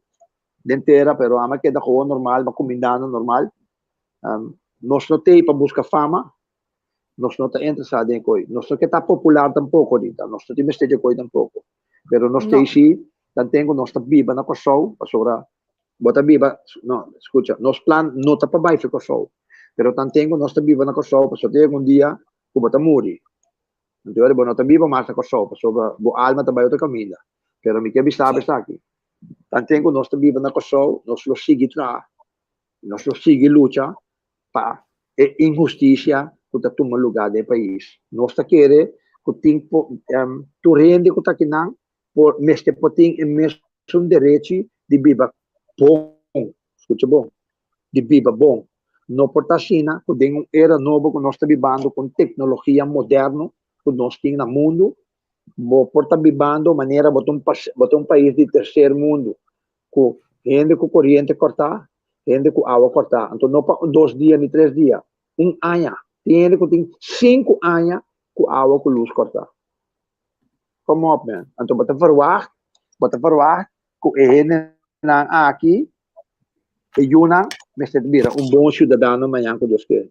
den tera, pero ami a keda gewoon normal, mi a kuminda nan normal. Nos no t'ei pa buska fama, Nos no ta interesá den e koi. Nos no ke ta popular tampoko ahorita. Nos no tin mester di e koi tampoko. Pero nos ta si tanten ku nos ta biba na Kòrsou, pasobra bo ta biba, no, skucha, nos plan no ta pa bai fi Kòrsou, pero tanten ku nos ta biba na Kòrsou, pasobra ta yega un dia ku bo ta muri. Anto ora bo no ta biba mas na Kòrsou, pasobra bo alma ta bai otro kaminda. Pero mi ke bisa bo esaki, tanten ku nos ta biba na Kòrsou, nos lo sigui traha, nos lo sigui lucha pa e inhustisia ku ta tuma lugá den e pais. Nos ta kere ku tin tur hende ku ta akinan por mester por tin e mesun derechi di biba bon, skucha bon, di biba bon. No por ta asina ku den un era nobo ku nos ta bibando ku un teknologia moderno ku nos tin na mundu, bo por ta bibando manera bo ta un bo ta un pais di terser mundu ku hende ku koriente kòrtá, hende ku awa kòrtá. Anto no pa dos dia ni tres dia, un aña. Tin hende ku tin sinku aña ku awa ku lus kòrtá. Kom op man. Anto bo ta verwagt, bo ta verwagt ku e hendenan aki, e yunan, mester bira un bon siudadano mañan ku Dios ke.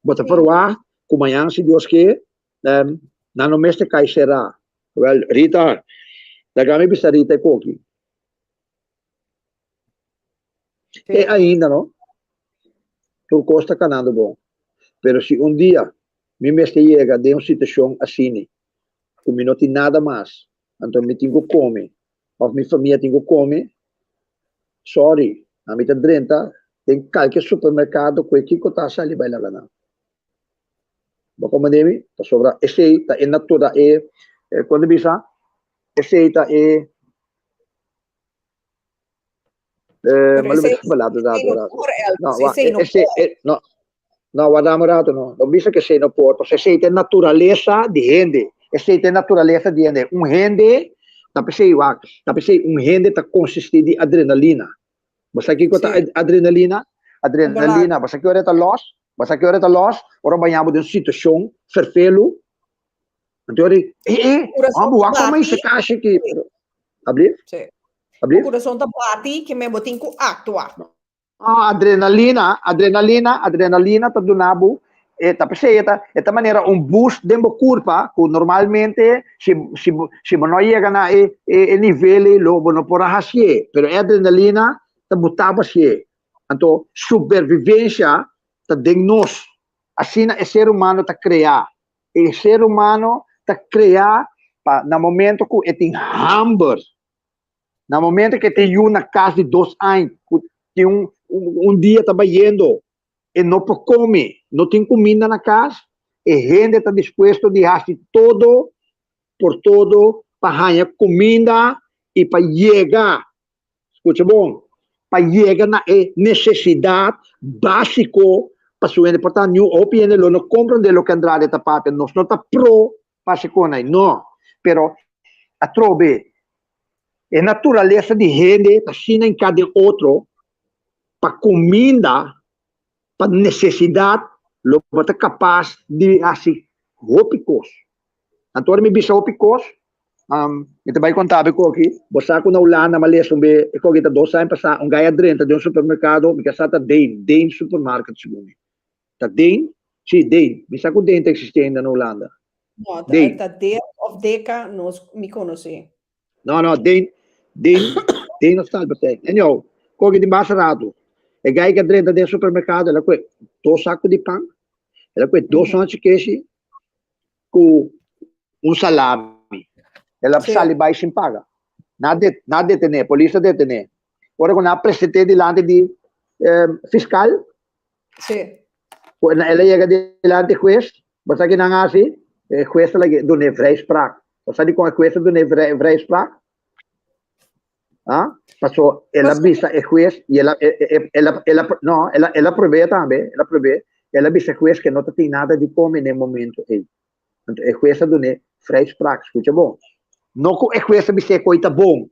Bo ta verwagt ku mañan si Dios ke, nan no mester kai será. Wel, Rita, laga mi bisa Rita e koki. Te ainda no, tur kos ta kanando bon. Pero si un dia mi mester yega den un situashon asini, ku mi no tin nada mas, anto mi tin ku kome, òf mi famia tin ku kome, sorry, ami ta drenta den kalke supermerkado ku e kiko ta sali bai laga nan. Bo comprende mi? Pasobra esei ta e natura, e, kon ta bisa? Esei ta e, eh, Pero ma lo esei, bisa palabra esei rato, no rato. por, Elvis, No, wa, esei no esei, por. e, no, no, warda un rato, no. No bisa ku esei no por, pasobra esei ta e naturalesa di hende. Esei ta e naturalesa di hende. Un hende, ta p'esei, wak, ta p'esei un hende ta konsistí di adrenalina. Bo sa kiko ta Sí. adrenalina? Bola. Adrenalina, bo sa ki ora e ta lòs? Bo sa ki ora e ta lòs? Ora bo baña bo den un situashon ferfelu, anto ora e, eh, eh, Kurason hòmber, ta wak kòm bati. ei kashi aki. Sí. Ablief? Sí. Bo Ablief? kurason ta bati, ke men bo tin ku aktua. Ah, adrenalina, adrenalina, adrenalina ta duna bo, e ta p'esei e ta, e ta manera un boost den bo kurpa ku normalmente si, si bo, si bo no yega na e, e, e nivel ei lo bo no por a hasié, pero e adrenalina ta buta bo hasié. Anto supervivencia ta den nos. Asina e ser humano ta crea. E ser humano ta crea. Pa na momento ku e tin hamber, na momento ku e tin yu na kas di dos aña, ku tin un un dia ta bayendo, e no por kome, no tin kuminda na kas, e hende ta dispuesto di hasi todo por todo pa haña kuminda i pa yega, skucha bon, pa yega na e nesesidat básiko pa su hende. Por tanto, niun hopi hende lo no komprondé loke Andrade ta papia. Nos no ta pro pa hasi kon ei, no. Pero atrobe e naturalesa di hende ta asina hinká den otro pa kuminda, pa nesesidat, lo bo ta kapas di hasi hopi kos. Anto ora mi bisa hopi kos, mi ta bai konta bo e koki. Bo sa ku na Hulanda mi a lesa un be e koki ta dos aña pasá, un gai a drenta den un supermerkado, mi ke sa ta Deen, Deen supermarket segun mi. Ta Deen? Si, Deen. Mi sa ku Deen ta eksistí ainda na Hulanda. No, ta, Deen. ta Deen of Deka, nos, mi konosé. No, no, Deen, Deen, Deen of Albert Heijn. Anyhow, koki tin basta ratu. E gai ku a drenta den supermerkado, el a kue dos saku di pan, el a kue dos onchi keshi, ku un salami. El a sali bai sin paga. Nan a nan a detené, polis a detené. Ora ku nan a present'é dilanti di fiskal, ku el a yega dilanti hues, bo sa ki nan a hasi? E hues a lag'é dun'é vrijspraak. Bo sa dikon e hues a dun'é vrijspraak? Ah, paso el a bisa e hues y el a, el a, el a, no, el a, el a probé tambe, el a probé, el a bisa e hues que no ta tin nada di come n'e momento ei. Anto e hues a dun'é vrijspraak, scucha bon. No cu e hues a bis'é cu ei ta bon,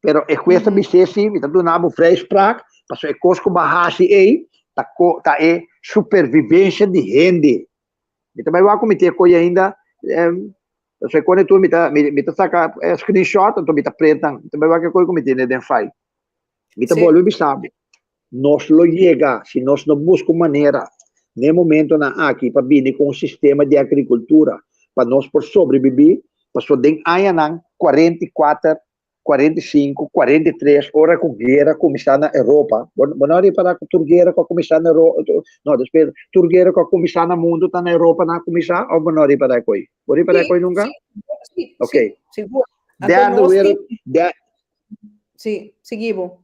pero e hues a bis'é si, mi ta duna bo vrijspraak, paso e cos cu bo a haci ei ta co, ta e supervivencia di hende. Mi ta bai wak ku mi tin e koi ainda. So e kone tur mi ta mi ta saka screenshot anto mi ta print nan. Mi ta bai wak e koi ku mi tene den file. Mi ta bolbe bisa bo, nos lo yega si nos no buska un manera n'e momentonan aki pa bini ku un sistema di agrikultura pa nos por sobrebibí, pasobra den añanan 44 45, 43, ora ku guera kuminsá na Europa, bo bo no a ripará ku tur guera ku a kuminsá na Ero, no, despues, tur guera ku a kuminsá na mundu ta na Europa nan a kuminsá, òf bo no a ripará e koi? Bo ripará e koi nunka? Sí, Ok. sí, sigur. Anto Derde nos wereld, tin, de, sí, sigui bo.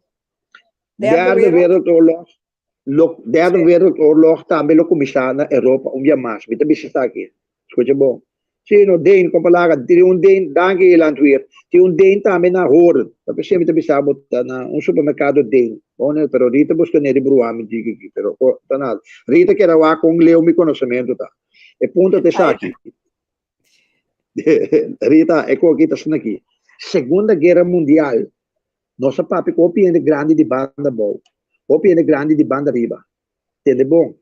Derde derde wereld, wereldoorlog, lo, derde wereldoorlog tambe lo kuminsá na Europa un bia mas. Mi ta bisa esaki. Skucha bon. Sí, no, Deen, kon palabra, tin un Deen, danki Landweer, tin un Deen tambe na Hoorn. Ta p'esei mi ta bisa bo ta na un supermerkado Deen. Bon, pero Rita buska ne di bruha mi diki aki, pero oh, ta nada. Rita keda wak kon leu mi konosementu ta. E punto ta esaki. Rita, e koki ta asina aki. Segunda Guera Mundial, nos a papia ku hopi hende grandi di banda abou, hopi hende grandi di banda riba. Tende bon.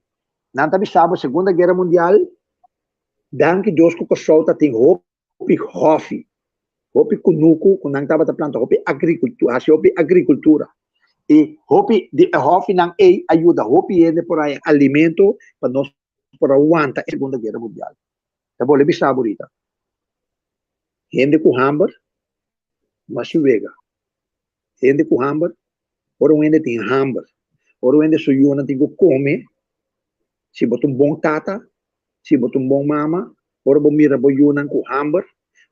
Nan ta bisa bo Segunda Guera Mundial, danki Dios ku Kòrsou ta tin hopi hòfi, hopi kunuku ku nan tabata planta, hopi agrikultura, hasi hopi agrikultura. I hopi di e hòfinan ei a yuda hopi hende por haña alimento pa nos por a wanta e Segunda Guera Mundial. Ta bolbe bisa bo Rita, hende ku hamber no hasi wega. Hende ku hamber, ora un hende tin hamber, ora un hende su yunan tin ku kome, si bo ta un bon tata, si bo ta un bon mama, ora bo mira bo yunan ku hamber,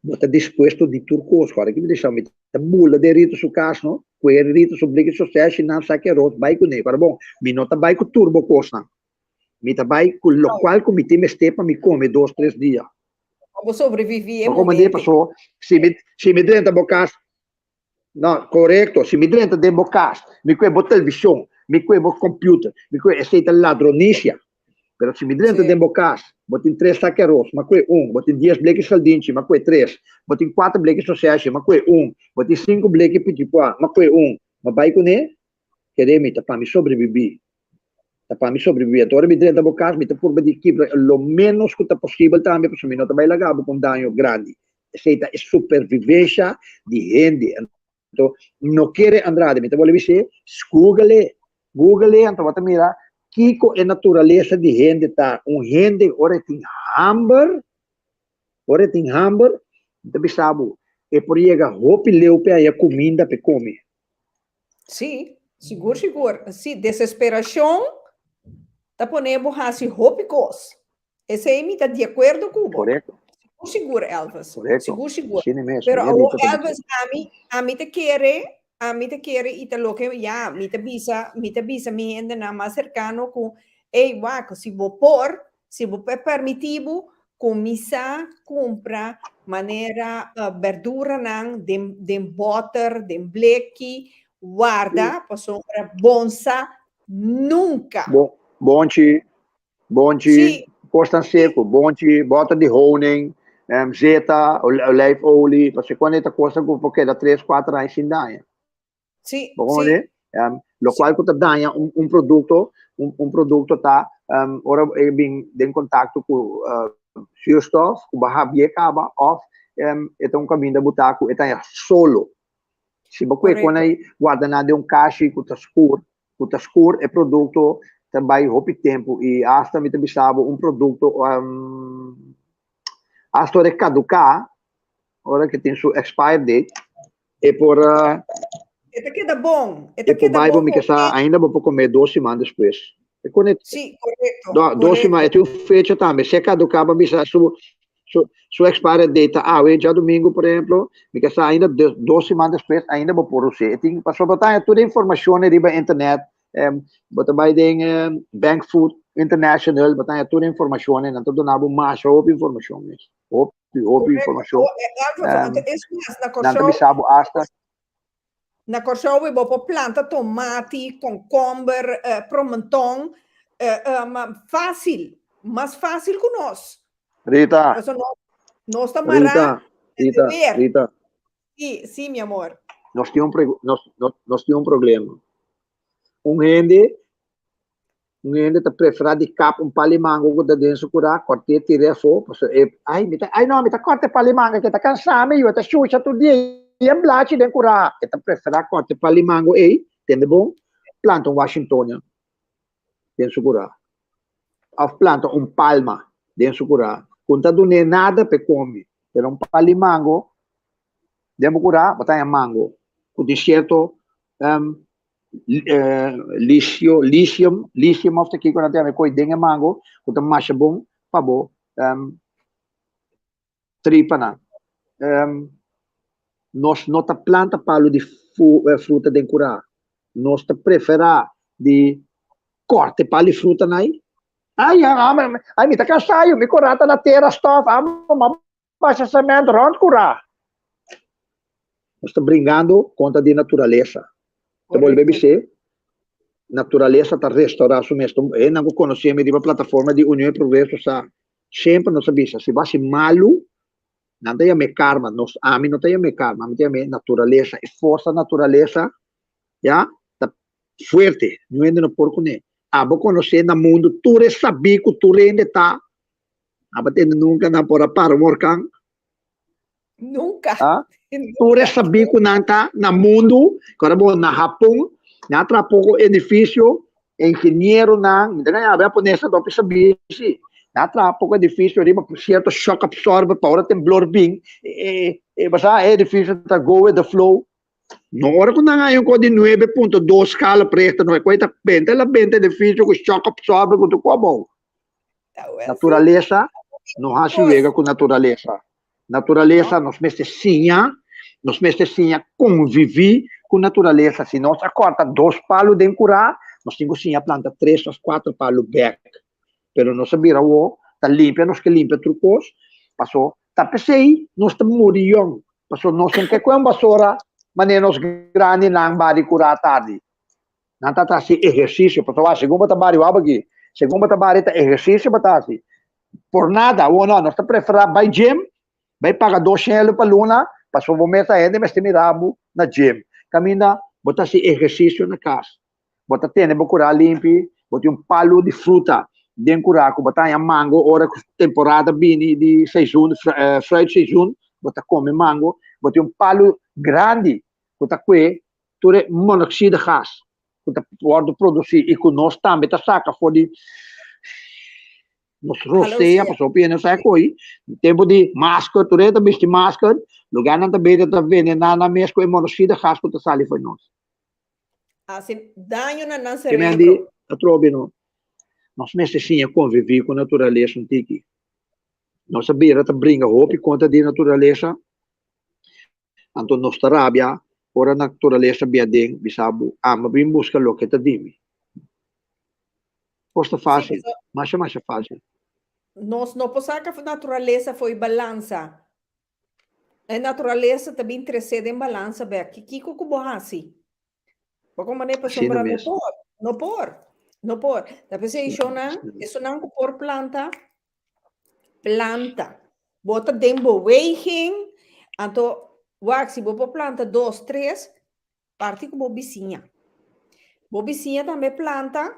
bo ta dispuesto di tur kos. Ora ki mi ta bisa, mi ta bula den Rita su kas no, kue Rita su bliki soseshi nan saki aros bai kuné. Ora bon, mi no ta bai ku tur bo kosnan. Mi ta bai ku lokual ku mi tin mester pa mi kome dos, tres dia. Pa bo sobreviví e Bo komand'é momento. paso si mi si mi drenta bo kas, no, korekto, si mi drenta den bo kas, mi kue bo televishon, mi kue bo computer, mi kue esei ta ladronisia. Pero si mi drenta den bo kas, bo tin tres saki aros, m'a kue un, bo tin dies bleki saldinchi, m'a kue tres, bo tin kuater bleki soseshe, m'a kue un, bo tin sinku bleki pichipua, m'a kue un, m'a bai kuné? Kere mi ta pa mi sobrebibí. Ta pa mi sobrebibí. Anto ora mi drenta bo kas, mi ta purba di kibra lo ménos ku ta posibel tambe, pasobra mi no ta bai laga bo ku un daño grandi. Esei ta e supervivensha di hende. Anto, no kere Andrade, mi ta bolbe bis'é, Google-e. Google-e, anto bo ta mira kiko e naturalesa di hende ta. Un hende ora e tin hamber, ora e tin hamber, mi ta bisa bo, e por yega hopi leu p'e haya kuminda p'e kome. Sí, sigur sigur. Sí, desesperacion ta pone bo haci hopi cos. Esey mi ta di acuerdo cu bo. Correcto. Sigur, Elvis. Korekto. Sigur, sigur. Asina mes. Pero Meneer awor, Rita ta Elvis, ami, ami ta kere, ami ta kere i ta loke, ya, mi ta bisa, mi ta bisa mi hendenan mas serkano ku, ey, wak, si bo por, si bo por permití bo, kuminsá kumpra manera berduranan den, den bòter, den bleki, warda, pasobra bon sa nunka. Bon, bonchi, Bonchi, Sí. kosnan seku, bonchi, bòter di honing, em, zeta, ol- olijfolie, pasobra kuando e ta kosnan ku por keda tres, kuater aña sin daña. Sí, Bo sí. hoor, em, lo kual ku ta daña un, un produkto, un, un produkto ta em, ora e bin den kontakto ku eh, zuurstof, ku bo habie kaba, òf em, e ta un kaminda bo ta ku e ta haña solo. Si bo kue kon Korekto. ei guarda nan den un kashi ku ta skur, ku ta skur e produkto ta bai hopi tempu i asta mi ta bisa bo un produkto asta ora e kaduká, ora ke tin su expire date, e por E ta keda bon, e ta e por keda bai bo bon mi ke sa hopi. ainda bo por kome dos siman despues. E kone Sí, korekto, do dos siman korekto. e tin un fecha tambe, si e kaduká bo bisa su Su, su expiry date ta awe, djadumingu, por ehemplo, mi ke sa ainda de, dos siman despues ainda bo por us'é. E tin, pasobra bo ta haña tur e informashonnan riba internet, eh, bo ta bai den eh, Bank Food International, bo ta haña tur e informashonnan, nan ta duna bo masha hopi informashon mes. Hopi, hopi Correcto. informashon. Oh, eh, Alfonso, Em, anto es mas, na nan ta Kòrsou, bisa bo asta Na Kòrsou bo por planta tomati, konkomber, promenton, fásil, mas fásil ku nos. Rita. Pasobra nos, nos ta mará Rita, Rita, weer. Rita. Sí, sí, mi amor. Nos tin un, nos, nos, nos tin un problema. Un hende Un hende ta preferá di kap un pal di mango ku ta den su kurá, kòrt'é, tir'é afó, pasobra e, ai, mi ta, ai no, mi ta kòrta e pal di manga ke ta kansá mi, yu, e ta shusha tur dia, yen blachi den kurá. E ta preferá kòrta e pal di mango ei, tende bon, planta un washingtonia den su kurá, òf planta un palma den su kurá, ku no ta dun'é nada p'e kome, pero un pal di mango den bo kurá, bo ta haña mango ku tin sierto Litio, lithium, lithium of ta kiko nan ta yama e koi den e mango ku ta masha bon pa bo tripanan. Nos no ta planta palu di fruta den kurá. Nos ta preferá di kòrta e palu di fruta nai. Ai, ai, mi ta kansá yu, mi kurá ta na tera stòf, amo, Basha cement rond kurá. Nos ta bringando kontra di naturalesa. Ta bolbe bis'é, naturalesa ta restaurá su mes. Hendenan ku konosé mi riba plataforma di Union y Progreso sa, semper nos a bisa, si bo hasi malu, nan ta yam'é karma. Nos, ami no ta yam'é karma, ami ta yam'é naturalesa. E forsa naturalesa, ya, ta fuerte. Niun hende no por kuné. Abo konosé na mundu tur e sabí ku tur hende ta Aba tende nunca nan por a para un orkan? Nunca. Ah? Tur e sabí ku nan ta na mundu, ku ora bo na Hapon, nan a traha poko edifisio, ingenieronan, mi ta gaña aba japonesnan ta hopi sabí si, nan a traha poko edifisio riba sierto shock absorber pa ora temblor bin, e, e, bo sa, e edifisio ta go with the flow. No ora ku nan haña un kos di nuebe punto dos skala op Richter, no e kos ta benta la benta edifisio ku shock absorber ku tur ku abou. Naturalesa, no hasi wega ku naturalesa. Naturalesa nos mester siña, nos mester siña konviví ku naturalesa. Si nos a kòrta dos palu den kurá, nos tin ku siña planta tres òf kuater palu bèk. Pero nos a bira awor ta limpia, nos ke limpia tur kos, paso ta p'esei nos ta muri yòn, paso nos no ke kue un basora manera nos grandinan bari kurá tardi. Nan ta hasi ehersisio, pasobra segun bo ta bari wou aki, segun bo ta bari ta ehersisio bo ta hasi. Por nada, awor no, nos ta preferá bai gym, bai paga dos shen euro pa luna, pasobra bo mes ta hende mester mira bo na gym. Kaminda bo ta hasi ehersisio na kas, bo ta tene bo kurá limpi, bo tin un palu di fruta den kurá ku bo ta haña mango ora ku temporada bini di seizoen, fruit seizoen, bo ta kome mango, bo tin un palu grandi ku ta kue tur e monoxide gas ku ta wòrdu produsí i ku nos tambe ta saka for di nos rosea, pasobra hopi hende no sa e koi, tempu di masker, tur hende ta bisti masker, lugarnan ta bete ta venená nan mes ku e monoxide gas ku ta sali for nos. Hasi daño na nan Ke men di cerebro. atrobe no, nos mester siña konviví ku naturalesa un tiki. Nos a bira ta bringa hopi kontra di naturalesa, anto nos ta rabia ora naturalesa bia den bisa bo, Ami a bin buska loke ta di mi. Kos ta fásil, masha masha fásil. Nos no por saka naturalesa fo'i balansa. E naturalesa ta bin tresé den balansa bèk. Kiko ku bo hasi? Bo komprendé? Pasobra no por, no por, no por. Ta p'esei shownan, esunnan ku por planta, planta. Bo ta den beweging, anto wak si bo por planta dos, tres, parti ku bo bisiña. Bo bisiña tambe planta,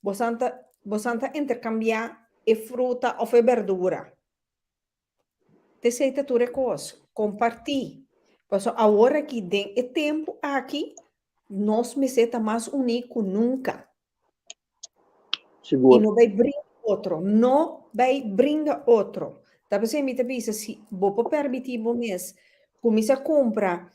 bosan ta, bosan ta interkambiá e fruta òf e berdura. T'esei ta tur e kos, kompartí. Pasobra awor aki den e tempu aki nos mester ta mas uní ku nunka. Sigur. I no bai bringa otro, no bai bringa otro. Ta p'esei mi ta bisa si bo por permití bo mes kuminsá kumpra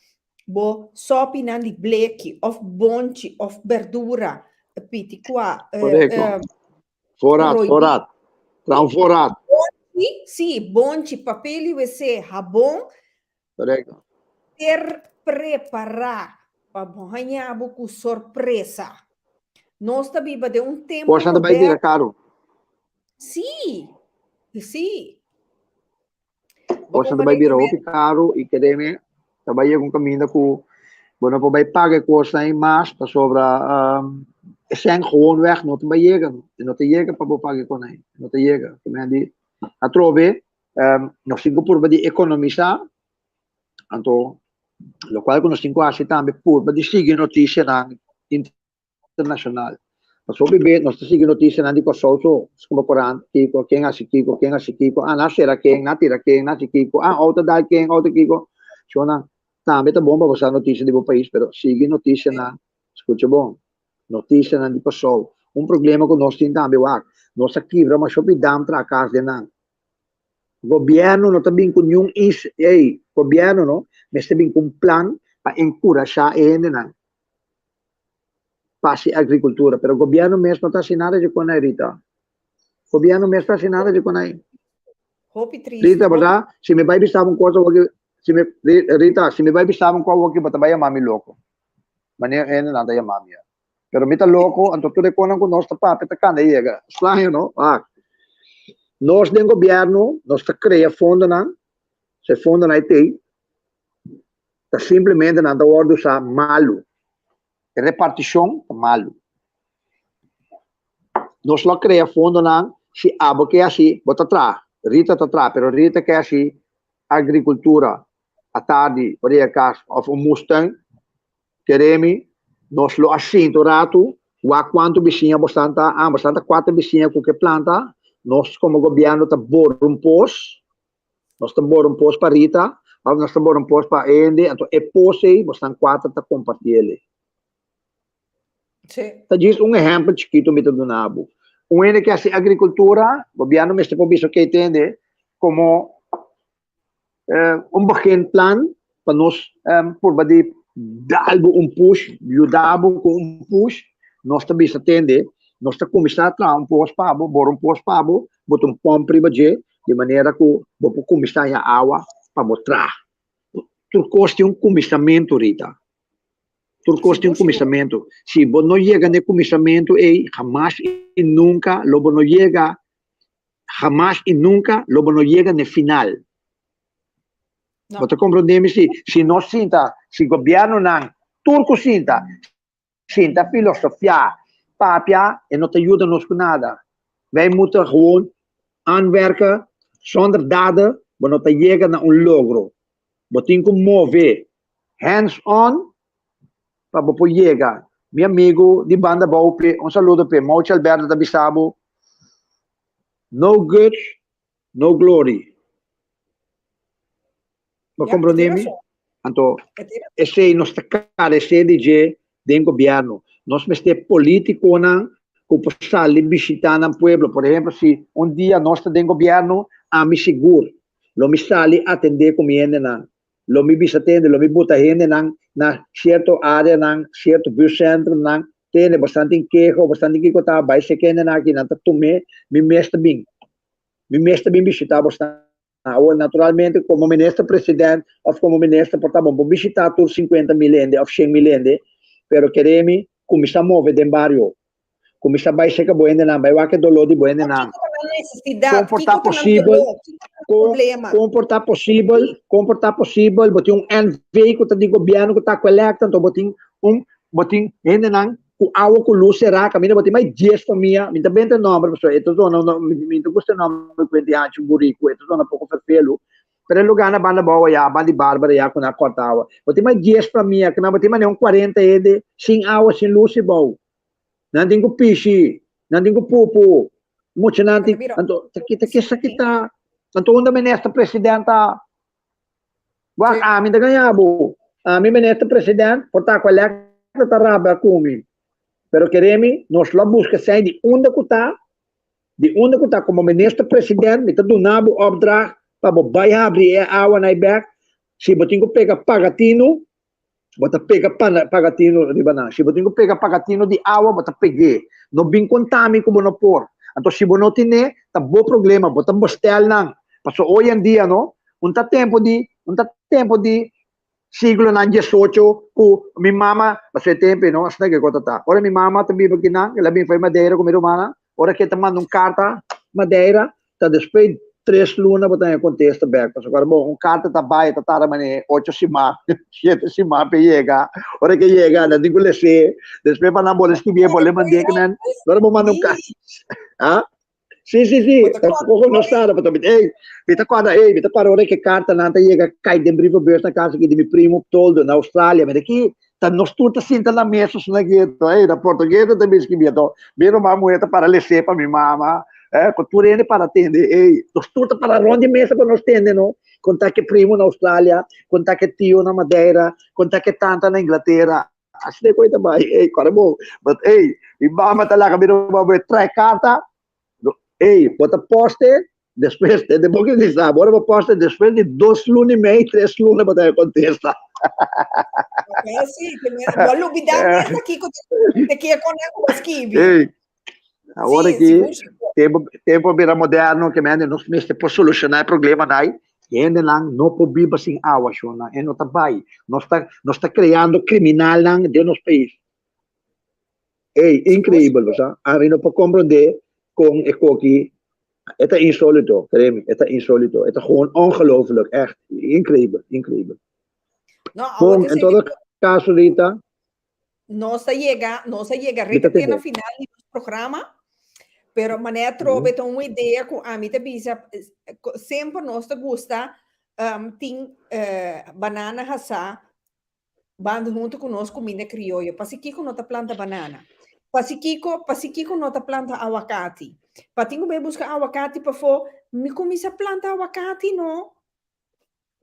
bo sòpinan di bleki òf bonchi òf berdura, pitikua, Korekto. Voorraad, voorraad. Traha un voorraad. Bonchi, sí, bonchi, papel i wc, habon. Correcto. Ter prepará pa bo haña bo ku sorpresa. Nos ta biba den un tempu Kosnan ta bai bira karu. Sí, sí. Kosnan ta bai bira hopi karu i kereme ta bai yega un kaminda ku bo no por bai paga e kosnan ei mas pasobra e sèn gewoonweg no ta bai yega, e no ta yega pa bo paga e kosnan ei, no ta yega. Atrobe nos tin ku purba di ekonomisá, anto lokual ku nos tin ku hasi tambe purba di sigui notisianan internacional. Pasobra hopi be nos ta sigui noticianan di Kòrsou so, skuma korant, kiko, ken hasi kiko, ken hasi kiko, ah nan sera ken, nan tira ken, nan hasi kiko, ah outo dal ken, outo kiko. Shownan, tambe ta bon pa bo sa noticia di bo pais, pero sigui noticianan, skucha bon, noticianan di Kòrsou. Un problema ku nos tin tambe wak, nos a kibra masha hopi dam traha kas den nan. Gobierno no ta bin ku niun ey, gobierno no, mester bin ku un plan pa enkurashá e hendenan. pa hasi agricultura, pero gobierno mes no ta hasi nada di con ai, Rita. Gobierno mes ta hasi nada di con ai. Hopi triste. Rita, verdad? Si mi bai bisa un cosa woki, si mi, Rita, si mi bai bisa un cosa woki, bo ta bai yama mi loco. Manera hende nan ta yama mi. Pero mi ta loco, anto tur e conan cu nos ta papia ta cana yega. Straño, no? Ah. Nos den gobierno, nos ta crea fondonan, se fondonan ei tei, ta simplemente nan ta wordo usa malu. E repartishon ta malu. Nos lo krea fondonan si abo ke hasi, bo ta traha, Rita ta traha, pero Rita ke hasi agrikultura atardi ora yega kas òf un moestuin, keremi nos lo a sinta un ratu wak kuantu bisiña bosan ta, ah bosan ta kuater bisiña ku ke planta, nos komo gobièrnu ta bora un pos Nos ta bora un pos pa Rita, of nos ta bora un pos pa hende, anto e pos ei bosnan kuater ta kompartí el ei. Sí. Ta djis un ehèmpel chikitu mi ta duna bo. Un hende ke hasi agrikultura, gobièrnu mester por bisa oké tende, komo un beginplan pa nos purba di dal bo un push, yuda bo ku un push, nos ta bisa tende, nos ta kuminsá traha un pos pa bo, bora un pos pa bo, bo ta un pòmp riba dje, di manera ku bo por kuminsá haña awa pa bo traha. Tur kos tin un kuminsamentu, Rita. Tur kos tin un kuminsamentu. Si bo no yega na e kuminsamentu ei, hamas i nunka lo bo no yega, hamas i nunka lo bo no yega na e final. Bo ta komprondé mi? Si, si nos sinta, si gobièrnunan tur ku sinta, sinta filosofiá, papia, e no ta yuda nos ku nada. Wij moeten gewoon aanwerken, zonder daden, bo no ta yega na un logro. Bo tin ku move, hands on, pa bo por yega. Mi amigu di banda bou p'e, un saludo p'e, Mouchi Alberto ta bisa bo, no guts, no glory. Bo comprende mi? Anto, esei nos ta carece di dje den gobierno. Nos mester politiconan cu por sali bishita nan pueblo. Por ehemplo, si un dia nos ta den gobierno, ami sigur lo mi sali atende cu mi hendenan. Lo mi bisa tende, lo mi buta hendenan na cierto areanan, cierto buurtcentrumnan, tende, bosnan tin keho, bosnan tin kico ta, bay seke hendenan aki, nan ta tume, mi mes ta bin. Mi mes ta bin bishitá bosnan. Awor, naturalmente, komo minister president òf komo minister por ta bon por bishitá tur 50.000 hende òf 100.000 hende, pero kere mi kuminsá move den bario, kuminsá bai serka bo hendenan, bai wak e doló di bo hendenan. Kiko ta nan nesesidat? Kon por ta Kiko ta nan posibel, doló? Kiko ta nan kon, problema? kon por ta posibel, kon por ta posibel bo tin un NV ku ta di gobièrnu ku ta kolekta, anto bo tin un, bo tin hendenan ku awa ku lus será kaminda bo tin mai dies famia, mi ta benta e nòmber pasobra e ta zona mi ta gusta e nòmber ku hende hanchi buriku, e ta zona poko ferfelu, pero e lugá na banda bou ayá, banda di Bárbara ayá ku nan a kòrta awa, bo tin mai dies famia, kiman bo tin manera un kuarenta hende sin awa, sin lus i bou. Nan tin ku pishi, nan tin ku pupu, muchanan tin, anto ta kita kisa kita, anto unda minister president ta? Wak, ami ta gaña bo. Ami minister president por ta ku electo ta rabia ku mi. Pero kere mi, nos lo buska sey di unda ku ta, di unda ku ta komo minister president mi ta duna bo opdracht pa bo bai habri e awa na e bek. Si bo tin ku pega paga tinu, bo ta pega paga tinu riba nan. Si bo tin ku pega paga tinu di awa, bo ta peg'é. No bin konta mi ku bo no por. Anto si bo no tine, ta bo problema, bo ta bestel nan. Pasobra hoy en dia no, Un ta tempu di, un ta tempu di siglonan diesocho ku mi mama, pasobra e tempu ei no asina ke kos ta ta. Ora mi mama ta biba kinan, el a bin for Madeira ku mi rumannan, ora ke ta manda un karta Madeira, ta despues di tres luna bo ta haña kontesta bèk. Pasobra ora bo un karta ta bai ta tarda manera ocho siman, shete siman pa e yega. Ora ke yega nan tin ku les'é, despues pa nan bolbe skibié, bolbe mand'é kinan. Ora bo manda un karta, ah? Sí, sí, sí. Tampoco no sabe, pero ey, mi ta cuadra, ey, mi ta cuadra ora que carta nan ta llega cai den brievenbus na casa aquí de mi primo Toldo na Australia. Mi ta aquí, ta nos tur ta sinta na mesa suna quieto, ey, na portugués ta mi escribiendo. Mi ruman mujer ta para lese pa mi mama, eh, con tur hende para tende, ey, nos tur ta para rond di mesa pa nos tende, no. Conta que primo na Australia, conta que tio na Madeira, conta que tanta na Inglaterra. Asina e koe ta bai, ey, kòrda bo. But ey, mi mama ta laga mi ruman bo e trae karta, ey, bo ta poste, despues, tende bo ke di sa, ora bo poste despues di dos luna i mei, tres luna bo ta haña kontesta. Ok, sí, ke mi, bo a lubidá mes ta kiko te ke kon nan ku bo a skibi. Ey, awor Sí, aki, sigur, sigur. tempo, tempo a bira moderno, ke mende nos mester por solushoná e problemanan ai. Hendenan no por biba sin awa, shonnan. E no ta bai. Nos ta, nos ta creando criminalnan den nos pais. Ey, increibel, bo sa. Ami no por comprende con e koki. E ta insolito, cree mi, e ta insolito. E ta gewoon ongelooflijk, echt. Increibel, increibel. No, awor Bon, te en todo senti caso, Rita, Nos ta yega, nos a yega mi ta rete na tende. final di nos programa, pero manera trobe ta un idea ku ami ta bisa, semper nos ta gusta um, tin uh, banana hasá banda hunto ku nos kuminda krioyo. Pasi kiko no ta planta banana? Pasi kiko, pasi kiko no ta planta awakati? Pa tin ku bai buska awakati pafó, mi kuminsa planta awakati no.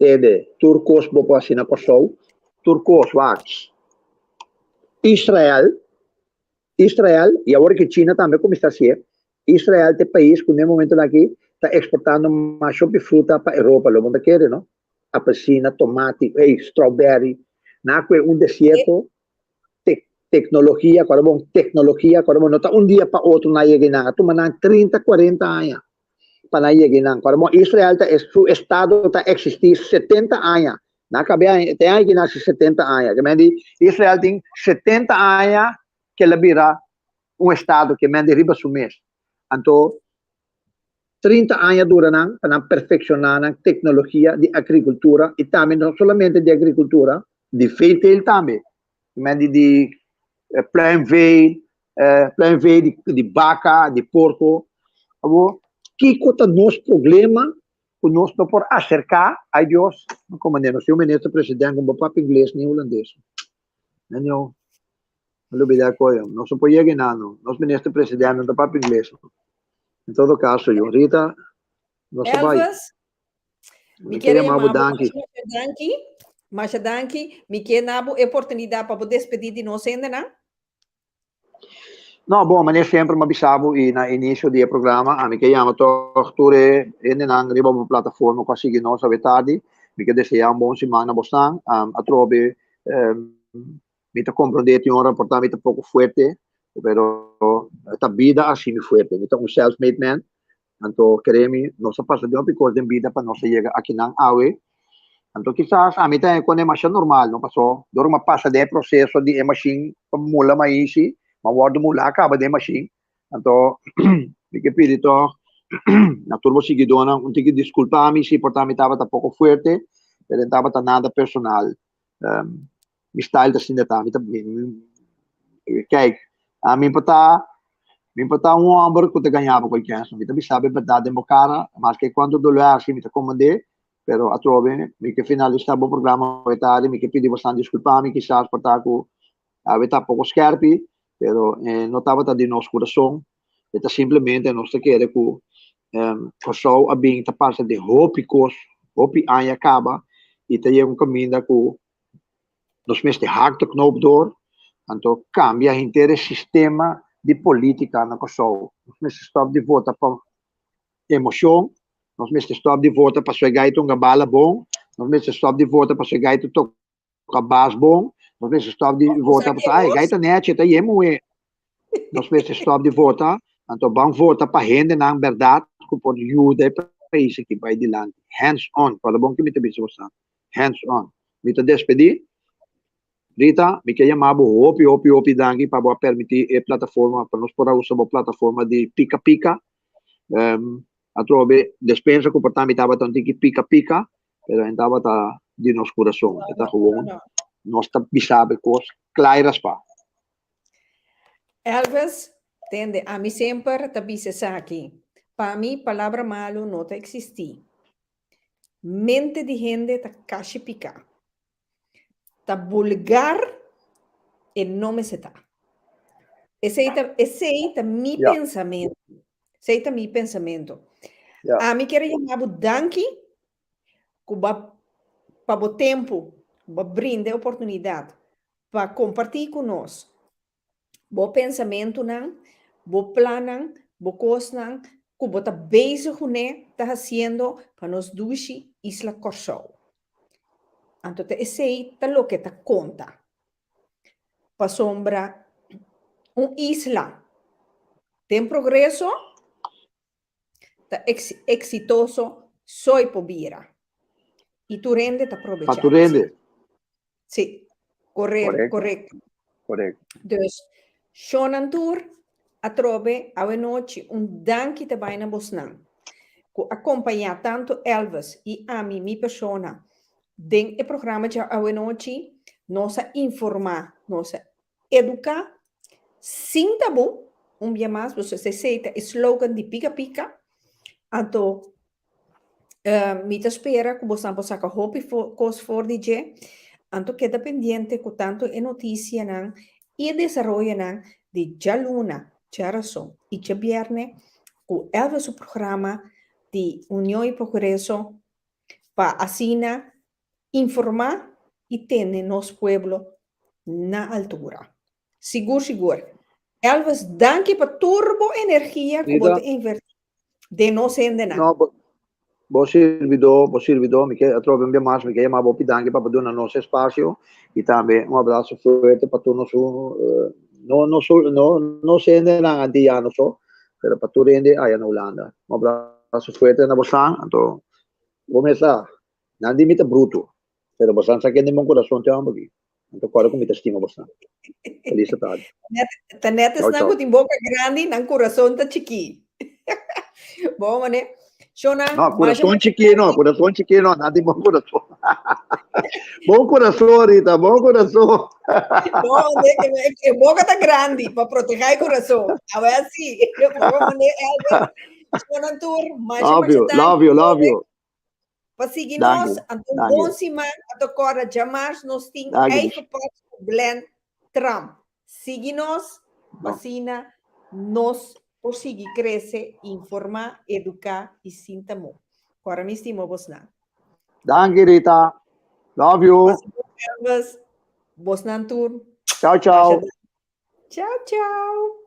Tende, tur kos bo por hasi na Kòrsou, tur kos, wak. Israel, Israel, i awor ki China tambe kuminsá hasié, Israel ta e pais ku na e momentunan aki ta eksportando mas hopi fruta pa Europa, lo bo no ta kere no? Apelsina, tomati, ey, strawberry, nan a kue un desierto, te, teknologia, ku ora bon, teknologia, ku ora bon, no ta un dia pa otro nan a yega einan, a tuma nan trinta, kuarenta aña. pa nan yega einan. Cuando bon Israel ta su estado ta existi 70 aña. Nan cabe aña, te aña ki nan 70 aña. Ke men di Israel tin 70 aña ke la bira un estado ke men di riba su mes. Anto 30 aña dura nan pa nan perfecciona nan tecnologia di agricultura y tambe no solamente di agricultura, di veeteelt tambe. Ke men di di pluimvee, pluimvee di, di baka, di porko. Abo, kiko ta nos problema ku nos no por aserká? Ay Dios, no komandé, nos tin un minister president ku no papia ingles ni hulandes. Anio, a lubidá koyo. Nos no por yega einan no. Nos minister president no ta papia ingles. En todo caso, yo, Rita, nos ta bai. Elvis, Mi Mi kier ke yama bo yama bo danki. masha masha danki. Masha danki. Mi kier na bo e oportunidad pa bo despedi di nos hendenan. No, bon, meneer semper m'a bisa bo i na inicio di e programa, ami ke yama toch tur e hendenan riba bo plataforma ku a sigui nos awe tardi. Mi ke desea un bon siman na bosnan. Atrobe mi ta komprondé tin ora por ta mi ta poko fuerte, pero ta bida a hasi mi fuerte. Mi ta un self-made man. Anto kere mi, nos a pasa den hopi kos den bida pa nos a yega akinan awe. Anto kisas ami ta haña kone masha normal, no? Paso dor ku mi a pasa den e proseso di e mashin pa mula maishi, mi a wòrdu mulá kaba den e mashin. Anto mi ke pidi tòg na tur bo siguidónan un tiki diskulpá mi si por ta mi tabata poko fuerte, pero e tabata nada personal. Mi style ta asina ta, mi ta, kijk, ami por ta, mi por ta un hòmber ku ta gaña bo kualkier, mi ta bisa bo e bèrdat den bo kara, maske kuantu doló hasi mi ta komand'é, pero atrobe mi ke finalisá bo programa awe tardi, mi ke pidi bosan diskulpá mi kisas por ta ku awe ta poko skèrpi, pero e no tabata di nos kurason, e ta simplemente nos ta kere ku Kòrsou a bin ta pasa den hopi kos, hopi aña kaba i ta yega un kaminda ku nos mester hak de knoop door, anto kambia henter e sistema di politika na Kòrsou. Nos mester stòp di vota pa emoshon, nos mester stòp di vota pasobra e gai ta hunga bala bon, nos mester stòp di vota pasobra e gai ta toka bas bon, nos mester stòp di vota pasobra ai e gai ta nèchi, e ta yen muhé. Nos mester stòp di vota, anto ban vota pa hendenan bèrdat ku por yuda e pais aki bai dilanti. Hands on, kòrda bon ke mi ta bisa boso. Hands on. Mi ta despedí. Rita, mi ke yama bo hopi, hopi, hopi danki pa bo a permití e plataforma, pa nos por a usa bo plataforma di Pika Pika. Um, atrobe, despensa ku por ta mi tabata un tiki pika pika, pero en tabata di nos kurason. E ta gewoon, nos ta bisa bo e kos kla i raspá. Elvis, tende, ami semper ta bisa esaki. Pa mi, palabra malu no ta eksistí. Mente di hende ta kashi piká. Ta bulgar e no mester ta. Esei ta, esei ta mi Ja. pensamentu. Esei ta mi pensamentu. Ja. Ami kier a yama bo danki ku bo a, pa bo tempu, ku bo a brinda e oportunidat pa kompartí ku nos bo pensamentunan, bo plannan, bo kosnan ku bo ta bezig kuné, ta hasiendo pa nos dushi isla Kòrsou. Anto ta esei ta loke ta konta. Pasobra un isla den progreso ta eksitoso soi por bira. I tur hende ta Pa probechá tur esei. hende. Sí, corre, Correcto. correcto. Correcto. Dus, shonan tur, atrobe, awe nochi, un danki ta bai na bosnan, ku a kompañá tantu Elvis i ami, mi persona, den e programa dja awe nochi. Nos a informá, nos a eduká, sin tabú, un bia mas, boso esei ta e slogan di Pika Pika, anto Mi ta spera ku bosan por saka hopi kos for di dje. Anto keda pendiente ku tantu e notisianan i e desaroyonan di djaluna, djarason i djabièrnè ku Elvis su programa di Union i Progreso pa asina informá i tene nos pueblo na altura. Sigur sigur. Elvis danki pa tur bo energia ku bo ta invertí den nos hendenan. No, bo, bo sirbidó, bo sirbidó, mi ke atrobe un bia mas, mi ke yama bo hopi danki pa bo duna nos espasio i tambe un abraso fuerte pa tur nos, no no no nos hendenan antiyano so, pero pa tur hende aya na Hulanda. Un abraso fuerte na bosan, anto bo mes sa, nan di mi ta bruto, pero bosan sa kende bon kurason te homber aki. Anto kòrda ku mi ta stima bosan. Felis tardi. Net, ta net Chau, esnan chau. ku tin boka grandi, nan kurason ta chikí. Bon, mané. Shona, No, masha kurason masha chikí no, danki. kurason chikí no, nan tin bon kurason. Bon kurason, Rita, bon kurason. Bon, mané, e, e boka ta grandi pa protehá e kurason. Awe así. Bon, mané, Elvis. Shona tur, masha Love masha you, danki. love you, love you. Pa sigui nos, Danki, anto un danki. bon siman, anto kòrda djamars nos tin Danki, eigen pot ku Glenn Trump. Sigui nos, pa No. asina nos por sigui krese, informá, eduká i sinta mo. Kòrda mi stima bosnan. Danki, Rita. Love you. Pasa bon, Elvis. Bosnan tur. Ciao, Masha ciao. danki. Ciao, ciao.